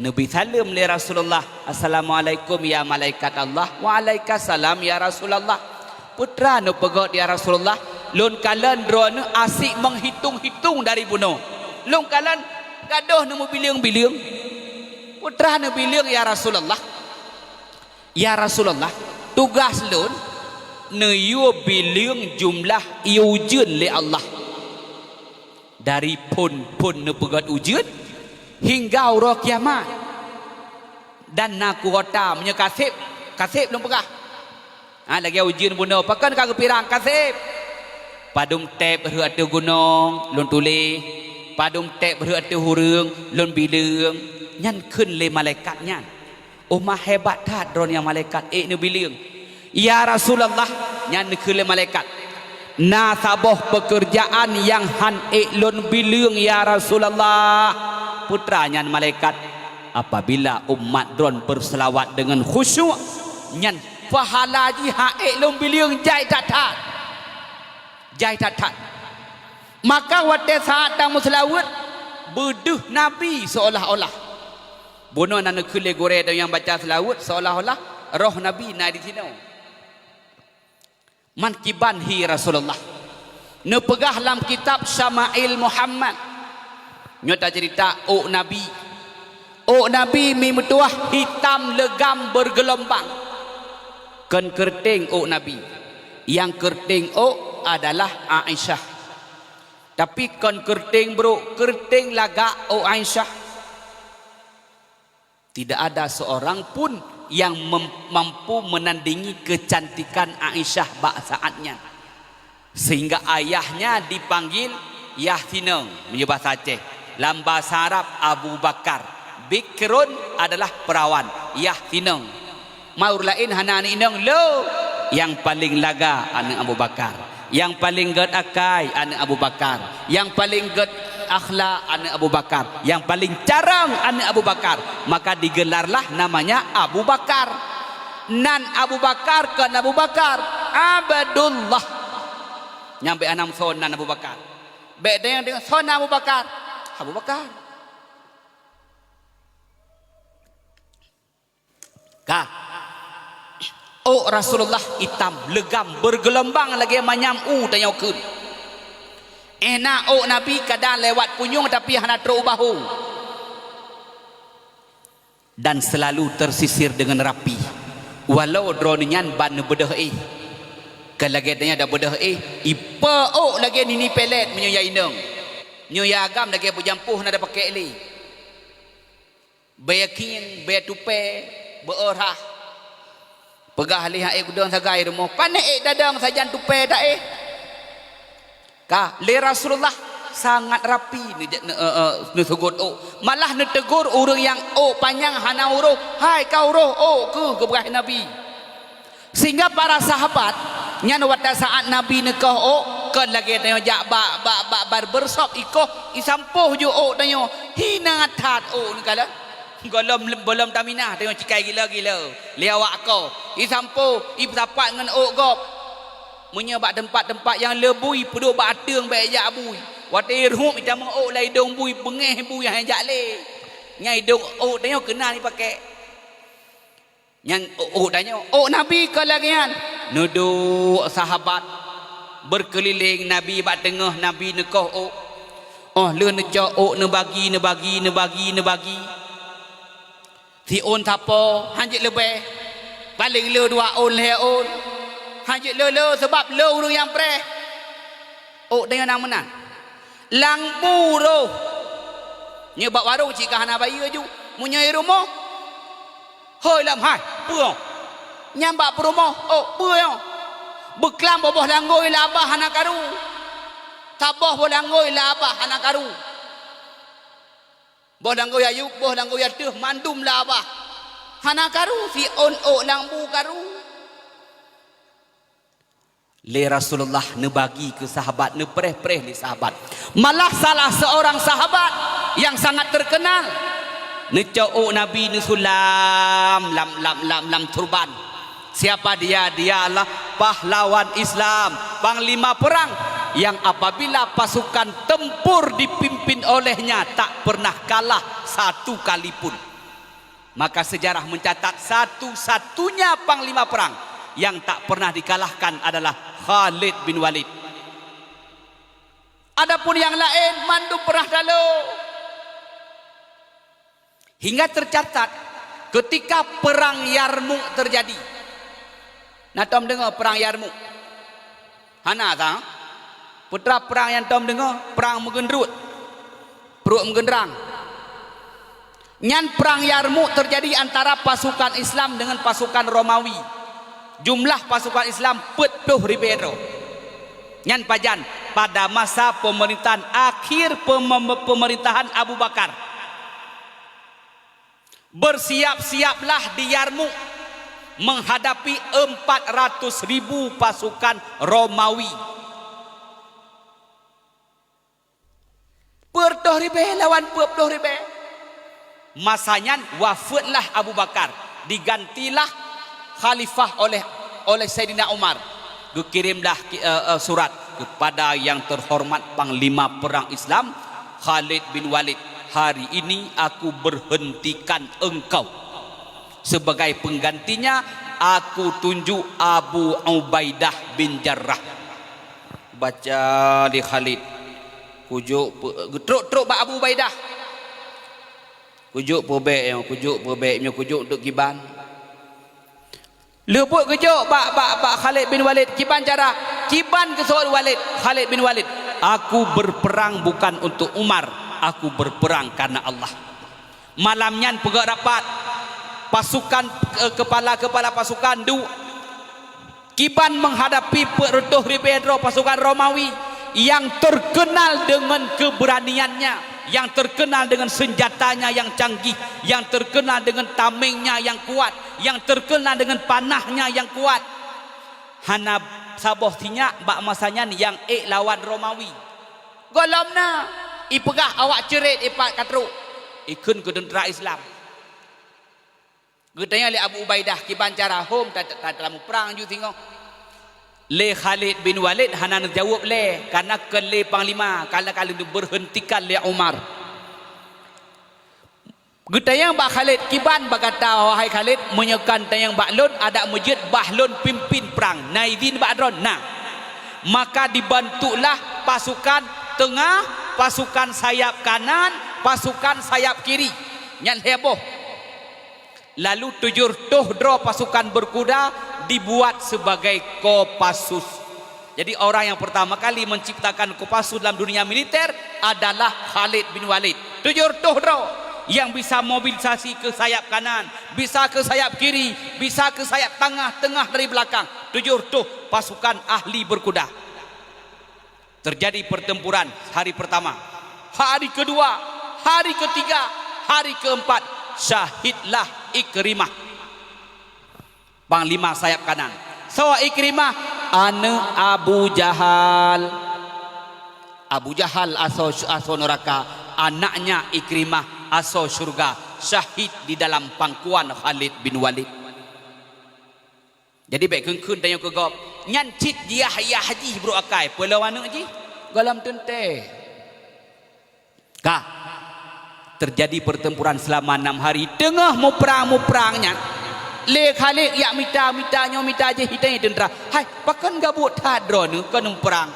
Neubi saleuem lé Rasulullah, "Assalamualaikum ya malaikat Allah." "Waalaikumsalam ya Rasulullah." Peue teuma neupeugét ya Rasulullah, "Lôn kalon droeneueh asyik meuhitong-hitong dari bunoe. Lôn kalon gadôh neumeubileung-bileung." Peue teuma neubileung ya Rasulullah. "Ya Rasulullah, tugaih lôn neuyue bileung jumlah ié ujeuen lé Allah. Dari phon-phon neupeugét ujeuen hingga uroe kiamat. Dan na kuota, meunyoe ka seb, ka seb lôn peugah." Ha, lagée ujeuen bunoe, pakon ka geupirang, ka seb. Padum teb rhot ateueh gunong, lôn tuléh. Padum teb rhot ateueh ureuëng, lôn bileung. Nyan kheun lé malaikat nyan. Oh, ma hebat that droeneueh malaikat ék neubileung. "Ya Rasulullah," nyan neukheun lé malaikat, "na saboh peukeurjaan nyang han ék lôn bileung, ya Rasulullah." Peue teuma nyan malaikat, "Apabila umat droen beuseulaweuet deungon khusyuk, nyan pahala jih han ék lôn bileung jai that-that." Jai that-that. Maka watée saát tameuseulaweuet, beudeuh Nabi seolah-olah. Bunoe na neukheun lé gurée nyang baca seulaweuet seolah-olah roh Nabi na disinoe. Man kiban hi Rasulullah. Neupeugah lam kitab Syama'il Muhammad. Nyoe taceurita ôk Nabi. Ôk Nabi mi meutuwah hitam leugam beugeulumbang. Kon keureuténg ôk Nabi. Nyang keureuténg ôk adalah Aisyah. Tapi kon keureuténg brôk, keureuténg lagak ôk Aisyah. Tidak ada seorang pun yang mem-, mampu menandingi kecantikan Aisyah bak saat nyan. Sehingga ayahnya dipanggil Yah Sinong, meunyoe basa Aceh. Lam basa Arab, Abu Bakar. Bikrun adalah perawan, Yah Sinong. Maur laén hana aneuëk inong le, nyang paleng laga aneuëk Abu Bakar. Nyang paleng gét akai aneuëk Abu Bakar. Nyang paleng gét akhlak aneuëk Abu Bakar. Nyang paleng carông aneuëk Abu Bakar. Maka digelarlah namanya Abu Bakar. Nan Abu Bakar kon Abu Bakar, Abdullah. Nyang bék hana meusoe nan Abu Bakar. Bék deungoe-deungoe soe nan Abu Bakar. Abu Bakar. Ka. Ôk Rasulullah itam, leugam, beugeulumbang lagée manyam u tanyoe kheun. Éh na ôk Nabi kadang lewat punyueng tapi hana trok u bahô. Dan selalu tersisir dengan rapi. Walau droeneueh nyan ban neubeudôh éh. Ka lagée tanyoe dak beudôh éh, ipe ôk lagée nini pelet meunyoe ya inong. Meunyoe ya agam lagée beujampôh na dak pakek lé. Bée khieng, bée tupée, beu-eu rhah. Peugah lé han ék kudong sagai rumoh, "Pane ék dadong sajan tupée taéh?" Ka, lé Rasulullah sangat rapi neuje-, ne-, eh, eh, neuseugot ôk. Malah neutegur ureuëng nyang ôk panyang hana uroh, "Hai ka uroh ôk keuh," geupeugah Nabi. Sehingga para sahabat nyan watée saát Nabi neukoh ôk, kon lagée tanyoe jak bak, bak, bak barbershop ikoh, isampôh ju ôk tanyoe, hina that ôk neukalon. Gohlom, gohlom taminah tanyoe cikai gila-gila lé awak koh, isampôh, ipeusapat ngon ôk gob. Meunyoe bak teumpat-teumpat nyang le bui, peuduek bak ateueng bék jak bui. Watée irhup itamong ôk lam idong bui, beungéh bui han jak lé. Nyan idong ôk tanyoe keunan ipakek. Nyang ôk tanyoe, ôk Nabi kon lagée nyan. Neuduek sahabat beukeulileng Nabi bak teungoh Nabi neukoh ôk. Óh lheueh neucok ôk neubagi, neubagi, neubagi, neubagi. Siôn sapo han jeuet leubeh. Paleng le dua ôn lhée ôn. Hana jeuet le-le, sabab le ureuëng nyang preh. Ôk tanyoe na meunan. Lam bu roh. Nyoe bak warong cit ka hana bayeue ju. Meunyoe i rumoh, hôi lom hai, peue? Nyan bak peurumoh, ôk, peue nyoe? Beuklam boh-boh langgôi lam babah hana karu. Saboh boh langgôi lam babah hana karu. Boh langgôi ayub, boh langgôi ateueh, mandum lam babah. Hana karu, si ôn ôk lam bu karu. Lé Rasulullah neubagi keu sahabat, neupreh-preh lé sahabat. Malah salah seorang sahabat yang sangat terkenal, neucok ôk Nabi neusulam lam, lam, lam, lam turban. Siapa dia? Dialah pahlawan Islam, panglima perang yang apabila pasukan tempur dipimpin olehnya tak pernah kalah satu kali pun. Maka sejarah mencatat satu-satunya panglima perang yang tak pernah dikalahkan adalah Khalid bin Walid. Adapun yang laén mandum pernah talo. Hingga tercatat ketika perang Yarmuk terjadi. Na tom deungoe perang Yarmuk? Hana sang? Putra perang nyang tom deungoe, perang meugeundruet, pruet meugeundrang. Nyan perang Yarmuk terjadi antara pasukan Islam dengan pasukan Romawi. Jumlah pasukan Islam peuet ploh ribée droe. Nyan pajan pada masa pemerintahan akhir pem-, pemerintahan Abu Bakar. Bersiap-siaplah di Yarmuk menghadapi empat ratus ribu pasukan Romawi. Peuet ploh ribée lawan peuet ploh ribée. Masa nyan wafeuetlah Abu Bakar, digantilah khalifah oleh, oleh Saidina Umar. Geukirimlah ki-, eh, eh, surat kepada yang terhormat panglima perang Islam, Khalid bin Walid, "Hari ini aku berhentikan engkau. Sebagai penggantinya, aku tunjuk Abu Ubaidah bin Jarrah." Baca lé Khalid, kujok pe-, geutrok-trok bak Abu Ubaidah. Kujok peubek nyoe, kujok peubek nyoe, kujok untuk kiban. Leubuet geujok bak, bak, bak Khalid bin Walid, kiban cara, kiban geuseuôt Walid, Khalid bin Walid, "Aku berperang bukan untuk Umar, aku berperang karena Allah." Malam nyan peugét rapat, pasukan, eh, kepala-kepala pasukan duek, kiban menghadapi peuet reutôh ribée droe pasukan Romawi yang terkenal dengan keberaniannya, yang terkenal dengan senjatanya yang canggih, yang terkenal dengan tamengnya yang kuat, yang terkenal dengan panahnya yang kuat. Hana saboh sinyak bak masa nyan nyang ék lawan Romawi. Gohlom na, ipeugah awak ceuret ipat ka trok, ikheun keu teuntara Islam. Geutanyong lé Abu Ubaidah, "Kiban cara hom ta-, ta-, ta-, tamuprang ju singoh?" Lé Khalid bin Walid hana neujaweueb lé, kareuna keu lé panglima, kareuna ka lheueh neubeurhentikan lé Umar. Geutanyong bak Khalid, "Kiban bak gata, wahai Khalid, meunyoe ka neutanyong bak lôn, adak meujeuet bah lôn pimpin prang, na idhin bak droen?" "Na." Maka dibantuklah pasukan teungah, pasukan sayap kanan, pasukan sayap kiri. Nyan lhée boh. Lalu tujoh reutôh droe pasukan berkuda dibuat sebagai Kopassus. Jadi, orang yang pertama kali menciptakan Kopassus dalam dunia militer adalah Khalid bin Walid. Tujoh reutôh droe yang bisa mobilisasi ke sayap kanan, bisa ke sayap kiri, bisa ke sayap tengah, tengah dari belakang. Tujoh reutôh pasukan ahli berkuda. Terjadi pertempuran hari pertama, hari kedua, hari ketiga, hari keempat, syahidlah Ikrimah, panglima sayap kanan. Soe Ikrimah? Aneuk Abu Jahal. Abu Jahal asoe, asoe neuraka, anaknya Ikrimah asoe syurga, syahid di dalam pangkuan Khalid bin Walid. Jadi, bék kheun-kheun tanyoe keu gob. Nyan cit jiyah-yah jih brôk akai, peue lom aneuk jih? Gohlom teuntée. Ka terjadi pertempuran selama enam hari. Teungoh muprang-muprang nyan, lé Khalid jak mita, mita nyoe, mita jih, itanyong teuntara, "Hai, pakon gabuek that droeneuh kon muprang?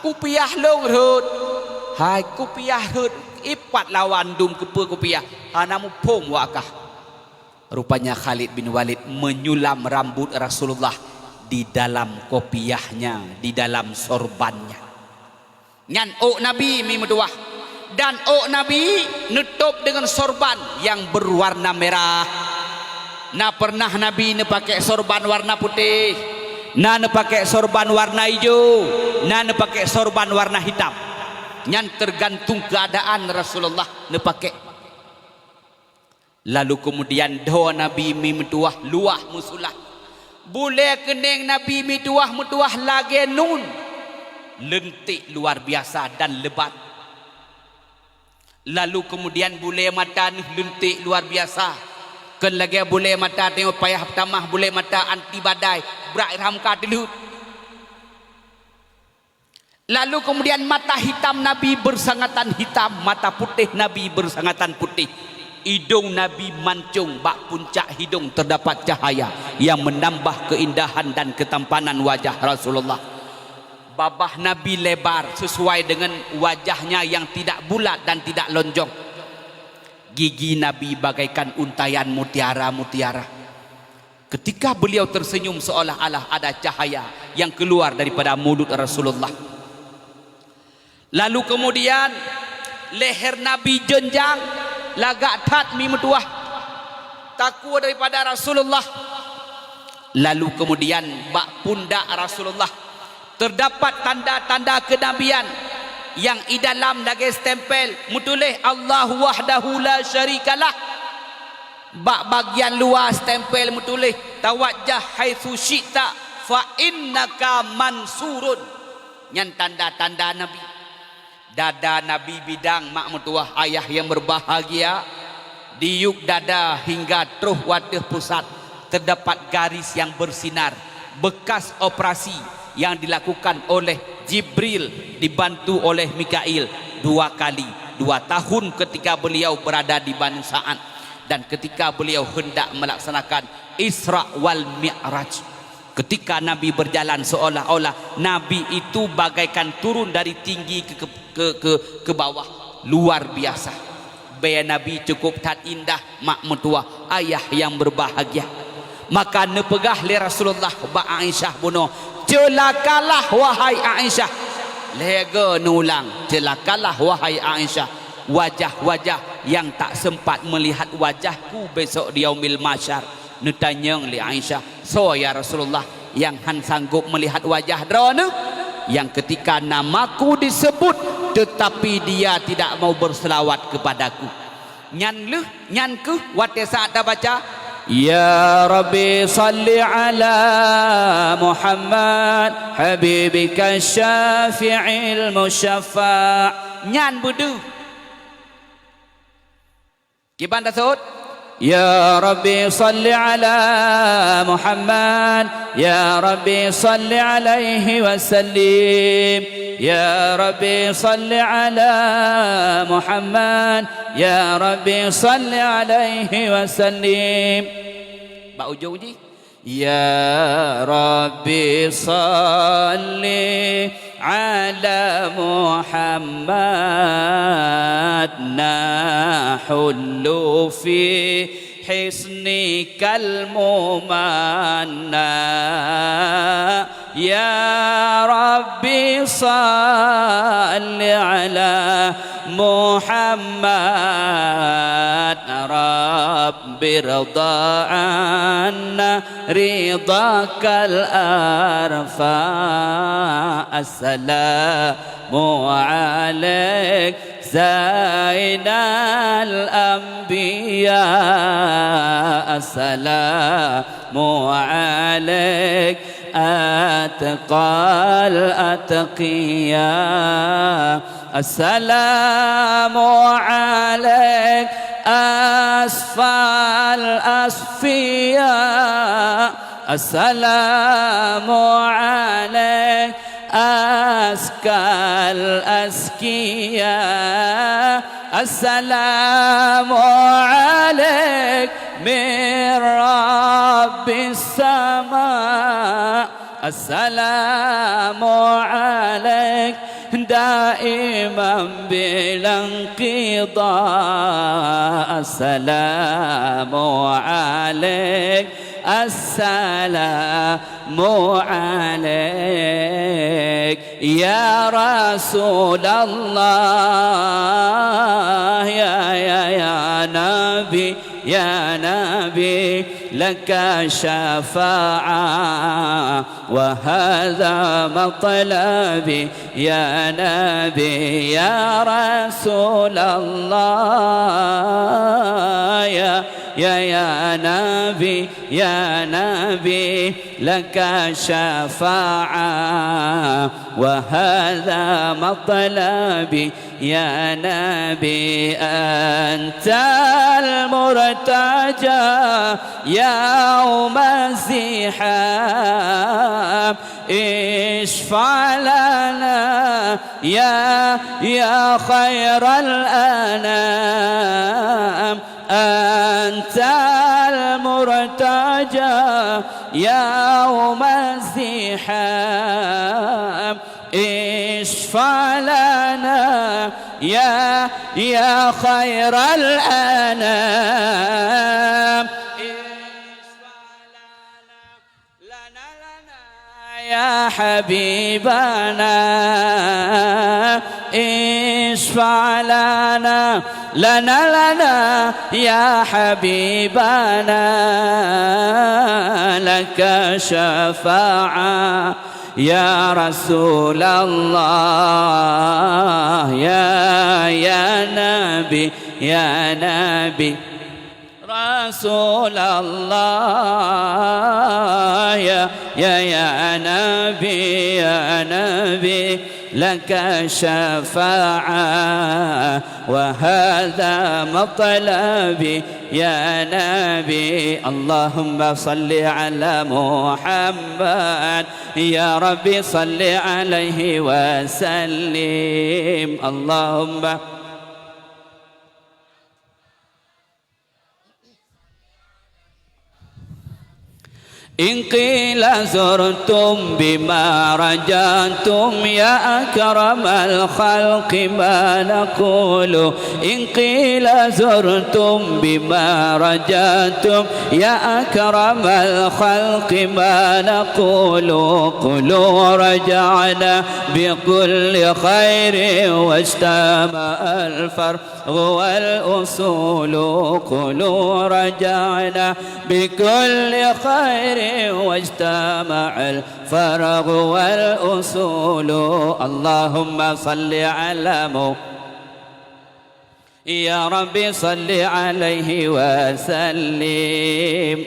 Kupiah lôn rhot." "Hai, kupiah rhot, ipat lawan dum keupeue kupiah? Hana muphom wak kah." Rupanya Khalid bin Walid menyulam rambut Rasulullah di dalam kopiahnya, di dalam sorbannya. Nyan ôk Nabi mi meutuwah. Dan ôk Nabi neutôb deungon sorban nyang berwarna merah. Na pernah Nabi neupakèk sorban warna putéh, na neupakèk sorban warna ijo, na neupakèk sorban warna hitam. Nyan teugantung keuadaan Rasulullah neupakèk. Lalu keumudian dhoe Nabi mi meutuwah luwah meusulah. Bulèe keunèng Nabi mi tuwah meutuwah lagèe nun, leuntek luar biasa dan lebat. Lalu keumudian bulèe mata neuh leuntek luar biasa, kon lagèe bulèe mata tanyoe payah tamah bulèe mata anti badai, brat rham ka teulheuet. Lalu keumudian mata hitam Nabi bersangatan hitam, mata putéh Nabi bersangatan putéh. Idông Nabi mancông, bak puncak hidông terdapat cahaya yang menambah keindahan dan ketampanan wajah Rasulullah. Babah Nabi lebar sesuai dengan wajahnya yang tidak bulat dan tidak lonjong. Gigi Nabi bagaikan untaian mutiara-mutiara. Ketika beliau tersenyum, seolah-olah ada cahaya yang keluar daripada mulut Rasulullah. Lalu kemudian, leher Nabi jeunjang, lagak that mi meutuwah, takue daripada Rasulullah. Lalu kemudian, bak pundak Rasulullah terdapat tanda-tanda kenabian yang i dalam lagèe stempel meutuléh, "Allahu wahdahu la syarikalah." Bak bagian luwa stempel meutuléh, "Tawajjah haitsu syi'ta fa innaka mansurun." Nyan tanda-tanda Nabi. Dada Nabi bidang, mak meutuwah, ayah yang berbahagia. Di yup dada hingga troh u ateueh pusat terdapat garis yang bersinar, bekas operasi yang dilakukan oleh Jibril dibantu oleh Mikail dua kali, dua tahun ketika beliau berada di Banu Sa'ad dan ketika beliau hendak melaksanakan Isra wal Mi'raj. Ketika Nabi berjalan, seolah-olah Nabi itu bagaikan turun dari tinggi ke, ke, ke, ke, ke bawah. Luar biasa. Bèe Nabi cukup that indah, mak meutuwah, ayah yang berbahagia. Maka neupeugah lé Rasulullah bak Aisyah bunoe, "Ceulakalah, wahai Aisyah!" Lhèe goe neuulang, "Ceulakalah, wahai Aisyah! Wajah-wajah yang tak sempat melihat wajahku besok di Yaumil Mahsyar." Neutanyong lé Aisyah, "Soe, ya Rasulullah, nyang han sanggob meulihat wajah droeneuh?" "Nyang keutika namaku disebut, teutapi dia tidak mau berselawat keupadaku." Nyan lheueh, nyan kheueh watèe saat tabaca, "Ya Rabbi, salli ala Muhammad, habibika syafi'il musyaffa'." Nyan beudeuh. Kiban taseuôt? Ya Rabbi, salli ala Muhammad, ya Rabbi, salli alaihi wasallim. Ya Rabbi, salli ala Muhammad, ya Rabbi, salli alaihi wasallim. Bak ujong jih. Ya Rabbi, salli ala Muhammad, nahullu fi hisnikal mumanna. Ya Rabbi, salli ala Muhammad, Rabbi, rida anna ridakal arfa. Assalamu alaik, Zainal Anbiya. Assalamu alaik, Atqal Atqiya. Assalamu alaik, Asfal Asfiya. Assalamu alaik, Azkal Azkiya. Assalamu alaik, min Rabbis sama. Assalamu alaik, daiman bil inqida. Assalamu alaik, السلام عليك يا رسول الله، يا، يا، يا نبي، يا نبي، لك شفاعة، وهذا مطلبي، يا نبي، يا رسول الله، يا، يا، يا نبي، يا نبي، لك شفاعة، وهذا مطلبي، يا نبي، أنت المرتجى يوم الزحام، اشفع لنا يا، يا خير الأنام. أنت المرتجى يوم الزحام، اشفع لنا يا، يا خير الأنام. اشفع لنا، لنا، لنا يا حبيبنا، اشفع لنا، لنا، لنا يا حبيبنا، لك شفاعة يا رسول الله، يا، يا نبي، يا نبي. رسول الله، يا، يا، يا نبي، يا نبي، لك شفاعة، وهذا مطلبي، يا نبي. اللهم صل على محمد، يا ربي صل عليه وسلم. اللهم إن قيل زرتم بما رجعتم يا أكرم الخلق ما نقول. إن قيل زرتم بما رجعتم يا أكرم الخلق ما نقول. قلوا رجعنا بكل خير واجتمع الفرح والأصول. قلوا رجعنا بكل خير واجتمع الفرح والأصول. اللهم صل على مو-، يا رب صل عليه وسلم.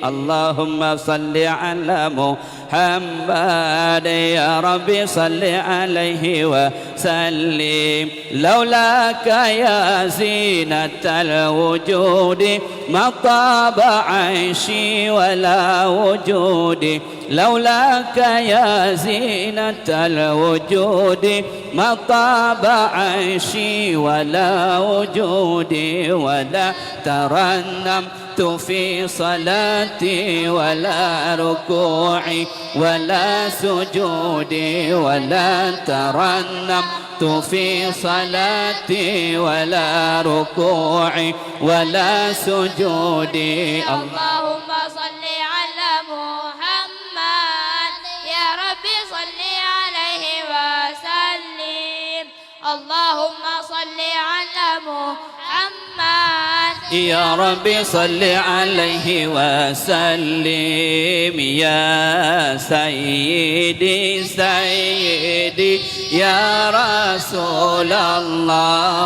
اللهم صل على مو-، محمد، يا رب صل عليه وسلم. لولاك يا زينة الوجود ما طاب عيشي ولا وجودي. لولاك يا زينة الوجود ما طاب عيشي ولا وجودي، ولا ترنمت في صلاتي ولا ركوعي ولا سجودي، ولا ترنمت في صلاتي ولا ركوعي ولا سجودي. اللهم صل على محمد، يا رب صل عليه وسلم. اللهم صل على محمد. يا رب صل عليه وسلم. يا سيدي، سيدي، يا رسول الله،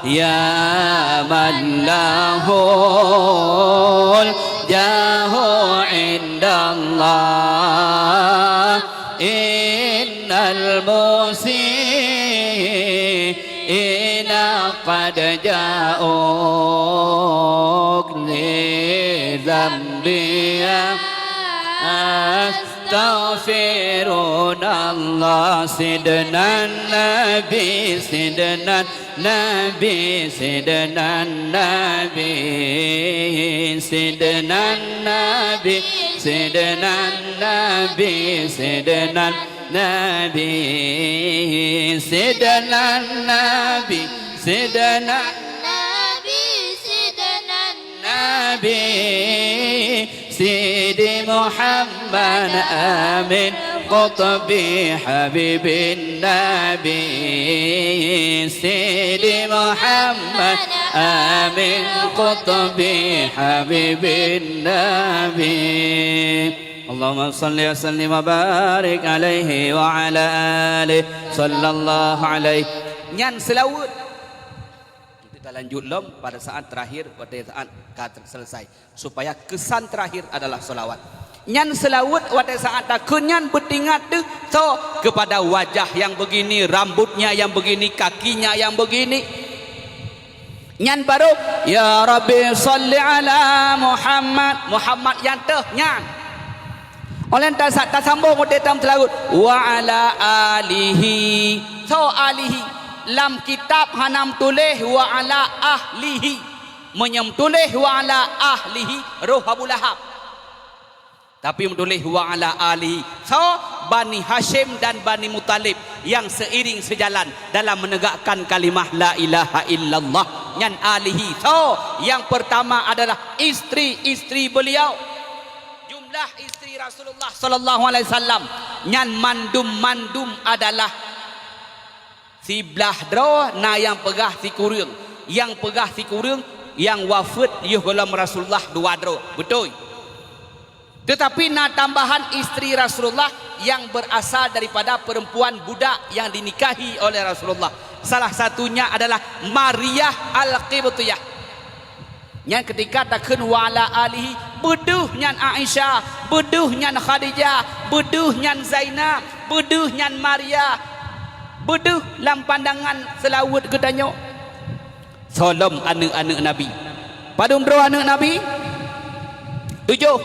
يا من له الجاه عند الله، إن المسيئين قد جاءوك لذنبي يستغفرون الله. سيدنا النبي، سيدنا النبي، سيدنا النبي، سيدنا النبي، سيدنا النبي، سيدنا النبي، سيدنا النبي، سيدنا النبي، سيدنا النبي، Sidi Muhammad Amin, Qutbi Habibin Nabi. Sidi Muhammad Amin, Qutbi Habibin Nabi. Allahumma salli wa sallim wa barik alaihi wa ala alihi sallallahu alaihi. Nyan seulaweuet. Kita lanjut lom pada saat terakhir, pada saat ka selesai. Supaya kesan terakhir adalah selawat. Nyan seulaweuet watée saat takheun nyan beutingat teuh soe, kepada wajah yang begini, rambutnya yang begini, kakinya yang begini. Nyan baru, "Ya Rabbi salli ala Muhammad." Muhammad nyang teuh nyan. Oleh ta-, tasambong watée tam seulaweuet, "Wa ala alihi." Soe alihi? Lam kitab hana meutuléh "Wa ala ahlihi". Meunyoe meutuléh "Wa ala ahlihi", roh Abu Lahab. Tapi meutuléh "Wa ala alihi". Soe? Bani Hasyim dan Bani Muthalib yang seiring sejalan dalam menegakkan kalimah la ilaha illallah. Nyan alihi. Soe? Yang pertama adalah istri-istri beliau. Jumlah istri Rasulullah sallallahu alaihi wasallam nyan mandum-mandum adalah siblaih droe, na nyang peugah sikureueng. Nyang peugah sikureueng, nyang wafeuet yoh gohlom Rasulullah dua droe. Beutôi. Tetapi na tambahan istri Rasulullah yang berasal daripada perempuan budak yang dinikahi oleh Rasulullah. Salah satunya adalah Maryah Al-Qibtiyah. Nyan ketika takheun "Wa ala alihi", beudôh nyan Aisyah, beudôh nyan Khadijah, beudôh nyan Zainab, beudôh nyan Maria, beudôh lam pandangan seulaweuet geutanyoe. Soe lom aneuëk-aneuëk Nabi? Padum droe aneuëk Nabi? Tujoh.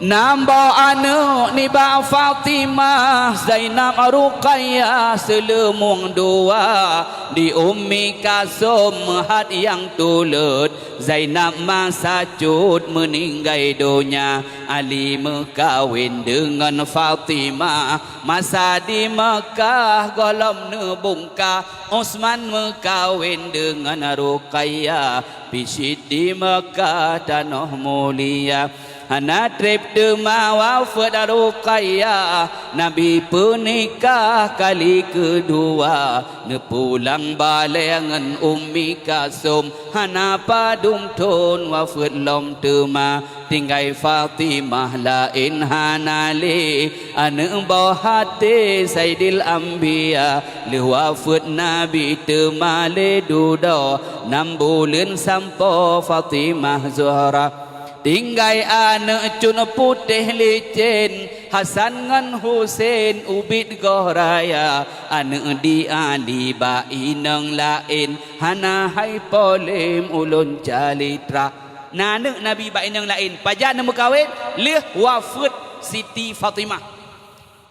Nam boh aneuëk nibak Fatimah, Zainab, Ruqayyah, seuleumong dua. Di Ummi Kalsum hat nyang tuleuet, Zainab masa cut meuninggai donya. Ali meukawen deungon Fatimah masa di Meukah gohlom neubungka. Utsman meukawen deungon Ruqayyah, biet cit di Meukah tanoh mulia. Hana treb teuma wafeuet Ruqayyah, Nabi peunikah kali keudua. Neupulang balée ngon Ummi Kalsum, hana padum thon wafeuet lom teuma. Tinggai Fatimah laén hana lé, aneuëk boh até Saidil Anbiya. Lheueh wafeuet Nabi teuma lé dudoe nam buleuen sampoe Fatimah Zuhra. Tinggai aneuëk cut putéh licén, Hasan ngon Husen ubit goh raya. Aneuëk di Ali bak inong laén, hana hai polém ulôn calitra. Na aneuëk Nabi bak inong laén, pajan neumeukawen? Lheueh wafeuet Siti Fatimah.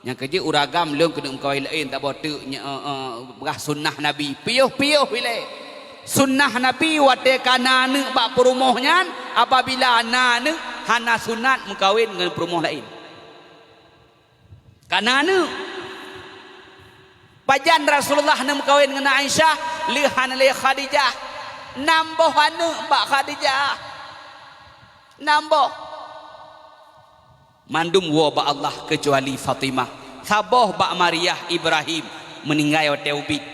Nyang keujeuet ureuëng agam lôn keuneuk meukawen laén, taboh teuk nye-, eh, eh, peugah sunnah Nabi. Piôh-piôh ilée. Sunnah Nabi watée ka na aneuëk bak peurumoh nyan, apabila na aneuëk hana sunat meukawen ngon peurumoh laén. Ka na aneuëk. Pajan Rasulullah neumeukawen ngon Aisyah, lheueh hana lé Khadijah. Nam boh aneuëk bak Khadijah. Nam boh. Mandum woe bak Allah keucuali Fatimah. Saboh bak Maryah Ibrahim meuninggai watée ubit.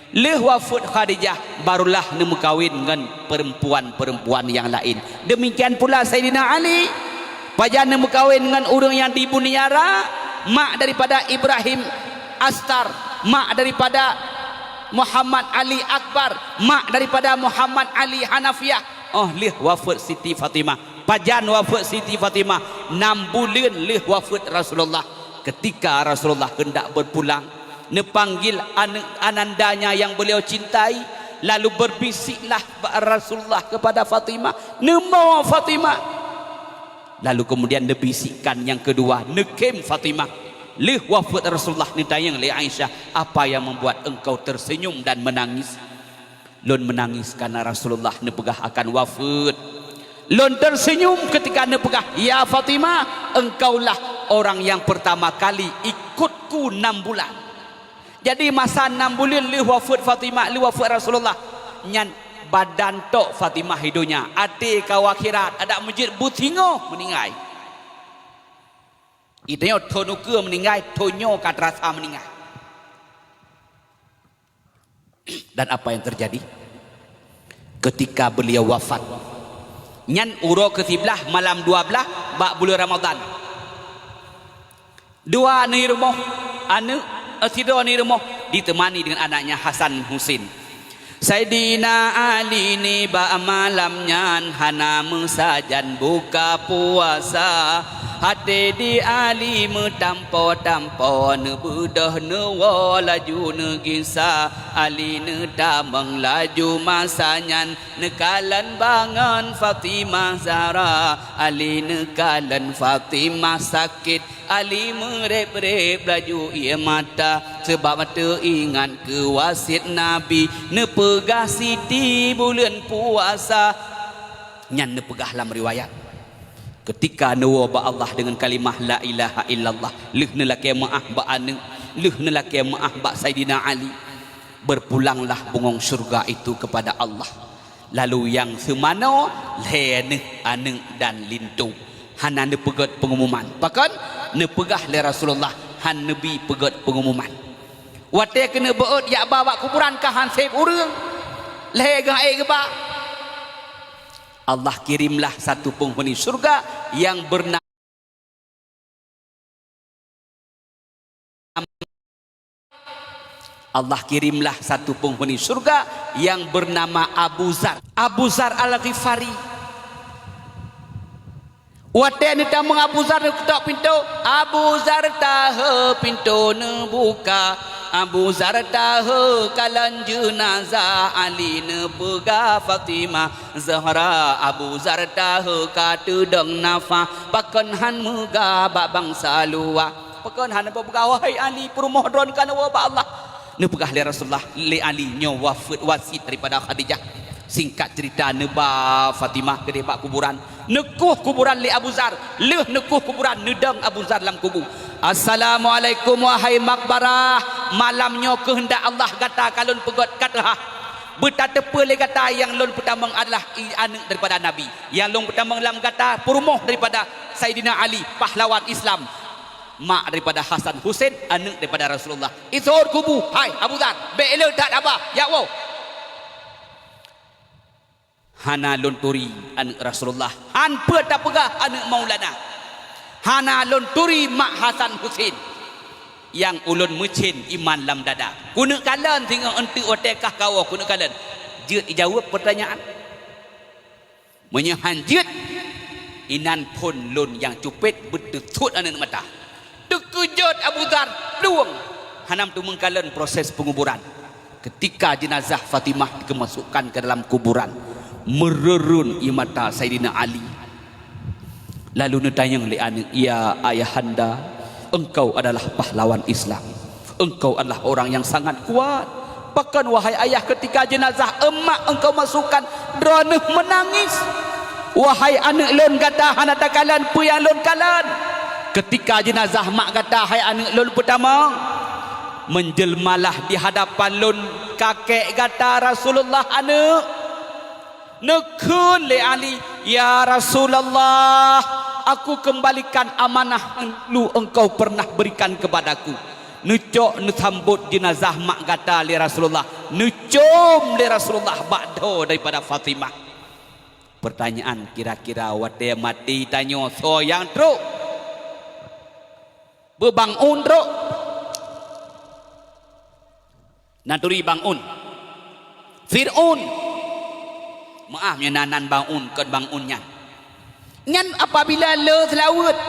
Lheueh wafeuet Khadijah, barulah neumeukawen ngon peurempuan-peurempuan nyang laén. Deumikian pula Saidina Ali. Pajan neumeukawen ngon ureuëng nyang di Buniara, mak daripada Ibrahim Astar, mak daripada Muhammad Ali Akbar, mak daripada Muhammad Ali Hanafiah. Óh lheueh wafeuet Siti Fatimah. Pajan wafeuet Siti Fatimah? Nam buleuen lheueh wafeuet Rasulullah. Ketika Rasulullah hendak berpulang, neupanggil aneuëk anandanya yang beliau cintai, lalu berbisiklah Rasulullah kepada Fatimah, "Neumoe Fatimah." Lalu kemudian neubisikkan nyang keudua, neukhém Fatimah. Lheueh wafeuet Rasulullah, neutanyong lé Aisyah, "Apa yang membuat engkau tersenyum dan menangis?" "Lôn meunangis karena Rasulullah neupeugah akan wafeuet. Lôn tersenyum ketika neupeugah, 'Ya Fatimah, engkaulah orang yang pertama kali ikutku enam bulan.'" Jadi masa nam buleuen lheueh wafeuet Fatimah, lheueh wafeuet Rasulullah, nyan Badan tok Fatimah di donya, até ka u akhirat, adak meujeuet beusingoh meuninggai. Di tanyoe thon ukeue meuninggai, thon nyoe ka teurasa meuninggai. Dan apa yang terjadi ketika beliau wafat? Nyan uroe keusiblaih malam dua blaih bak buleuen Ramadhan. Dua aneuk rumoh, aneuk, eh, sidroe aneuk rumoh ditemani dengan anaknya Hasan Husin. Saidina Ali nibak malam nyan hana meusajan buka puasa. Até di Ali meutampo-tampo, neubeudôh neuwoe laju neugisa. Ali neutamong laju masa nyan, neukalon bangon Fatimah Zahra. Ali neukalon Fatimah sakét, Ali meureb-reb laju ié mata, sabab teuingat keu wasiet Nabi, neupeugah siti buleuen puasa. Nyan neupeugah lam riwayat, keutika neuwoe bak Allah deungon kalimah la ilaha illallah, lheueh neulakée meuáh bak aneuk, lheueh neulakée meuáh bak Saidina Ali, beupulanglah bungöng syeuruga itu keupada Allah. Lalu nyang seumanoe lhée neuh aneuk dan linto. Hana neupeugét peungumuman. Pakon? Neupeugah lé Rasulullah, han neubi peugét peungumuman. Watée keuneuk beuôt jak ba bak kuburan ka han sép ureuëng. Lhée geuh ék geuba. Allah kirimlah satu penghuni syurga yang bernama Allah kirimlah satu penghuni syurga yang bernama Abu Zar. Abu Zar Al-Ghifari. Watée neutamong Abu Zar neuketok pintoe, Abu Zar tahe pintoe neubuka. Abu Zar tahe kalon jeunazah Ali neupeugah Fatimah Zahra. Abu Zar tahe ka teudong nafah, pakon han meuga bak bansa luwa. Pakon hana peugah, "Wahai Ali, peurumoh droe ka neuwoe bak Allah." Neupeugah lé Rasulullah, lé Ali, "Nyoe wafeuet wasiet daripada Khadijah." Singkat cerita, neuba Fatimah keudeh bak kuburan. Neukoh kuburan lé Abu Zar. Lheueh neukoh kuburan, neudong Abu Zar lam kubu. "Assalamualaikum, wahai maqbarah. Malam nyoe keuheundak Allah gata ka lôn peugét ka teuhah. Beutateupeue lé gata nyang lôn peutamong adalah i-, aneuk daripada Nabi. Nyang lôn peutamong lam gata peurumoh daripada Saidina Ali, pahlawan Islam." Mak daripada Hasan Husen, aneuk daripada Rasulullah. Isot kubu, "Hai Abu Dhar, bék le that haba, jak woe." "Hana lôn turi aneuk Rasulullah." "Han peue tapeugah aneuk Maulana. Hana lôn turi mak Hasan Husen. Nyang ulôn meucen iman lam dada. Keuneuk kalon singoh eunteuk watée kah kawoe keuneuk kalon." Jeuet ijaweueb peutanyaan. "Meunyoe han jeuet, inan phon lôn nyang cupet beuteusut aneuk mata." Teukeujot Abu Dhar, plueng. Hana meuteumeukalon proses penguburan. Ketika jenazah Fatimah dikemasukkan ke dalam kuburan, meureureun ie mata Saidina Ali. Lalu neutanyong lé aneuk, "Ya ayahanda, engkau adalah pahlawan Islam. Engkau adalah orang yang sangat kuat. Pakon, wahai ayah, ketika jenazah emak engkau masukkan, droeneuh meunangis? Wahai aneuk lôn, gata hana takalon peue nyang lôn kalon. Ketika jenazah mak gata, hai aneuk lôn peutamong, menjelmalah di hadapan lôn kakek gata Rasulullah aneuk." Neukheun lé Ali, "Ya Rasulullah, aku kembalikan amanah yang dulu engkau pernah berikan kepadaku." Neucok neusambot jenazah mak gata lé Rasulullah, neucom lé Rasulullah bak dhoe daripada Fatimah. Pertanyaan, kira-kira watée maté tanyoe soe nyang trok? Beu Bang Un trok? Neuturi Bang Un. Fir'aun. Meuáh, meunyoe na nan Bang Un, kon Bang Un nyan. Nyan apabila le seulaweuet.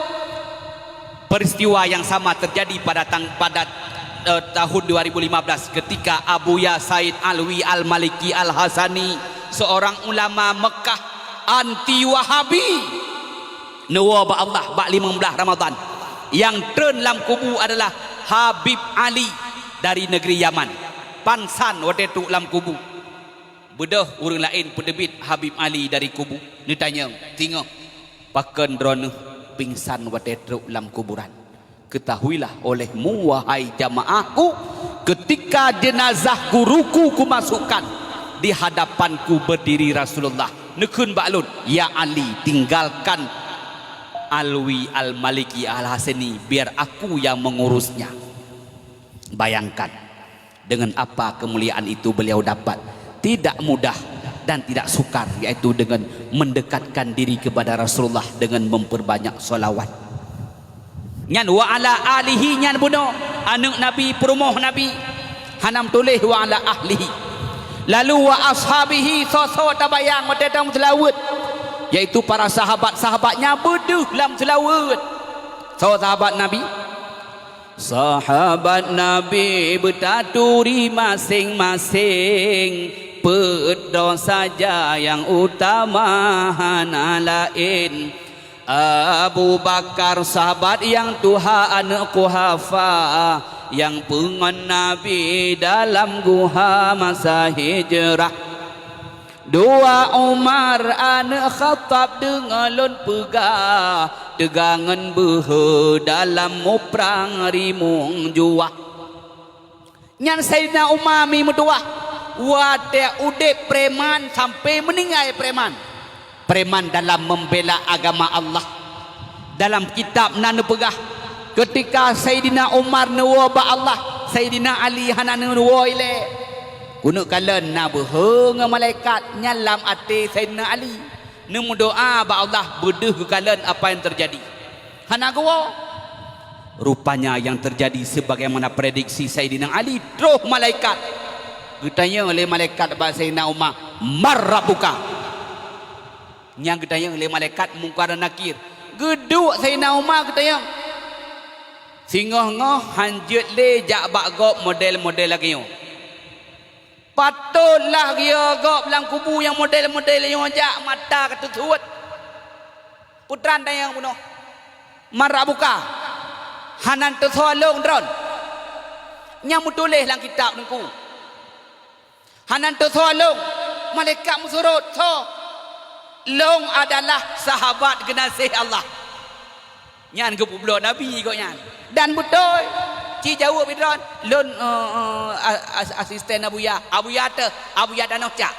Peristiwa yang sama terjadi pada tang-, pada, eh, tahun dua ribu lima belas ketika Abuya Said Alwi Al-Maliki Al-Hasani, seorang ulama Mekah anti Wahabi, neuwoe bak Allah bak limong blaih Ramadhan. Nyang treun lam kubu adalah Habib Ali dari negeri Yaman. Pansan watée trok lam kubu. Beudôh ureuëng laén peuteubiet Habib Ali dari kubu. Neutanyong, "Singoh, pakon droeneuh pingsan watée trok lam kuburan?" "Ketahuilah olehmu, wahai jamaahku, ketika jenazah guruku kumasukkan, Di hadapanku berdiri Rasulullah. Neukheun bak lôn, "Ya Ali, tinggalkan Alwi Al-Maliki Al-Hasani, biar aku yang mengurusnya." Bayangkan, dengan apa kemuliaan itu beliau dapat. Tidak mudah dan tidak sukar, yaitu dengan mendekatkan diri kepada Rasulullah dengan memperbanyak salawat. Nyan wa ala alihi nyan bunoe, aneuk Nabi, peurumoh Nabi, hana meutuléh wa ala ahlihi. Lalu wa ashabihi, soe-soe tabayang watée tom seulaweuet, yaitu para sahabat-sahabatnya beudeuh lam seulaweuet. Soe sahabat Nabi? Sahabat Nabi beutaturi maséng-maséng, peuet droe saja nyang utama hana laén. Abu Bakar sahabat nyang tuha aneuk Kuhafa, nyang peungon Nabi dalam guha masa hijrah. Dua Umar aneuk Khattab deungoe lôn peugah, teuga ngon beuhe dalam muprang rimueng juah. Nyan Saidina Umar mi meutuwah, watée udeb preman sampai meuninggai preman. Preman dalam membela agama Allah. Dalam kitab na neupeugah, keutika Saidina Umar neuwoe bak Allah, Saidina Ali hana neuwoe ilée. Keuneuk kalon na beuhe ngon malaikat nyan lam até Saidina Ali. Neumeudoá bak Allah beudeuh geukalon apa nyang teujadi. Hana geuwoe. Rupanya nyang teujadi sebagaimana prediksi Saidina Ali, troh malaikat. Geutanyong lé malaikat bak Saidina Umar, "Man rabbuka?" Nyang geutanyong lé malaikat Mungkar dan Nakir. Geuduek Saidina Umar geutanyong. Singoh-ngoh hanjeuet lé jak bak gob model-model lagée nyoe. Patôtlah geuyue gob lam kubu nyang model-model nyoe jak mata ka teusuet. Peue treun tanyong bunoe, "Man rabbuka?" Hana teusoe lôn droen. Nyang meutuléh lam kitab Teungku. Hana teusoe lôn. Malaikat meusurot, "Soe?" "Lôn adalah sahabat geunaséh Allah." Nyan geupeubloe Nabi gobnyan. Dan beutôi, ci jaweueb droen, "Lôn, eh, eh, as-, as-, asisten Abuya, Abuya teuh, Abuya tanoh cak."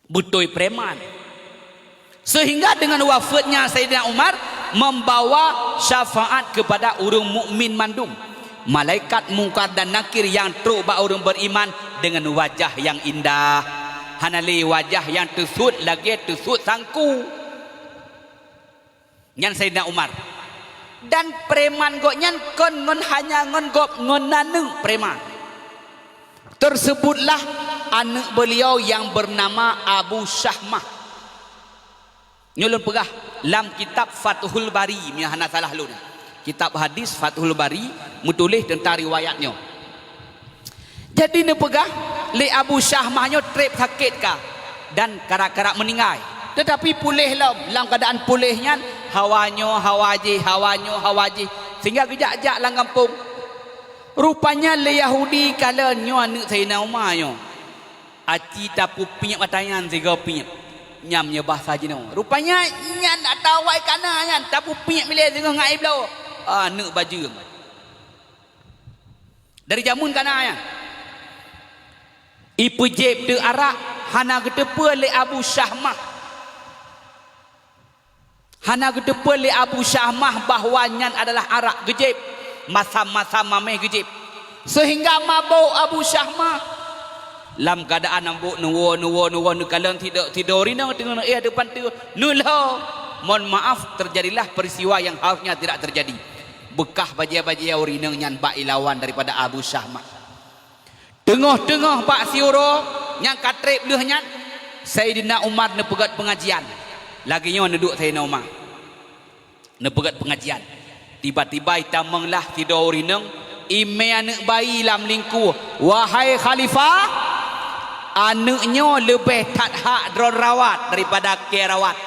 Beutôi preman. Sehingga dengan wafatnya Saidina Umar membawa syafaat kepada ureuëng mukmin mandum. Malaikat Mungkar dan Nakir nyang trok bak ureuëng beriman dengan wajah nyang indah. Hana lé wajah nyang teusuet lagée teusuet sangku. Nyan Saidina Umar. Dan preman gobnyan kon ngon hanya ngon gob, ngon aneuk preman. Tersebutlah aneuk beliau yang bernama Abu Syahmah. Nyoe lôn peugah lam kitab Fathul Bari, meunyo hana salah lôn. Kitab hadis Fathul Bari meutuléh teuntang riwayat nyoe. Jadi neupeugah lé Abu Syahmah nyoe treb sakét ka dan karab-karab meuninggai. Teutapi puléh lom, lam keuadaan puléh nyan hawa nyoe hawa jih, hawa nyoe hawa jih, sehingga geujak-jak lam gampông. Rupanya lé Yahudi kalon nyoe aneuk Saidina Umar nyoe. Aci tapeupiep mata nyan sigoe piep. Nyan meunyoe basa jinoe. Rupanya nyan ata awai kana nyan tapeupiep milék singoh ngon aé bloe. Aneuk bajeueng. Dari jameun kana nyan. Ipeujép teuk arak hana geuteupeue lé Abu Syahmah. Hana geuteupeue lé Abu Syahmah bahwa nyan adalah arak geujép, masam-masam maméh geujép. Sehingga mabök Abu Syahmah. Lam keuadaan mabök neuwoe, neuwoe, neuwoe, neukalon sidroe, sidroe ureuëng inong teungoh éh ateueh panteue, neulhô. Mohon maaf, terjadilah peristiwa yang harusnya tidak terjadi. Beukah bajée-bajée ureuëng inong nyan bak ilawan daripada Abu Syahmah. Teungoh-teungoh bak siuroe nyang ka treb lheueh nyan, Saidina Umar neupeugét peungajian. Lagée nyoe neuduek Saidina Umar. Neupeugét peungajian. Tiba-tiba itamong lah sidroe ureuëng inong imé aneuk bayi lam lingkue, "Wahai khalifah, aneuk nyoe leubeh that hak droen rawat daripada kée rawat."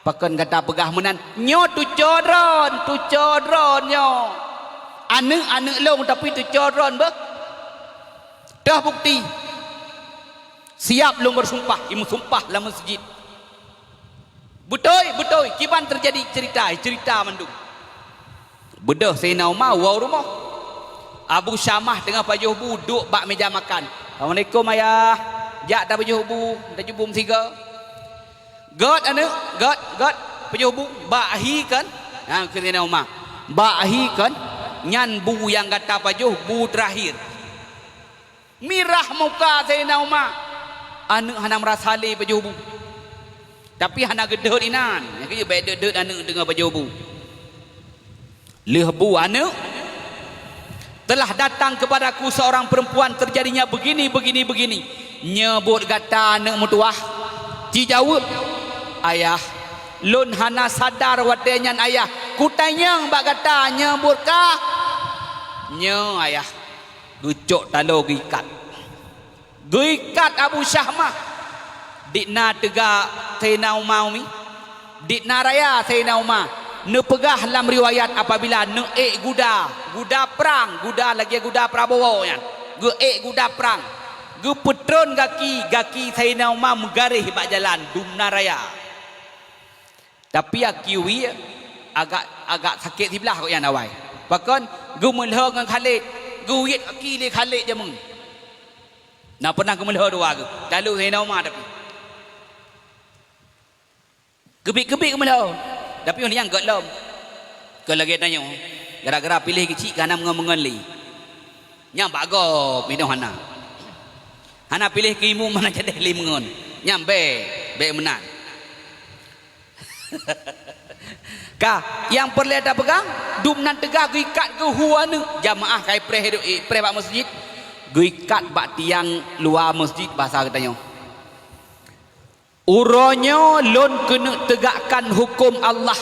Pakon gata peugah meunan? Nyoe tuco droen, tuco droen nyoe. Aneuk-aneuk lôn tapi tuco droen beuh. Toh bukti. Siap lôn beusumpah, imeusumpah lam meuseujid. Beutôi, beutôi, kiban teujadi cerita, cerita mandum. Beudôh Saidina Umar woe u rumoh. Abu Syamah teungoh pajoh bu duek bak meja makan. "Assalamualaikum, Ayah. Jak tapajoh bu, tapajoh bu meusigoe." "Gét, aneuk, gét, gét, pajoh bu." "Bak hi kon?" Nah, kheun Saidina Umar. "Bak hi kon, nyan bu nyang gata pajoh, bu teurakhir." Mirah muka Saidina Umar. Aneuk hana meurasa lé pajoh bu. Tapi hana geudeuet inan. Nyang keuh bèk deuet-deuet aneuk teungoh pajoh bu. "Lheueh bu aneuk, telah datang kepadaku seorang perempuan terjadinya begini, begini, begini." "Nyo buet gata aneuk meutuwah?" Jijaweueb, "Ayah, lôn hana sadar watèe nyan, Ayah. Kutanyong bak gata, nyo buet kah?" "Nyo, Ayah." Geucok taloe geuikat. Geuikat Abu Syahmah. Di na teuga Saidina Umar umi. Di na raya Saidina Umar. Neupeugah lam riwayat apabila neuék guda, guda prang, guda lagèe guda Prabowo nyan. Geuék guda prang. Geupeutron gaki, gaki Saidina Umar meugaréh bak jalan, dum na raya. Tapi aki wie agak, agak sakét siblah kok nyan awai. Pakon, geumeulhô ngon Khalid, geuwiet aki lé Khalid jameun. Na pernah geumeulhô dua geuh, talu Saidina Umar tapi. Keubiet-keubiet geumeulhô, tapi ureueng nyang gét lom. Keu lagèe tanyoe, gara-gara piléh keuchik ka hana meungon-meungon lé. Nyan bak gob, minoe hana. Hana piléh keu imum, hana jadeh lé meungon. Nyan bèk, bèk meunan. Ka, nyang peureulèe tapeugah, dum nan teuga geuikat geuhu aneuk. Jamaah kai preh, preh bak meuseujid, geuikat bak tiang luwa meuseujid, basa geutanyoe. "Uroe nyoe lôn keuneuk teugakkan huköm Allah."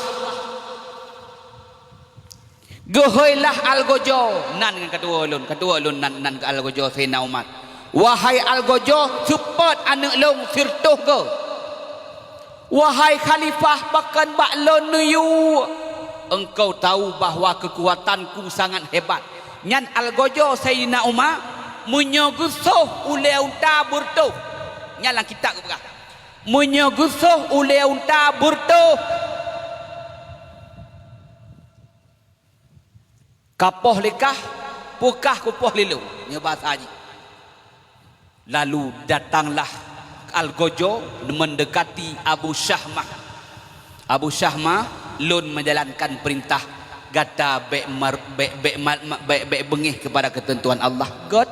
Geuhôi lah algojo, nan ngon keutua lôn, keutua lôn nan, nan keu algojo Saidina Umar. "Wahai algojo, seupôt aneuk lôn sireutôh goe. Wahai khalifah, pakon bak lôn neuyue? Engkau tahu bahwa kekuatanku sangat hebat." Nyan algojo Saidina Umar, "Meunyoe geusoh ulèe unta beureutôh." Nyan lam kitab geupeugah, "Meunyoe geusoh ulèe unta beureutôh, kapoh lé kah, peu kah kupoh lé lôn," nyoe basa jih. Lalu datanglah algojo meundekati Abu Syahmah. "Abu Syahmah, lôn menjalankan perintah, gata bèk mar-, bèk, bèk ma-, ma-, bèk, bèk beungéh kepada ketentuan Allah." Gét.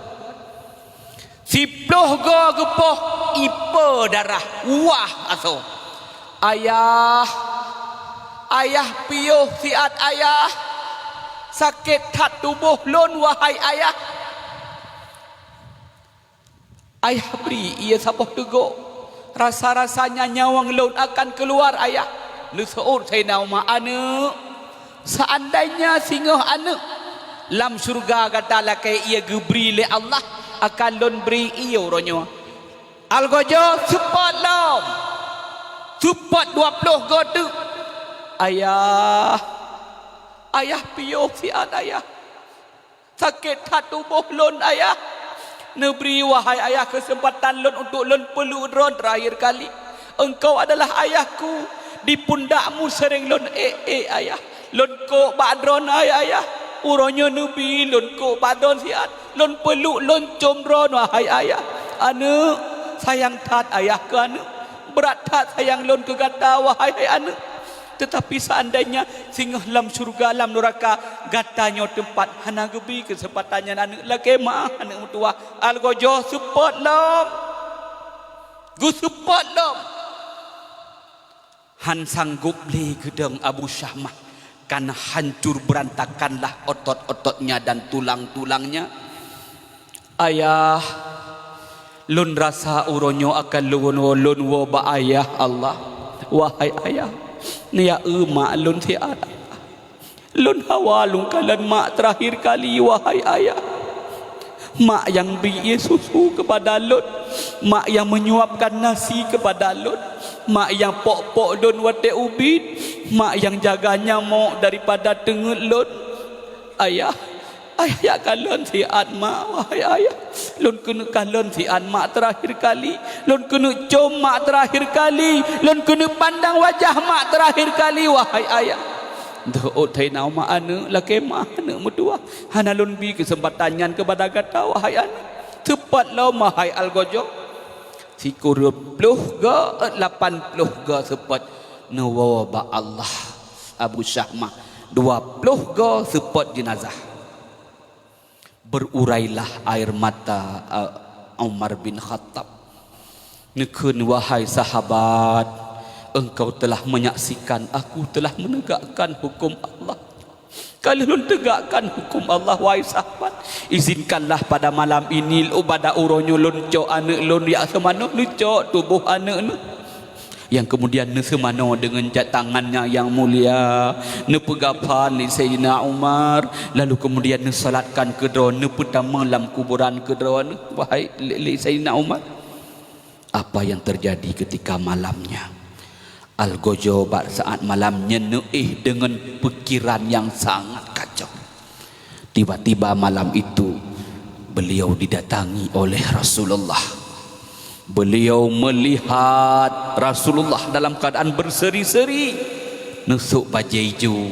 Siplôh goe geupoh, ipe darah, wah asoe. "Ayah, ayah piôh siat ayah. Sakét that tuboh lôn, wahai ayah. Ayah bri ie saboh teugok. Rasa-rasanya nyawöng lôn akan keuluar, ayah." Neuseuôt Saidina Umar, "Aneuk, seandainya singoh aneuk lam syeuruga gata lakèe ie geubri lé Allah, akan lôn bri ie uroe nyoe." Algojo seupôt lom. Seupôt dua plôh goe teuk. "Ayah, ayah piôh siat ayah. Sakét that tuboh lôn, ayah. Neubri, wahai ayah, keuseumpatan lôn untuk lôn peuluk droe teurakhir kali. Engkau adalah ayahku. Di pundakmu sering lôn ék-ék, ayah. Lôn kôk bak droe, hai ayah. Uroe nyoe neubri lôn kôk bak droe siat. Lôn peuluk, lôn cöm droe, wahai ayah. Aneuk, sayang that ayah keu aneuk. Brat that sayang lôn keu gata, wahai hai aneuk. Teutapi seandainya singoh lam syeuruga, lam nuraka, gata nyoe teumpat, hana geubri keuseumpatan nyan aneuk, lakèe meu'ah aneuk meutuwah." Algojo seupôt lom. Geuseupôt lom. Han sanggop lé geudong Abu Syahmah, kan hancur beurantakanlah otot-ototnya dan tulang-tulangnya. "Ayah, lôn rasa uroe nyoe akan lôn woe, lôn woe bak ayah Allah. Wahai ayah, neuyue mak lôn siat. Lôn hawa lôn kalon mak teurakhir kali, wahai ayah. Mak nyang bri ie susu keupada lôn, mak nyang meunyuapkan nasi keupada lôn, mak nyang pok-pok lôn watèe ubit, mak nyang jaga nyamok daripada teungeut lôn. Ayah, ayah jak kalon siat mak, wahai ayah. Lôn keuneuk kalon siat mak teurakhir kali. Lôn keuneuk cöm mak teurakhir kali. Lôn keuneuk pandang wajah mak teurakhir kali, wahai ayah." Teuôt Saidina Umar, "Aneuk, lakée meu'ah aneuk meutuwah. Hana lôn bi keuseumpatan nyan keupada gata, wahai aneuk. Seupôt lom, wahai Al-Ghajjah. Sikureueng ploh goe, lapan ploh goe seupôt neuwoe bak Allah." Abu Syahmah, dua ploh goe seupôt jeunazah. Beurailah air mata, eh, Umar bin Khattab. Neukheun, "Wahai sahabat, engkau telah menyaksikan aku telah menegakkan hukum Allah. Ka lheueh lôn tegakkan hukum Allah, wahai sahabat, izinkanlah pada malam ini, ubada uroe nyoe lôn cok aneuk lôn jak seumanoe, neucok tuboh aneuk neuh." Nyang keumudian neuseumanoe deungon cat tangannya nyang mulia, neupeugafan lé Saidina Umar, lalu keumudian neusalatkan keudroe, neupeutamong lam kuburan keudroe, wahai lé, lé Saidina Umar. Apa yang terjadi ketika malamnya? Al-Ghajjah bak saat malam nyan neuéh deungon pikiran nyang sangat kacau. Tiba-tiba malam itu, beliau didatangi oleh Rasulullah. Beliau melihat Rasulullah dalam keadaan berseri-seri, neusok bajée ijo.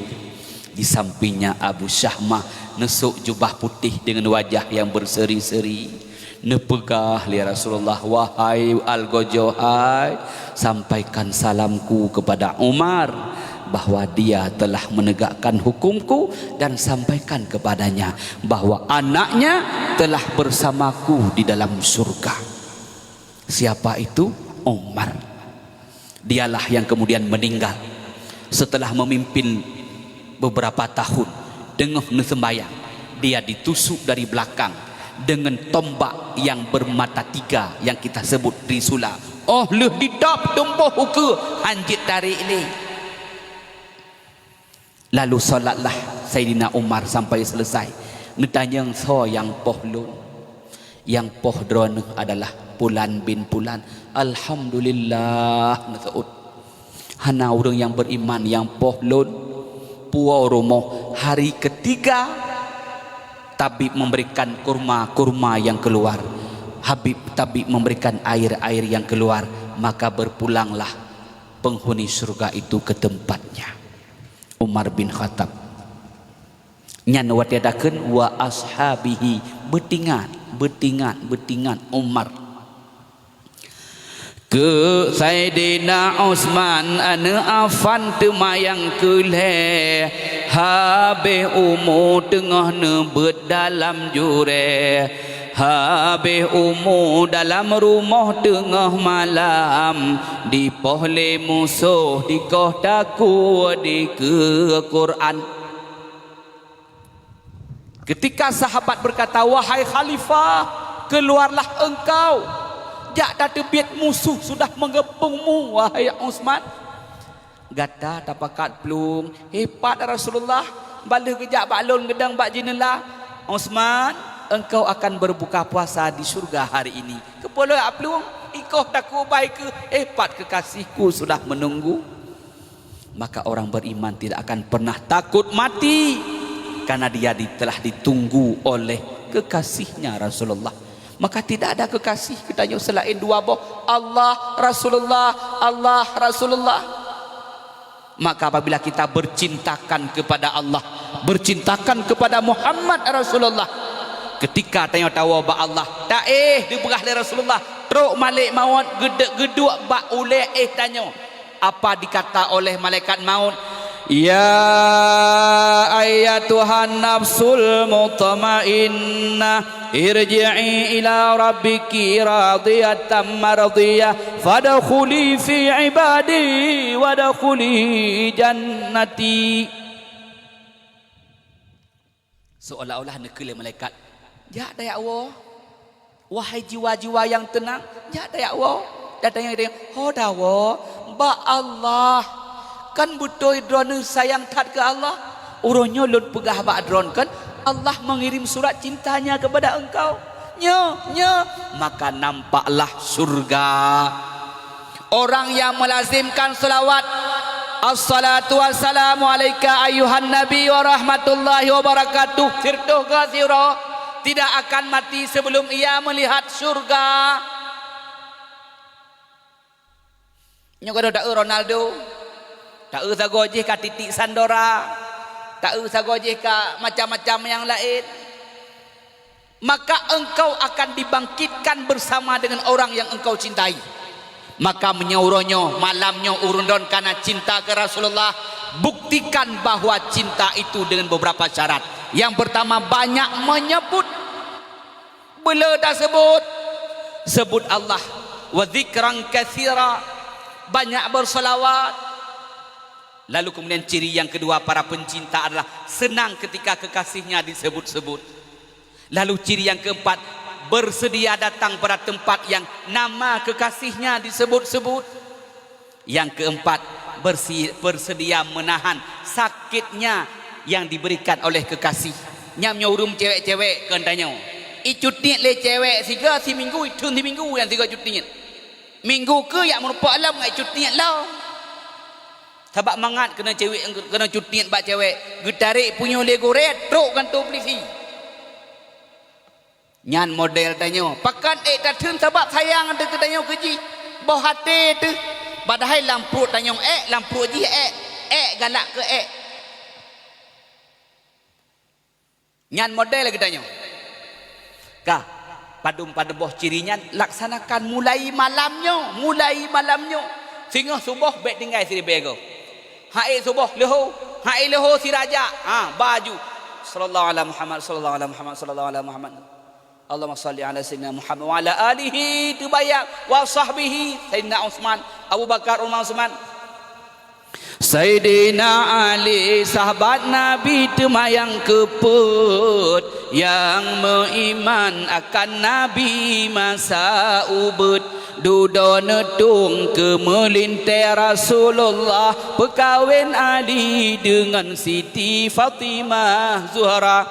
Di sampingnya Abu Syahmah, neusok jubah putih dengan wajah yang berseri-seri. Neupeugah lé Rasulullah, "Wahai Al-Ghajjah hai, sampaikan salamku kepada Umar, bahwa dia telah menegakkan hukumku, dan sampaikan kepadanya bahwa anaknya telah bersamaku di dalam surga." Siapa itu? Umar. Dialah yang kemudian meninggal setelah memimpin beberapa tahun. Teungoh neuseumbayang, dia ditusuk dari belakang dengan tombak yang bermata tiga yang kita sebut trisula. Óh lheueh ditôb tumpôh ukeue, hanjeuet tarék lé. Lalu salatlah Saidina Umar sampai selesai. Neutanyong, "Soe nyang poh lôn?" "Nyang poh droeneuh adalah Pulan bin Pulan." "Alhamdulillah," neuseuôt. "Hana ureuëng nyang beriman nyang poh lôn." Puwoe rumoh, hari ketiga, tabib memberikan kurma-kurma yang keluar. Habib, tabib memberikan air-air yang keluar, maka berpulanglah penghuni surga itu ke tempatnya. Umar bin Khattab. Nyan watée takheun, "Wa ashabihi," beutingat, beutingat, beutingat Umar. Keu Saidina Utsman aneuëk Affan teuma nyang keu lhée, habéh umu teungoh neubeuet dalam jurée. Habéh umu dalam rumoh teungoh malam, dipoh lé musoh dikoh takue dikeue Quran. Ketika sahabat berkata, "Wahai khalifah, keluarlah engkau, jak tateubiet musuh sudah mengepungmu, wahai Utsman." Gata tapakat plueng, "Hebat Rasulullah, bak lheueh geujak bak lôn geudong bak jeuneula." "Utsman, engkau akan berbuka puasa di surga hari ini." Keupeue lôn jak plueng? Ikoh takue bai keuh, "Hebat kekasihku sudah menunggu." Maka orang beriman tidak akan pernah takut mati, karena dia di-, telah ditunggu oleh kekasihnya Rasulullah. Maka tidak ada kekasih geutanyoe selain dua boh, Allah, Rasulullah, Allah, Rasulullah. Maka apabila kita bercintakan kepada Allah, bercintakan kepada Muhammad Rasulullah, ketika tanyoe tawoe bak Allah, taéh dipeugah lé Rasulullah, trok malaikat maut geude-, geuduek bak ulée éh tanyoe. Apa dikata oleh malaikat maut? "Ya ayyatuhan nafsul mutmainnah, irji'i ila rabbiki radiyatan mardiyah, fadkhuli fi ibadi wadkhuli jannati." Seolah-olah neukheun lé malaikat, "Jak tajak woe, wahai jiwa-jiwa nyang teunang, jak tajak woe." Dan tanyong, "Ho tawoe?" "Bak Allah. Kan beutôi droeneuh sayang that keu Allah. Uroe nyoe lôn peugah bak droeneuh kan, Allah mengirim surat cintanya kepada engkau. Nyoe, nyoe, maka nampaklah syurga." Orang yang melazimkan salawat, "Assalatu wassalamu alaika ayyuhan nabi wa rahmatullahi wa barakatuh," sirtoh ka siro, tidak akan mati sebelum ia melihat syurga. Nyoe ka taeu Ronaldo, taeu sagoe jih ka titik Sandora. Taeu sagoe jih ka macam-macam nyang laén. Maka engkau akan dibangkitkan bersama dengan orang yang engkau cintai. Maka meunyoe uroe nyoe, malam nyoe, ureuëng droen kana cinta keu Rasulullah, buktikan bahwa cinta itu dengan beberapa syarat. Yang pertama, banyak menyebut. Beu le taseubut, seubut Allah, wa dzikran katsira, banyak berselawat. Lalu kemudian ciri yang kedua para pencinta adalah senang ketika kekasihnya disebut-sebut. Lalu ciri yang keempat, bersedia datang pada tempat yang nama kekasihnya disebut-sebut. Yang keempat, bersi-, bersedia menahan sakitnya yang diberikan oleh kekasih. Nyan meunyoe ureuëng cewek-cewek keu tanyoe. I cutiet lé cewek sigoe siminggu, i theun siminggu nyang sigoe cutiet. Minggu keu jak meurumpok lom ngon i cutiet lom. Sabab mangat keuneuk cewek, keuneuk cutiet bak cewek, geutarek punyueng lé gurée, trok kantô polisi. Nyan model tanyoe. Pakon ék tatheun sabab sayang teuh keu tanyoe keu jih. Boh até teuh. Padahai lam pruet tanyoe ék, lam pruet jih ék. Ék galak keu ék. Nyan model geutanyoe. Ka, padum-padum boh ciri nyan laksanakan mulai malam nyoe, mulai malam nyoe. Singoh suboh bék tinggai siribée goe. Hai suboh leuho, hai leuho sirajak. Ha, baju. Sallallahu ala Muhammad, sallallahu ala Muhammad, sallallahu ala Muhammad. Allahumma shalli ala Sayyidina Muhammad wa ala alihi teubayang wa sahbihi Sayyidina Utsman, Abu Bakar, Umar, Utsman. Saidina Ali, sahabat Nabi, teuma nyang keupeuet, nyang meuiman akan Nabi masa ubeut. Dudoe neutông keu meulintée Rasulullah, peukawen Ali deungon Siti Fatimah Zuhra.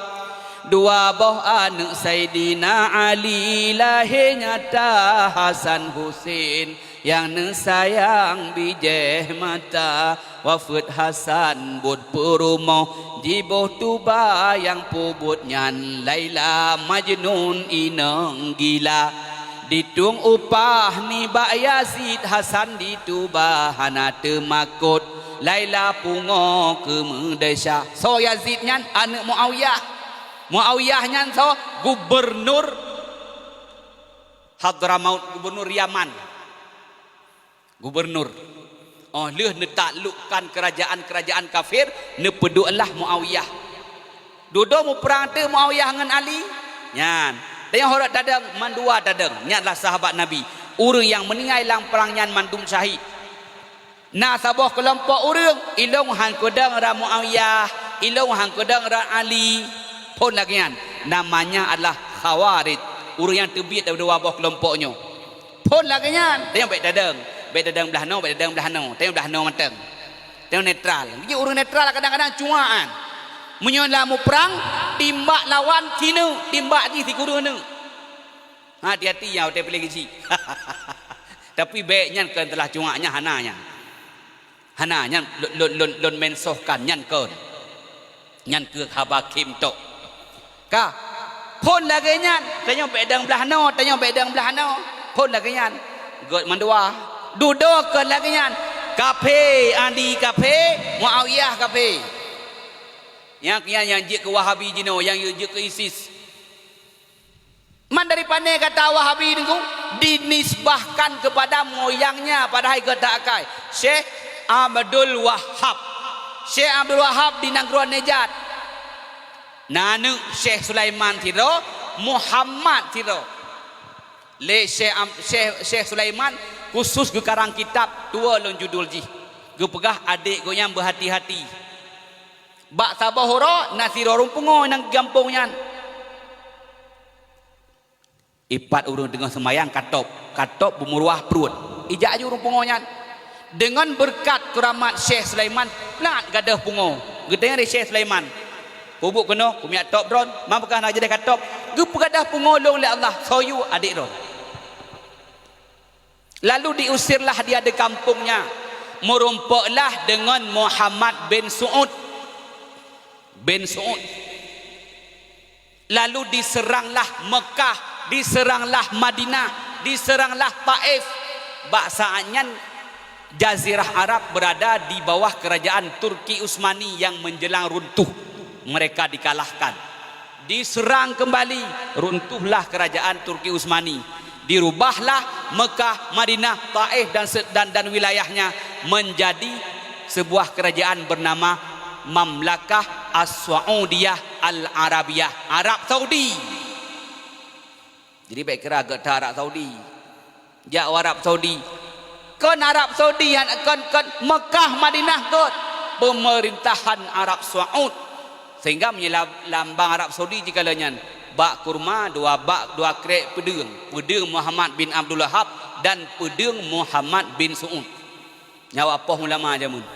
Dua boh aneuëk Saidina Ali lahé nyata Hasan Husein. Nyang neusayang bijéh mata, wafeuet Hasan buet peurumoh, jiboh tuba nyang peubuet nyan Laila Majnun inong gila. Ditueng upah nibak Yazid, Hasan dituba hana teumakot, Laila pungoe keu meudesya. Soe Yazid nyan? Aneuëk Muawiyah. Muawiyah nyan soe? Gubernur Hadramaut, gubernur Yaman. Gubernur. Oh, lheueh neutaklukkan keurajaan-keurajaan kafir, neupeudueklah Muawiyah. Dudoe muprang teuh Muawiyah ngon Ali. Nyan. Tanyoe horot tadong, mandua tadong. Nyan adalah sahabat Nabi. Ureuëng nyang meuninggai lam prang nyan mandum syahid. Na saboh keulompok ureuëng, ilong han keudong ram Muawiyah, ilong han keudong ram Ali. Phon lagée nyan, namanya adalah Khawarij. Ureuëng nyang teubiet daripada dua boh keulompok nyoe. Phon lagée nyan, tanyoe bék tadong. Bék tadong blah noe, bék tadong blah noe. Tanyoe blah noe mantong. Tanyoe netral. Jadi ureuëng netral kadang-kadang cuaan. Meunyoe lam muprang, timbak lawan sineuk, timbak jih sikureueng neuk. Hati-hati nyang watée piléh geuchik. Tapi bék nyan kon teulah cuak nyan hana nyan. Hana nyan lôn, lôn, lôn, lôn mensohkan nyan kon. Nyan keuh haba khém tok. Ka. Phon lagée nyan, tanyoe bék dong blah noe, tanyoe bék dong blah noe. Phon lagée nyan. Gét mandua. Dudoe keuh lagée nyan. Kafé, Ali kafé, Muawiyah kafé. Nyang, nyang, nyang jeuet keu Wahabi jinoe, nyang jeuet keu ISIS. Man dari pane gata Wahabi nunggu dinisbahkan kepada moyangnya, padahai gata akai Syekh Abdul Wahhab. Syekh Abdul Wahhab di nanggroe Najd. Na aneuëk Syekh Sulaiman sidroe, Muhammad sidroe. Lé Syekh Am-, Syekh, Syekh Sulaiman khusus geukarang kitab, tuwoe lôn judul jih. Geupeugah adék gobnyan beuhati-hati. Bak saboh uroe na sidroe ureuëng pungo nang gampông nyan. Ipat ureuëng teungoh seumayang ka top, ka top beumeuruah pruet. Ijak aju ureuëng pungo nyan. Deungon beureukat keuramat Syekh Sulaiman, plat gadôh pungo. Geutanyong lé Syekh Sulaiman, "Peubuet keunoe, kumiak top droen, ma beukah na jadeh ka top?" "Geupeugadôh pungo lôn lé Allah, soe yue?" "Adék droen." Lalu diusirlah dia dari kampungnya, meurumpoklah deungon Muhammad bin Su'ud. Bin Su'ud. Lalu diseranglah Mekah, diseranglah Madinah, diseranglah Taif. Bak saat nyan, Jazirah Arab berada di bawah kerajaan Turki Utsmani yang menjelang runtuh. Mereka dikalahkan. Diserang kembali, runtuhlah kerajaan Turki Utsmani. Dirubahlah Mekah, Madinah, Taif dan se-, dan, dan wilayahnya menjadi sebuah kerajaan bernama Mamlakah As-Saudiyah Al-Arabiyah, Arab Saudi. Jadi, bèk kira gata Arab Saudi. Jak u Arab Saudi. Kon Arab Saudi, kon, kon Mekah, Madinah kot. Pemerintahan Arab Saud. Sehingga meunyoe lam-, lambang Arab Saudi jih kalon nyan, bak kurma, dua bak, dua krek peudeueng. Peudeueng Muhammad bin Abdul Wahab dan peudeueng Muhammad bin Saud. Nyan awak poh ulama jameun.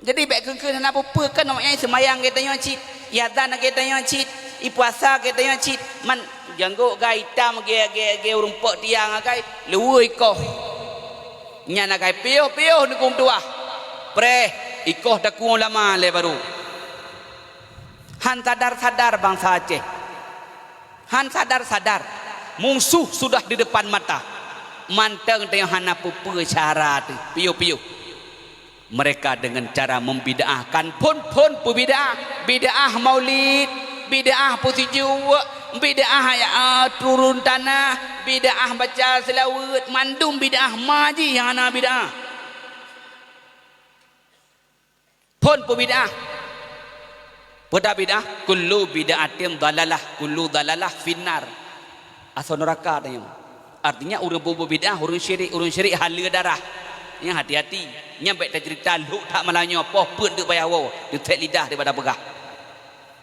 Jadi, bèk kheun-kheun hana peue-peue, kan awaknyan seumayang geutanyoe cit, iazan geutanyoe cit, ipuasa geutanyoe cit, man janggok gai itam gé, gé, gé ureueng pok tiang agai, luweue ikoh. Nyan agai piôh-piôh neukeumeuntuah. Preh, ikoh takue ulama lé baru. Han sadar-sadar bansa Aceh. Han sadar-sadar. Musuh sudah di depan mata. Mantong tanyoe hana peue-peue cara teuh. Piôh-piôh. Mereka dengan cara membid'ahkan phon-phon peubid'ah, bid'ah maulid, bid'ah peusijuek, bid'ah, ah, turun tanah, bid'ah baca seulaweuet, mandum bid'ah, ma jih nyang hana bid'ah. Phon peubid'ah. Peue bid'ah? Kullu bid'atin dhalalah, kullu dhalalah finnar. Asoe nuraka tanyoe. Artinya, ureueng peubuet bid'ah, ureueng syirik, ureueng syirik haleue darah. Nyan hati-hati. Nyan bèk taceurita lhok that malam nyoe, poh peuet deuk payah woe, teutek lidah daripada peugah.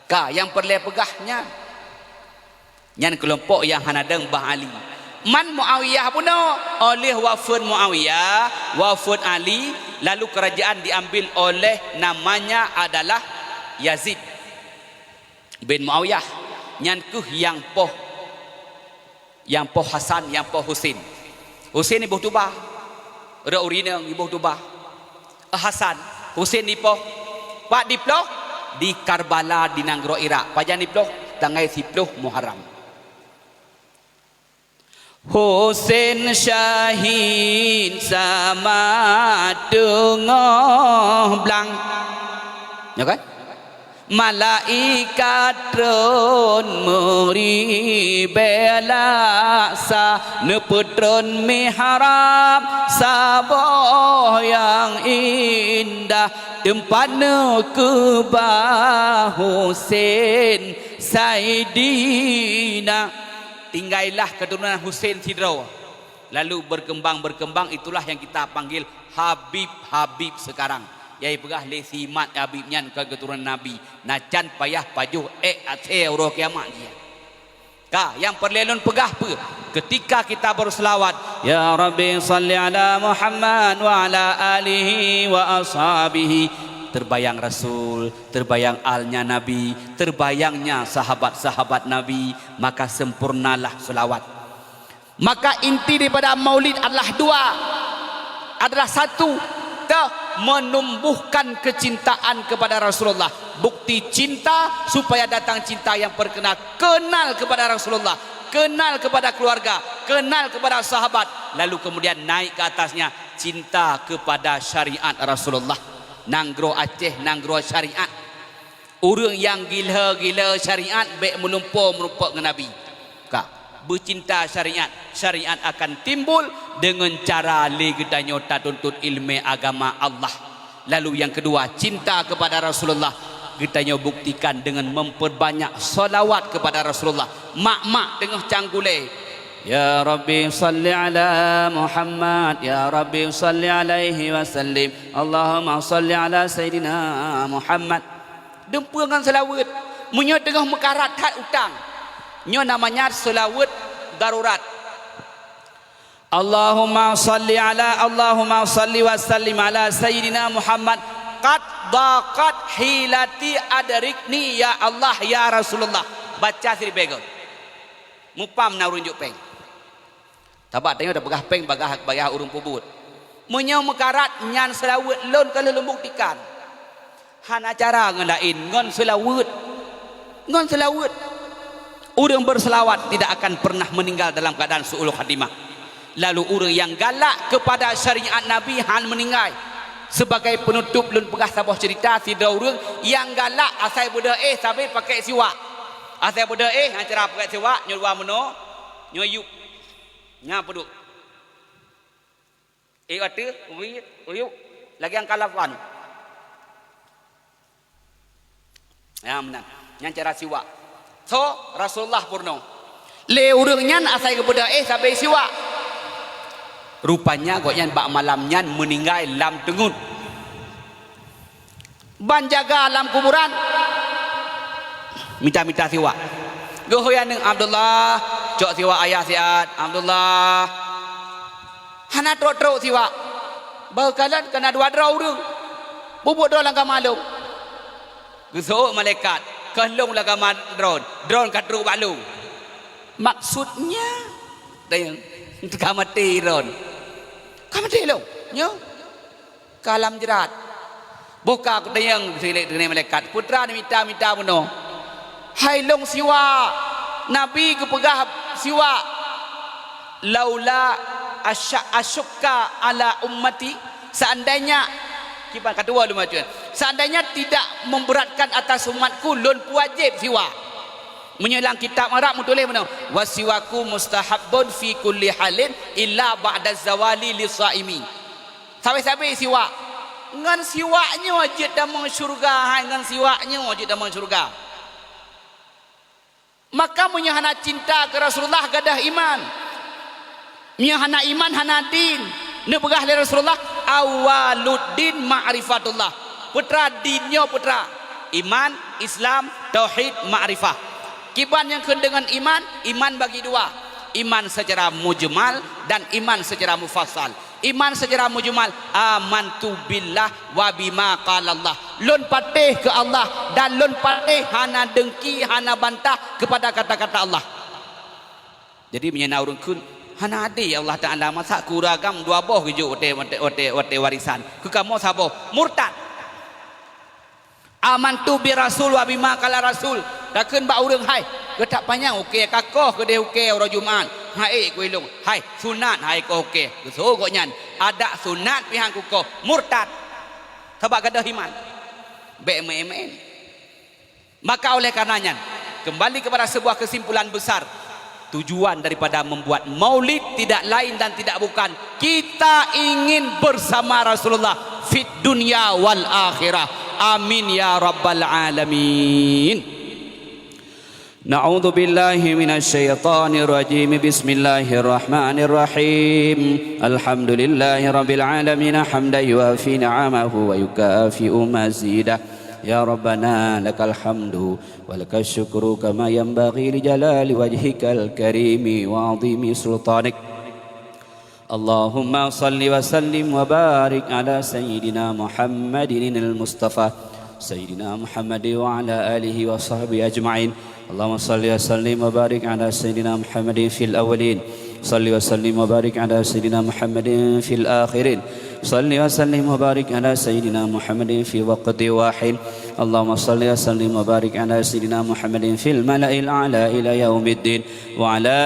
Ka, nyang peureulèe peugah nyan. Nyan keulompok nyang hana dong bak Ali. Man Muawiyah bunoe, 'oh lheueh wafeuet Muawiyah, wafeuet Ali, lalu kerajaan diambil oleh namanya adalah Yazid bin Muawiyah. Nyan kheueh nyang poh Nyang poh Hasan, nyang poh Husein. Husein iboh tuba. Rot ureueng inong iboh tuba. Hasan, Husein dipoh. Pat diploh? Di Karbala, di nanggroe Irak. Pajan diploh? Tanggai siploh Muharram. Husein syahid sama teungoh blang. Ya kan? Malaikat tron meuribèe laksa, neupeutron mihrab saboh nyang indah, teumpat neukeubah Husein Saidina. Tinggailah keuturonan Husein sidroe. Lalu berkembang-berkembang, itulah yang kita panggil Habib-Habib sekarang. Nyang jipeugah lé si Mat Habib nyan kon keuturonan Nabi. Na can payah pajoh ék asèe uroe kiamat jih. Ka, nyang peureulèe lôn peugah peue? Ketika kita berselawat, "Ya Rabbi salli ala Muhammad wa ala alihi wa ashabihi." Terbayang Rasul, terbayang alnya Nabi, terbayangnya sahabat-sahabat Nabi, maka sempurnalah selawat. Maka inti daripada maulid adalah dua, adalah satu, toh, menumbuhkan kecintaan kepada Rasulullah. Bukti cinta, supaya datang cinta yang pertama, kenal kepada Rasulullah, kenal kepada keluarga, kenal kepada sahabat, lalu kemudian naik ke atasnya cinta kepada syariat Rasulullah. Nanggroe Aceh, nanggroe syariat. Ureueng nyang gila-gila syariat bèk meulumpoe meurumpok ngon Nabi. Ka, beucinta syariat, syariat akan timbul deungon cara lé geutanyoe tatuntut ileumèe agama Allah. Lalu nyang keudua, cinta kepada Rasulullah geutanyoe buktikan deungon memperbanyak shalawat kepada Rasulullah. Mak-mak teungoh canggulèe, "Ya Rabbi salli ala Muhammad, ya Rabbi salli alaihi wasallim, Allahumma salli ala Sayyidina Muhammad." Dumpeue ngon seulaweuet. Meunyoe teungoh meukarat that utang, nyoe namanya seulaweuet darurat. Allahumma salli ala, Allahumma salli wa sallim ala Sayyidina Muhammad. Qad daqat hilati adrikni ya Allah ya Rasulullah. Baca siribèe goe. Mupam na ureueng jok pèng. Sabab tanyoe tapeugah pèng bagaih, bagaih ureueng peubuet. Meunyoe meukarat nyan seulaweuet lôn ka lôn buktikan. Hana cara ngon laén, ngon seulaweuet. Ngon seulaweuet. Ureueng berselawat tidak akan pernah meninggal dalam keadaan su'ul khatimah. Lalu ureuëng nyang galak keupada syariat Nabi hán meuninggai. Sibagai peunutob lôn peugah saboh ceurita sidroe ureuëng nyang galak asai beudôh éh sabé pakai siwak. Asai beudôh éh, nyan cara pakai siwak, nyoe dua meunoe, nyoe yup. Nyan peuduek. Éh ateueh, uri, uyup, lagée nyang ka lafan. Nyang meunan, nyang cara siwak. Tho Rasulullah peurunoe. Lé ureuëng nyan asai geubeudôh éh sabé siwak. Rupanya gobnyan bak malam nyan meuninggai lam teungeut. Ban jaga lam kuburan mita-mita siwak. Geuhôi aneuëk, "Abdullah, cok siwak ayah siat, Abdullah." Hana trok-trok siwak. Bak kalon kana dua droe ureuëng. Bubuet droe lam kama lôn. Geuseuôt malaikat, "Ka lôn lam kama droen, droen ka trok bak lôn." Maksudnya, dayang, ka maté droen. Ka maté lôn, nyoe. Ka lam jrat. Boh ka kutanyong silik keuneuk malaikat, peue teuma neumita-mita bunoe. Hai lôn siwak, Nabi geupeugah siwak, "Laula asya-, asyukka ala ummati," seandainya, kiban ka tuwoe lôn baca, "Seandainya tidak memberatkan atas umatku, lôn peuwajéb siwak." Meunyoe lam kitab Arab meutuléh bunoe, "Wasiwaku mustahabbun fi kulli halin illa ba'da zawali li shaimi." Sabe-sabe siwak. Ngon siwak nyoe jeuet tamong syeuruga, hai, ngon siwak nyoe jeuet tamong syeuruga. Maka meunyoe hana cinta keu Rasulullah, gadôh iman. Meunyoe hana iman, hana din. Neupeugah lé Rasulullah, "Awwaluddin ma'rifatullah." Peue teuma din nyoe, peue teuma? Iman, Islam, tauhid, makrifah. Kiban nyang kheun deungon iman? Iman bagi dua. Iman secara mujmal dan iman secara mufassal. Iman secara mujmal, "Amantu billah wa bima qalallah." Lôn patéh keu Allah dan lôn patéh hana deungki, hana bantah keupada kata-kata Allah. Jadi, meunyoe na ureuëng kheun, "Hana adé Allah Taala, masa keu ureuëng agam dua boh geujok watée, watée, watée, watée warisan, keu kamoe saboh?" Murtad. "Amantu bi rasul wa bima qala rasul." Takheun bak ureuëng, "Hai, geutak panyang ukée, ka koh keudeh ukée uroe Jumat, han ék keu ilong. Hai, sunat han ék koh ukée." Geuseuôt gobnyan, "Adak sunat pih han kukoh." Murtad. Sabab gadôh iman. Bék meuén-meuén. Maka oleh karena nyan, kembali kepada sebuah kesimpulan besar, tujuan daripada membuat maulid tidak lain dan tidak bukan, kita ingin bersama Rasulullah fid dunya wal akhirah. Amin ya rabbal alamin. Na'udzu billahi minasy syaithanir rajim. Bismillahirrahmanirrahim. Alhamdulillahi rabbil alamin, hamdan yuwafi ni'amahu wa yukafi'u mazidah. Ya Rabbana, lakal hamdu wa lakasy syukru kama yanbaghi li jalali wajhikal karimi wa 'azimi sultanik. Allahumma shalli wa sallim wa barik ala sayyidina Muhammadinil Mustafa, sayyidina Muhammad wa ala alihi wa sahbihi ajma'in. Allahumma shalli wa sallim wa barik ala sayyidina Muhammadin fil awwalin. Shalli wa sallim wa barik ala sayyidina Muhammadin fil akhirin. Shalli wa sallim wa barik ala sayyidina Muhammadin fi waqti wahid. Allahumma shalli wa sallim wa barik ala sayyidina Muhammadin fil mala'il a'la ila yaumiddin. Wa ala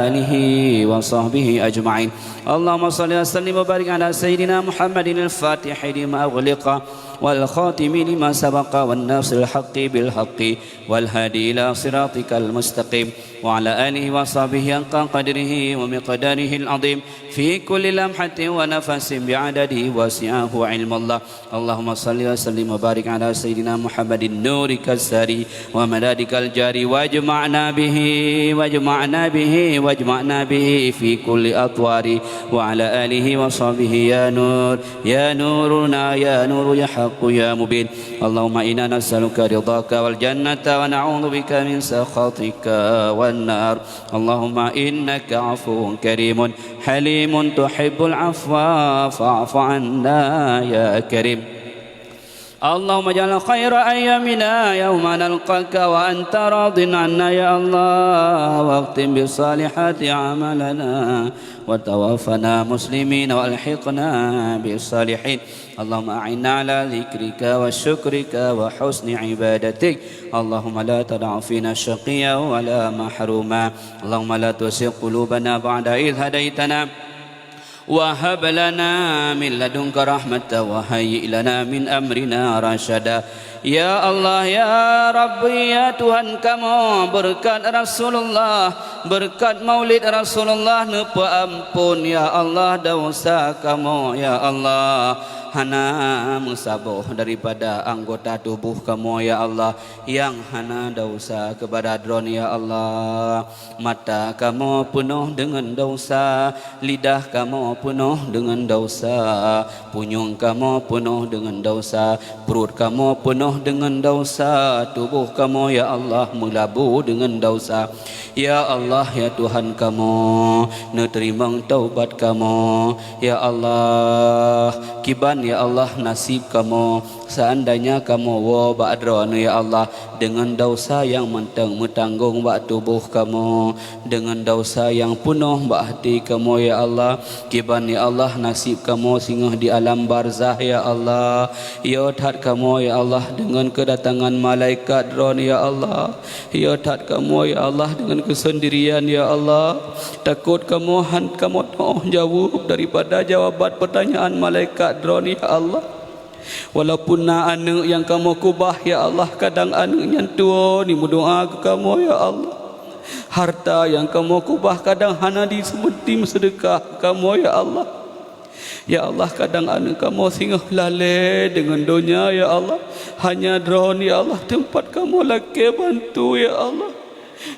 alihi wa sahbihi ajma'in. Allahumma shalli wa sallim wa barik ala sayyidina Muhammadin al-fatihi lima ughliqa wal khatimi lima sabaqa wan nasril haqqi bil haqqi wal hadi ila siratikal mustaqim wa ala alihi wa sahbihi haqqa qadrihi wa miqdarihil azim fi kulli lamhatin wa nafasin bi'adadi wasi'ahu ilmallah. Allahumma shalli wa sallim wa barik ala sayyidina Muhammadin nurikal sari wa madadikal jari wajma'na bihi, wajma'na bihi, wajma'na bihi fi kulli atwari wa ala alihi wa sahbihi ya nur, ya nuruna, ya nuru, ya haqqu, ya mubin. Allahumma inna nas'aluka ridhaka wal jannata wa na'udzu bika min sakhatika wan nar. Allahumma innaka afuwun karimun halimun tuhibbul afwa fa'fu anna ya karim. اللهم اجعل خير أيامنا يوم نلقاك وأنت راض عنا يا الله، واختم بالصالحات أعمالنا، وتوفنا مسلمين وألحقنا بالصالحين. اللهم أعنا على ذكرك وشكرك وحسن عبادتك. اللهم لا تدع فينا شقيا ولا محروما. اللهم لا تزغ قلوبنا بعد إذ هديتنا وهب لنا من لدنك رحمة وهيئ لنا من أمرنا رشدا. Ya Allah, ya Rabbi, ya Tuhan kamoe, beureukat Rasulullah, beureukat Maulid Rasulullah, neupeuamphon, ya Allah, desya kamoe, ya Allah. Hana meusaboh daripada anggota tuboh kamoe, ya Allah, nyang hana desya keupada Droeneuh, ya Allah. Mata kamoe peunoh deungon desya, lidah kamoe peunoh deungon desya, punyueng kamoe peunoh deungon desya, pruet kamoe peunoh deungon desya, tuboh kamoe, ya Allah, meulabu deungon desya. Ya Allah, ya Tuhan kamoe, neuteurimong taubat kamoe. Ya Allah, kiban, ya Allah, naseb kamoe, seandainya kamoe woe bak Droeneuh, ya Allah, deungon desya nyang mantong meutanggong bak tuboh kamoe, deungon desya nyang peunoh bak até kamoe, ya Allah. Kiban, ya Allah, naseb kamoe singoh di alam barzah, ya Allah. Yo that kamoe, ya Allah, deungon keudatangan malaikat Droeneuh, ya Allah. Yo that kamoe, ya Allah, deungon keusendirian, ya Allah. Takot kamoe han kamoe teu'oh jaweueb daripada jawaban peutanyaan malaikat Droeneuh, ya Allah. Walaupun na aneuëk nyang kamoe keubah, ya Allah, kadang aneuëk nyan tuwoe neumeudoá keu kamoe, ya Allah. Harta nyang kamoe keubah kadang hana jiseumeuti meuseudeukah keu kamoe, ya Allah. Ya Allah, kadang aneuëk kamoe singoh lalée deungon donya, ya Allah. Hanya Droeneuh, ya Allah, teumpat kamoe lakée bantu, ya Allah.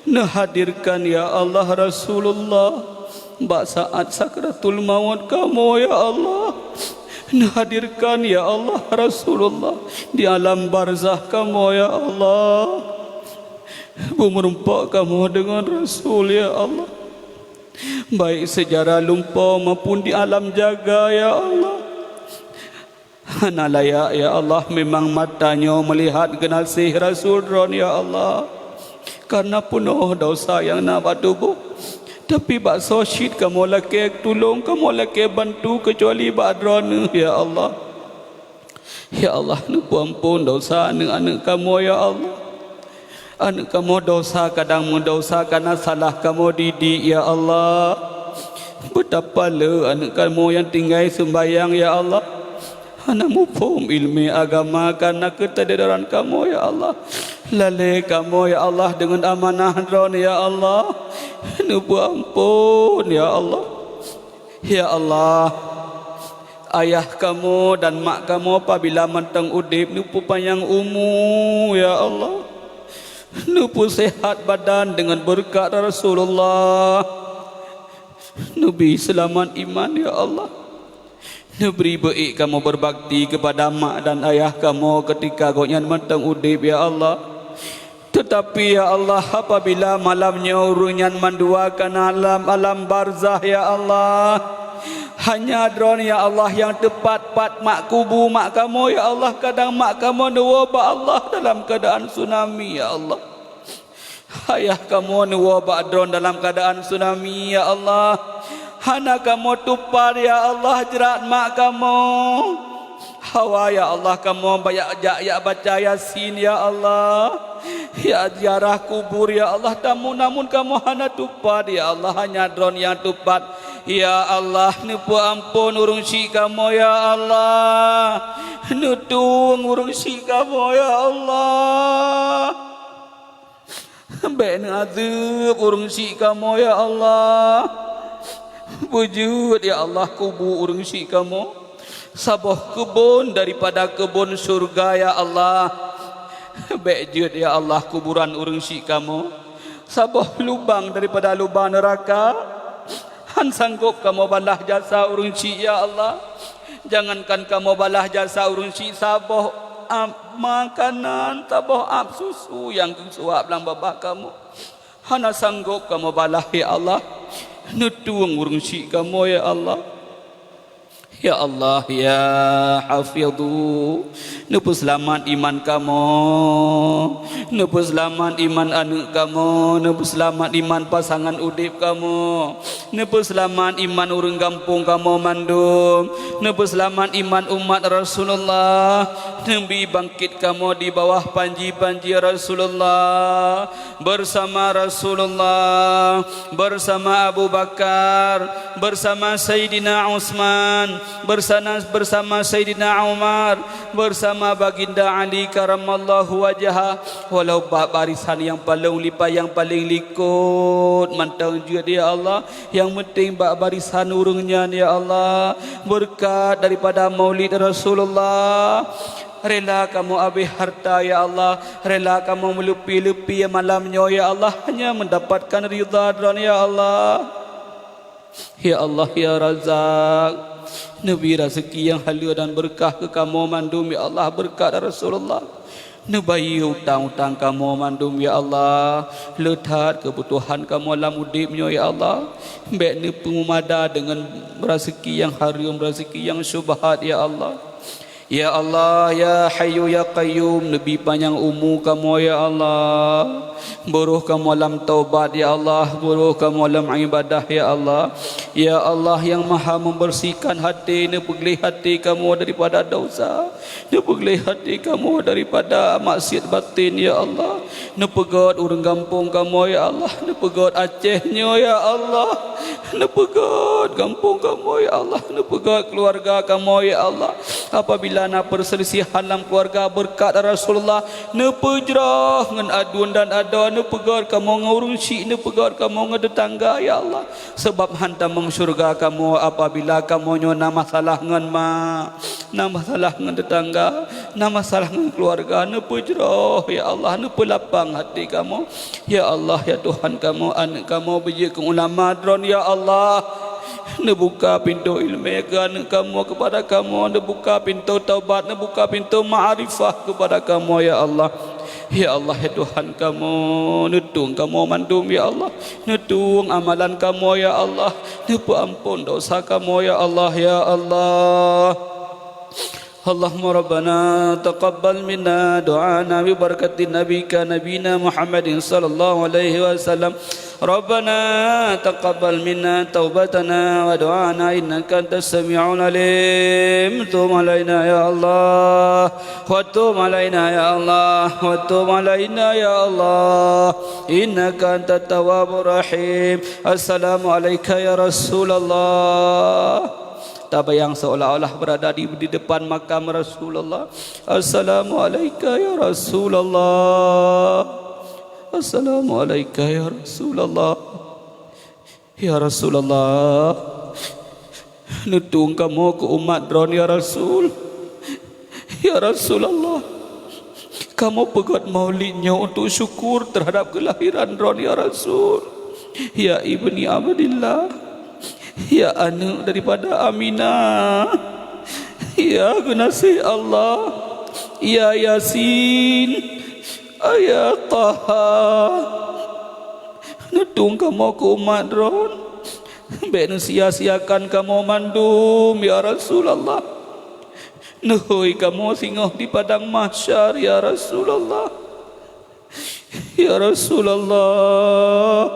Neuhadirkan, ya Allah, Rasulullah bak saát sakratul maut kamoe, ya Allah. Neuhadirkan, ya Allah, Rasulullah di alam barzah kamoe, ya Allah. Beumeurumpok kamoe deungon Rasul, ya Allah, baik secara lumpoe maupun di alam jaga, ya Allah. Hana layak, ya Allah, memang mata nyoe meulihat geunaséh Rasul Droeneuh, ya Allah, kareuna peunoh desya nyang na bak tuboh. Tapi bak soe cit kamoe lakée tulông, kamoe lakée bantu keucuali bak Droeneuh, ya Allah. Ya Allah, neupeuamphon desya aneuëk-aneuëk kamoe, ya Allah. Aneuëk kamoe desya kadang meudesya kareuna salah kamoe didik, ya Allah. Beutapa le aneuëk kamoe nyang tinggai seumbahyang, ya Allah, hana muphom iéleumé agama kareuna keuteudoran kamoe, ya Allah. Lalée kamoe, ya Allah, deungon amanah Droeneuh, ya Allah. Neupeuamphon, ya Allah. Ya Allah, ayah kamoe dan mak kamoe pabila mantong udeb neupeupanyang umu, ya Allah. Neupeuseuhat badan deungon beureukat Rasulullah. Neubi seulamat iman, ya Allah. Neubri beuék kamoe beubakti keupada mak dan ayah kamoe keutika gobnyan mantong udeb, ya Allah. Teutapi, ya Allah, apabila malam nyoe ureuëng nyan mandua ka na lam alam barzah, ya Allah, hanya Droeneuh, ya Allah, nyang teupat pat mak kubu mak kamoe, ya Allah. Kadang mak kamoe neuwoe bak Allah dalam keuadaan tsunami, ya Allah. Ayah kamoe neuwoe bak Droeneuh dalam keuadaan tsunami, ya Allah. Hana kamoe tupat, ya Allah, jrat mak kamoe. Hawa, ya Allah, kamoe bak jak jak baca Yasin, ya Allah. Ya ziarah kubur, ya Allah, tamu namun kamoe hana tupat, ya Allah, hanya Droeneuh nyang tupat. Ya Allah, neupeuamphon ureuëng syik kamoe, ya Allah. Neutueng ureuëng syik kamoe, ya Allah. Bék neuazeueb ureuëng syik kamoe, ya Allah. Beujeuet, ya Allah, kubu ureuëng syik kamoe saboh keubon daripada keubon syeuruga, ya Allah. Bék jeuet, ya Allah, kuburan ureuëng syik kamoe saboh lubang daripada lubang neuraka. Hán sanggob kamoe balah jasa ureuëng syik, ya Allah. Jangankan kamoe balah jasa ureuëng syik, saboh ap makanan, saboh ap susu nyang geusuap lam babah kamoe hana sanggob kamoe balah, ya Allah. Neutueng ureuëng syik kamoe, ya Allah. Ya Allah, ya Hafidhu, neupeuseulamat iman kamoe, neupeuseulamat iman aneuëk kamoe, neupeuseulamat iman pasangan udeb kamoe, neupeuseulamat iman ureuëng gampông kamoe mandum, neupeuseulamat iman umat Rasulullah, neubi bangkét kamoe di bawah panji-panji Rasulullah, bersama Rasulullah, bersama Abu Bakar, bersama Sayyidina Utsman, bersama, bersama Sayyidina Umar, bersama Baginda Ali karamallahu wajhah, walau bak barisan nyang paleng lipat, nyang paleng likot mantong jeuet, ya Allah. Nyang penting bak barisan ureuëng nyan, ya Allah. Beureukat daripada maulid Rasulullah. Rela kamoe abéh harta, ya Allah. Rela kamoe meuleupi-leupi malam nyoe, ya Allah, hanya mendapatkan ridha Droen, ya Allah. Ya Allah, ya Razzaq, neubi raseuki nyang haleue dan beureukat keu kamoe mandum, ya Allah, beureukat Rasulullah. Neubayeue utang-utang kamoe mandum, ya Allah. Le that keubutuhan kamoe lam udeb nyoe, ya Allah. Bék neupeumada deungon raseuki nyang hareuem, raseuki nyang syubhat, ya Allah. Ya Allah, ya Hayyu, ya Qayyum, neubi panyang umu kamoe, ya Allah. Beuroh kamoe lam taubat, ya Allah. Beuroh kamoe lam ibadah, ya Allah. Ya Allah, nyang maha membersihkan hati, neupeugleh hati kamoe daripada dosa. Neupeugleh hati kamoe daripada maksiat batin, ya Allah. Neupeugét ureuëng gampông kamoe, ya Allah. Neupeugét Aceh nyoe, ya Allah. Neupeugét gampông kamoe, ya Allah. Neupeugét keuluwarga kamoe, ya Allah. Apabila na peuseulisihan lam keuluwarga, beureukat Rasulullah, neupeujroh ngon aduen dan adoe, neupeugét kamoe ngon ureuëng syik, neupeugét kamoe ngon teutangga, ya Allah. Sabab han tamong syeuruga kamoe apabila kamoe nyoe na masalah ngon ma, na masalah ngon teutangga, na masalah ngon keuluwarga, neupeujroh, ya Allah, neupeulapang hati kamoe. Ya Allah, ya Tuhan kamoe, aneuëk kamoe beujeuet keu ulama Droen, ya Allah. Neubuka pintoe iéleumé keu aneuëk kamoe, keupada kamoe, neubuka pintoe taubat, neubuka pintoe makrifah keupada kamoe, ya Allah. Ya Allah, ya Tuhan kamoe, neutueng kamoe mandum, ya Allah. Neutueng amalan kamoe, ya Allah. Neupeuamphon dosa kamoe, ya Allah, ya Allah. Allahumma rabbana taqabbal minna du'ana bi barakati nabiyyika nabiyina Muhammadin sallallahu alaihi wasallam. Rabbana taqabbal minna taubatana wa du'ana innaka antas sami'ul alim. Tub alaina ya Allah. Wa tub alaina ya Allah. Wa tub alaina ya Allah. Innaka antat tawwabur rahim. Assalamu alaika ya Rasulullah. Tabayang seolah-olah berada di, di depan makam Rasulullah. Assalamualaika ya Rasulullah. Assalamualaika ya Rasulullah. Ya Rasulullah, neutueng kamoe keu umat Droen ya Rasul. Ya Rasulullah, kamoe peugét maulid nyoe untuk syukur terhadap kelahiran Droen ya Rasul. Ya Ibni Abdillah, ya aneuëk daripada Aminah, ya geunaséh Allah, ya Yasin, ya Taha. Neutueng kamoe keu umat Droen. Bék neusia-siakan kamoe mandum, ya Rasulullah. Neuhôi kamoe singoh di padang mahsyar, ya Rasulullah. Ya Rasulullah.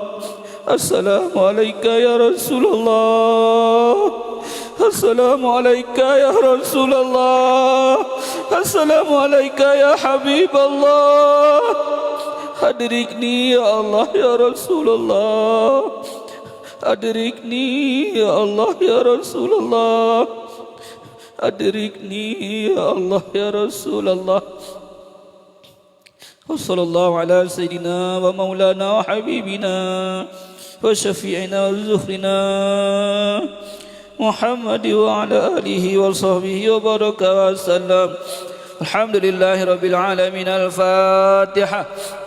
Assalamualaika ya Rasulullah. Assalamualaika ya Rasulullah. Assalamualaika ya Habiballah. Adrikni ya Allah ya Rasulullah. Adrikni ya Allah ya Rasulullah. Adrikni ya Allah ya Rasulullah. Wa sallallahu ala sayyidina wa maulana wa habibina wa syafi'ina wa zuhrina Muhammad wa ala alihi wa sahbihi wa baraka wa sallam. Alhamdulillahi rabbil alamin. Al-Fatihah.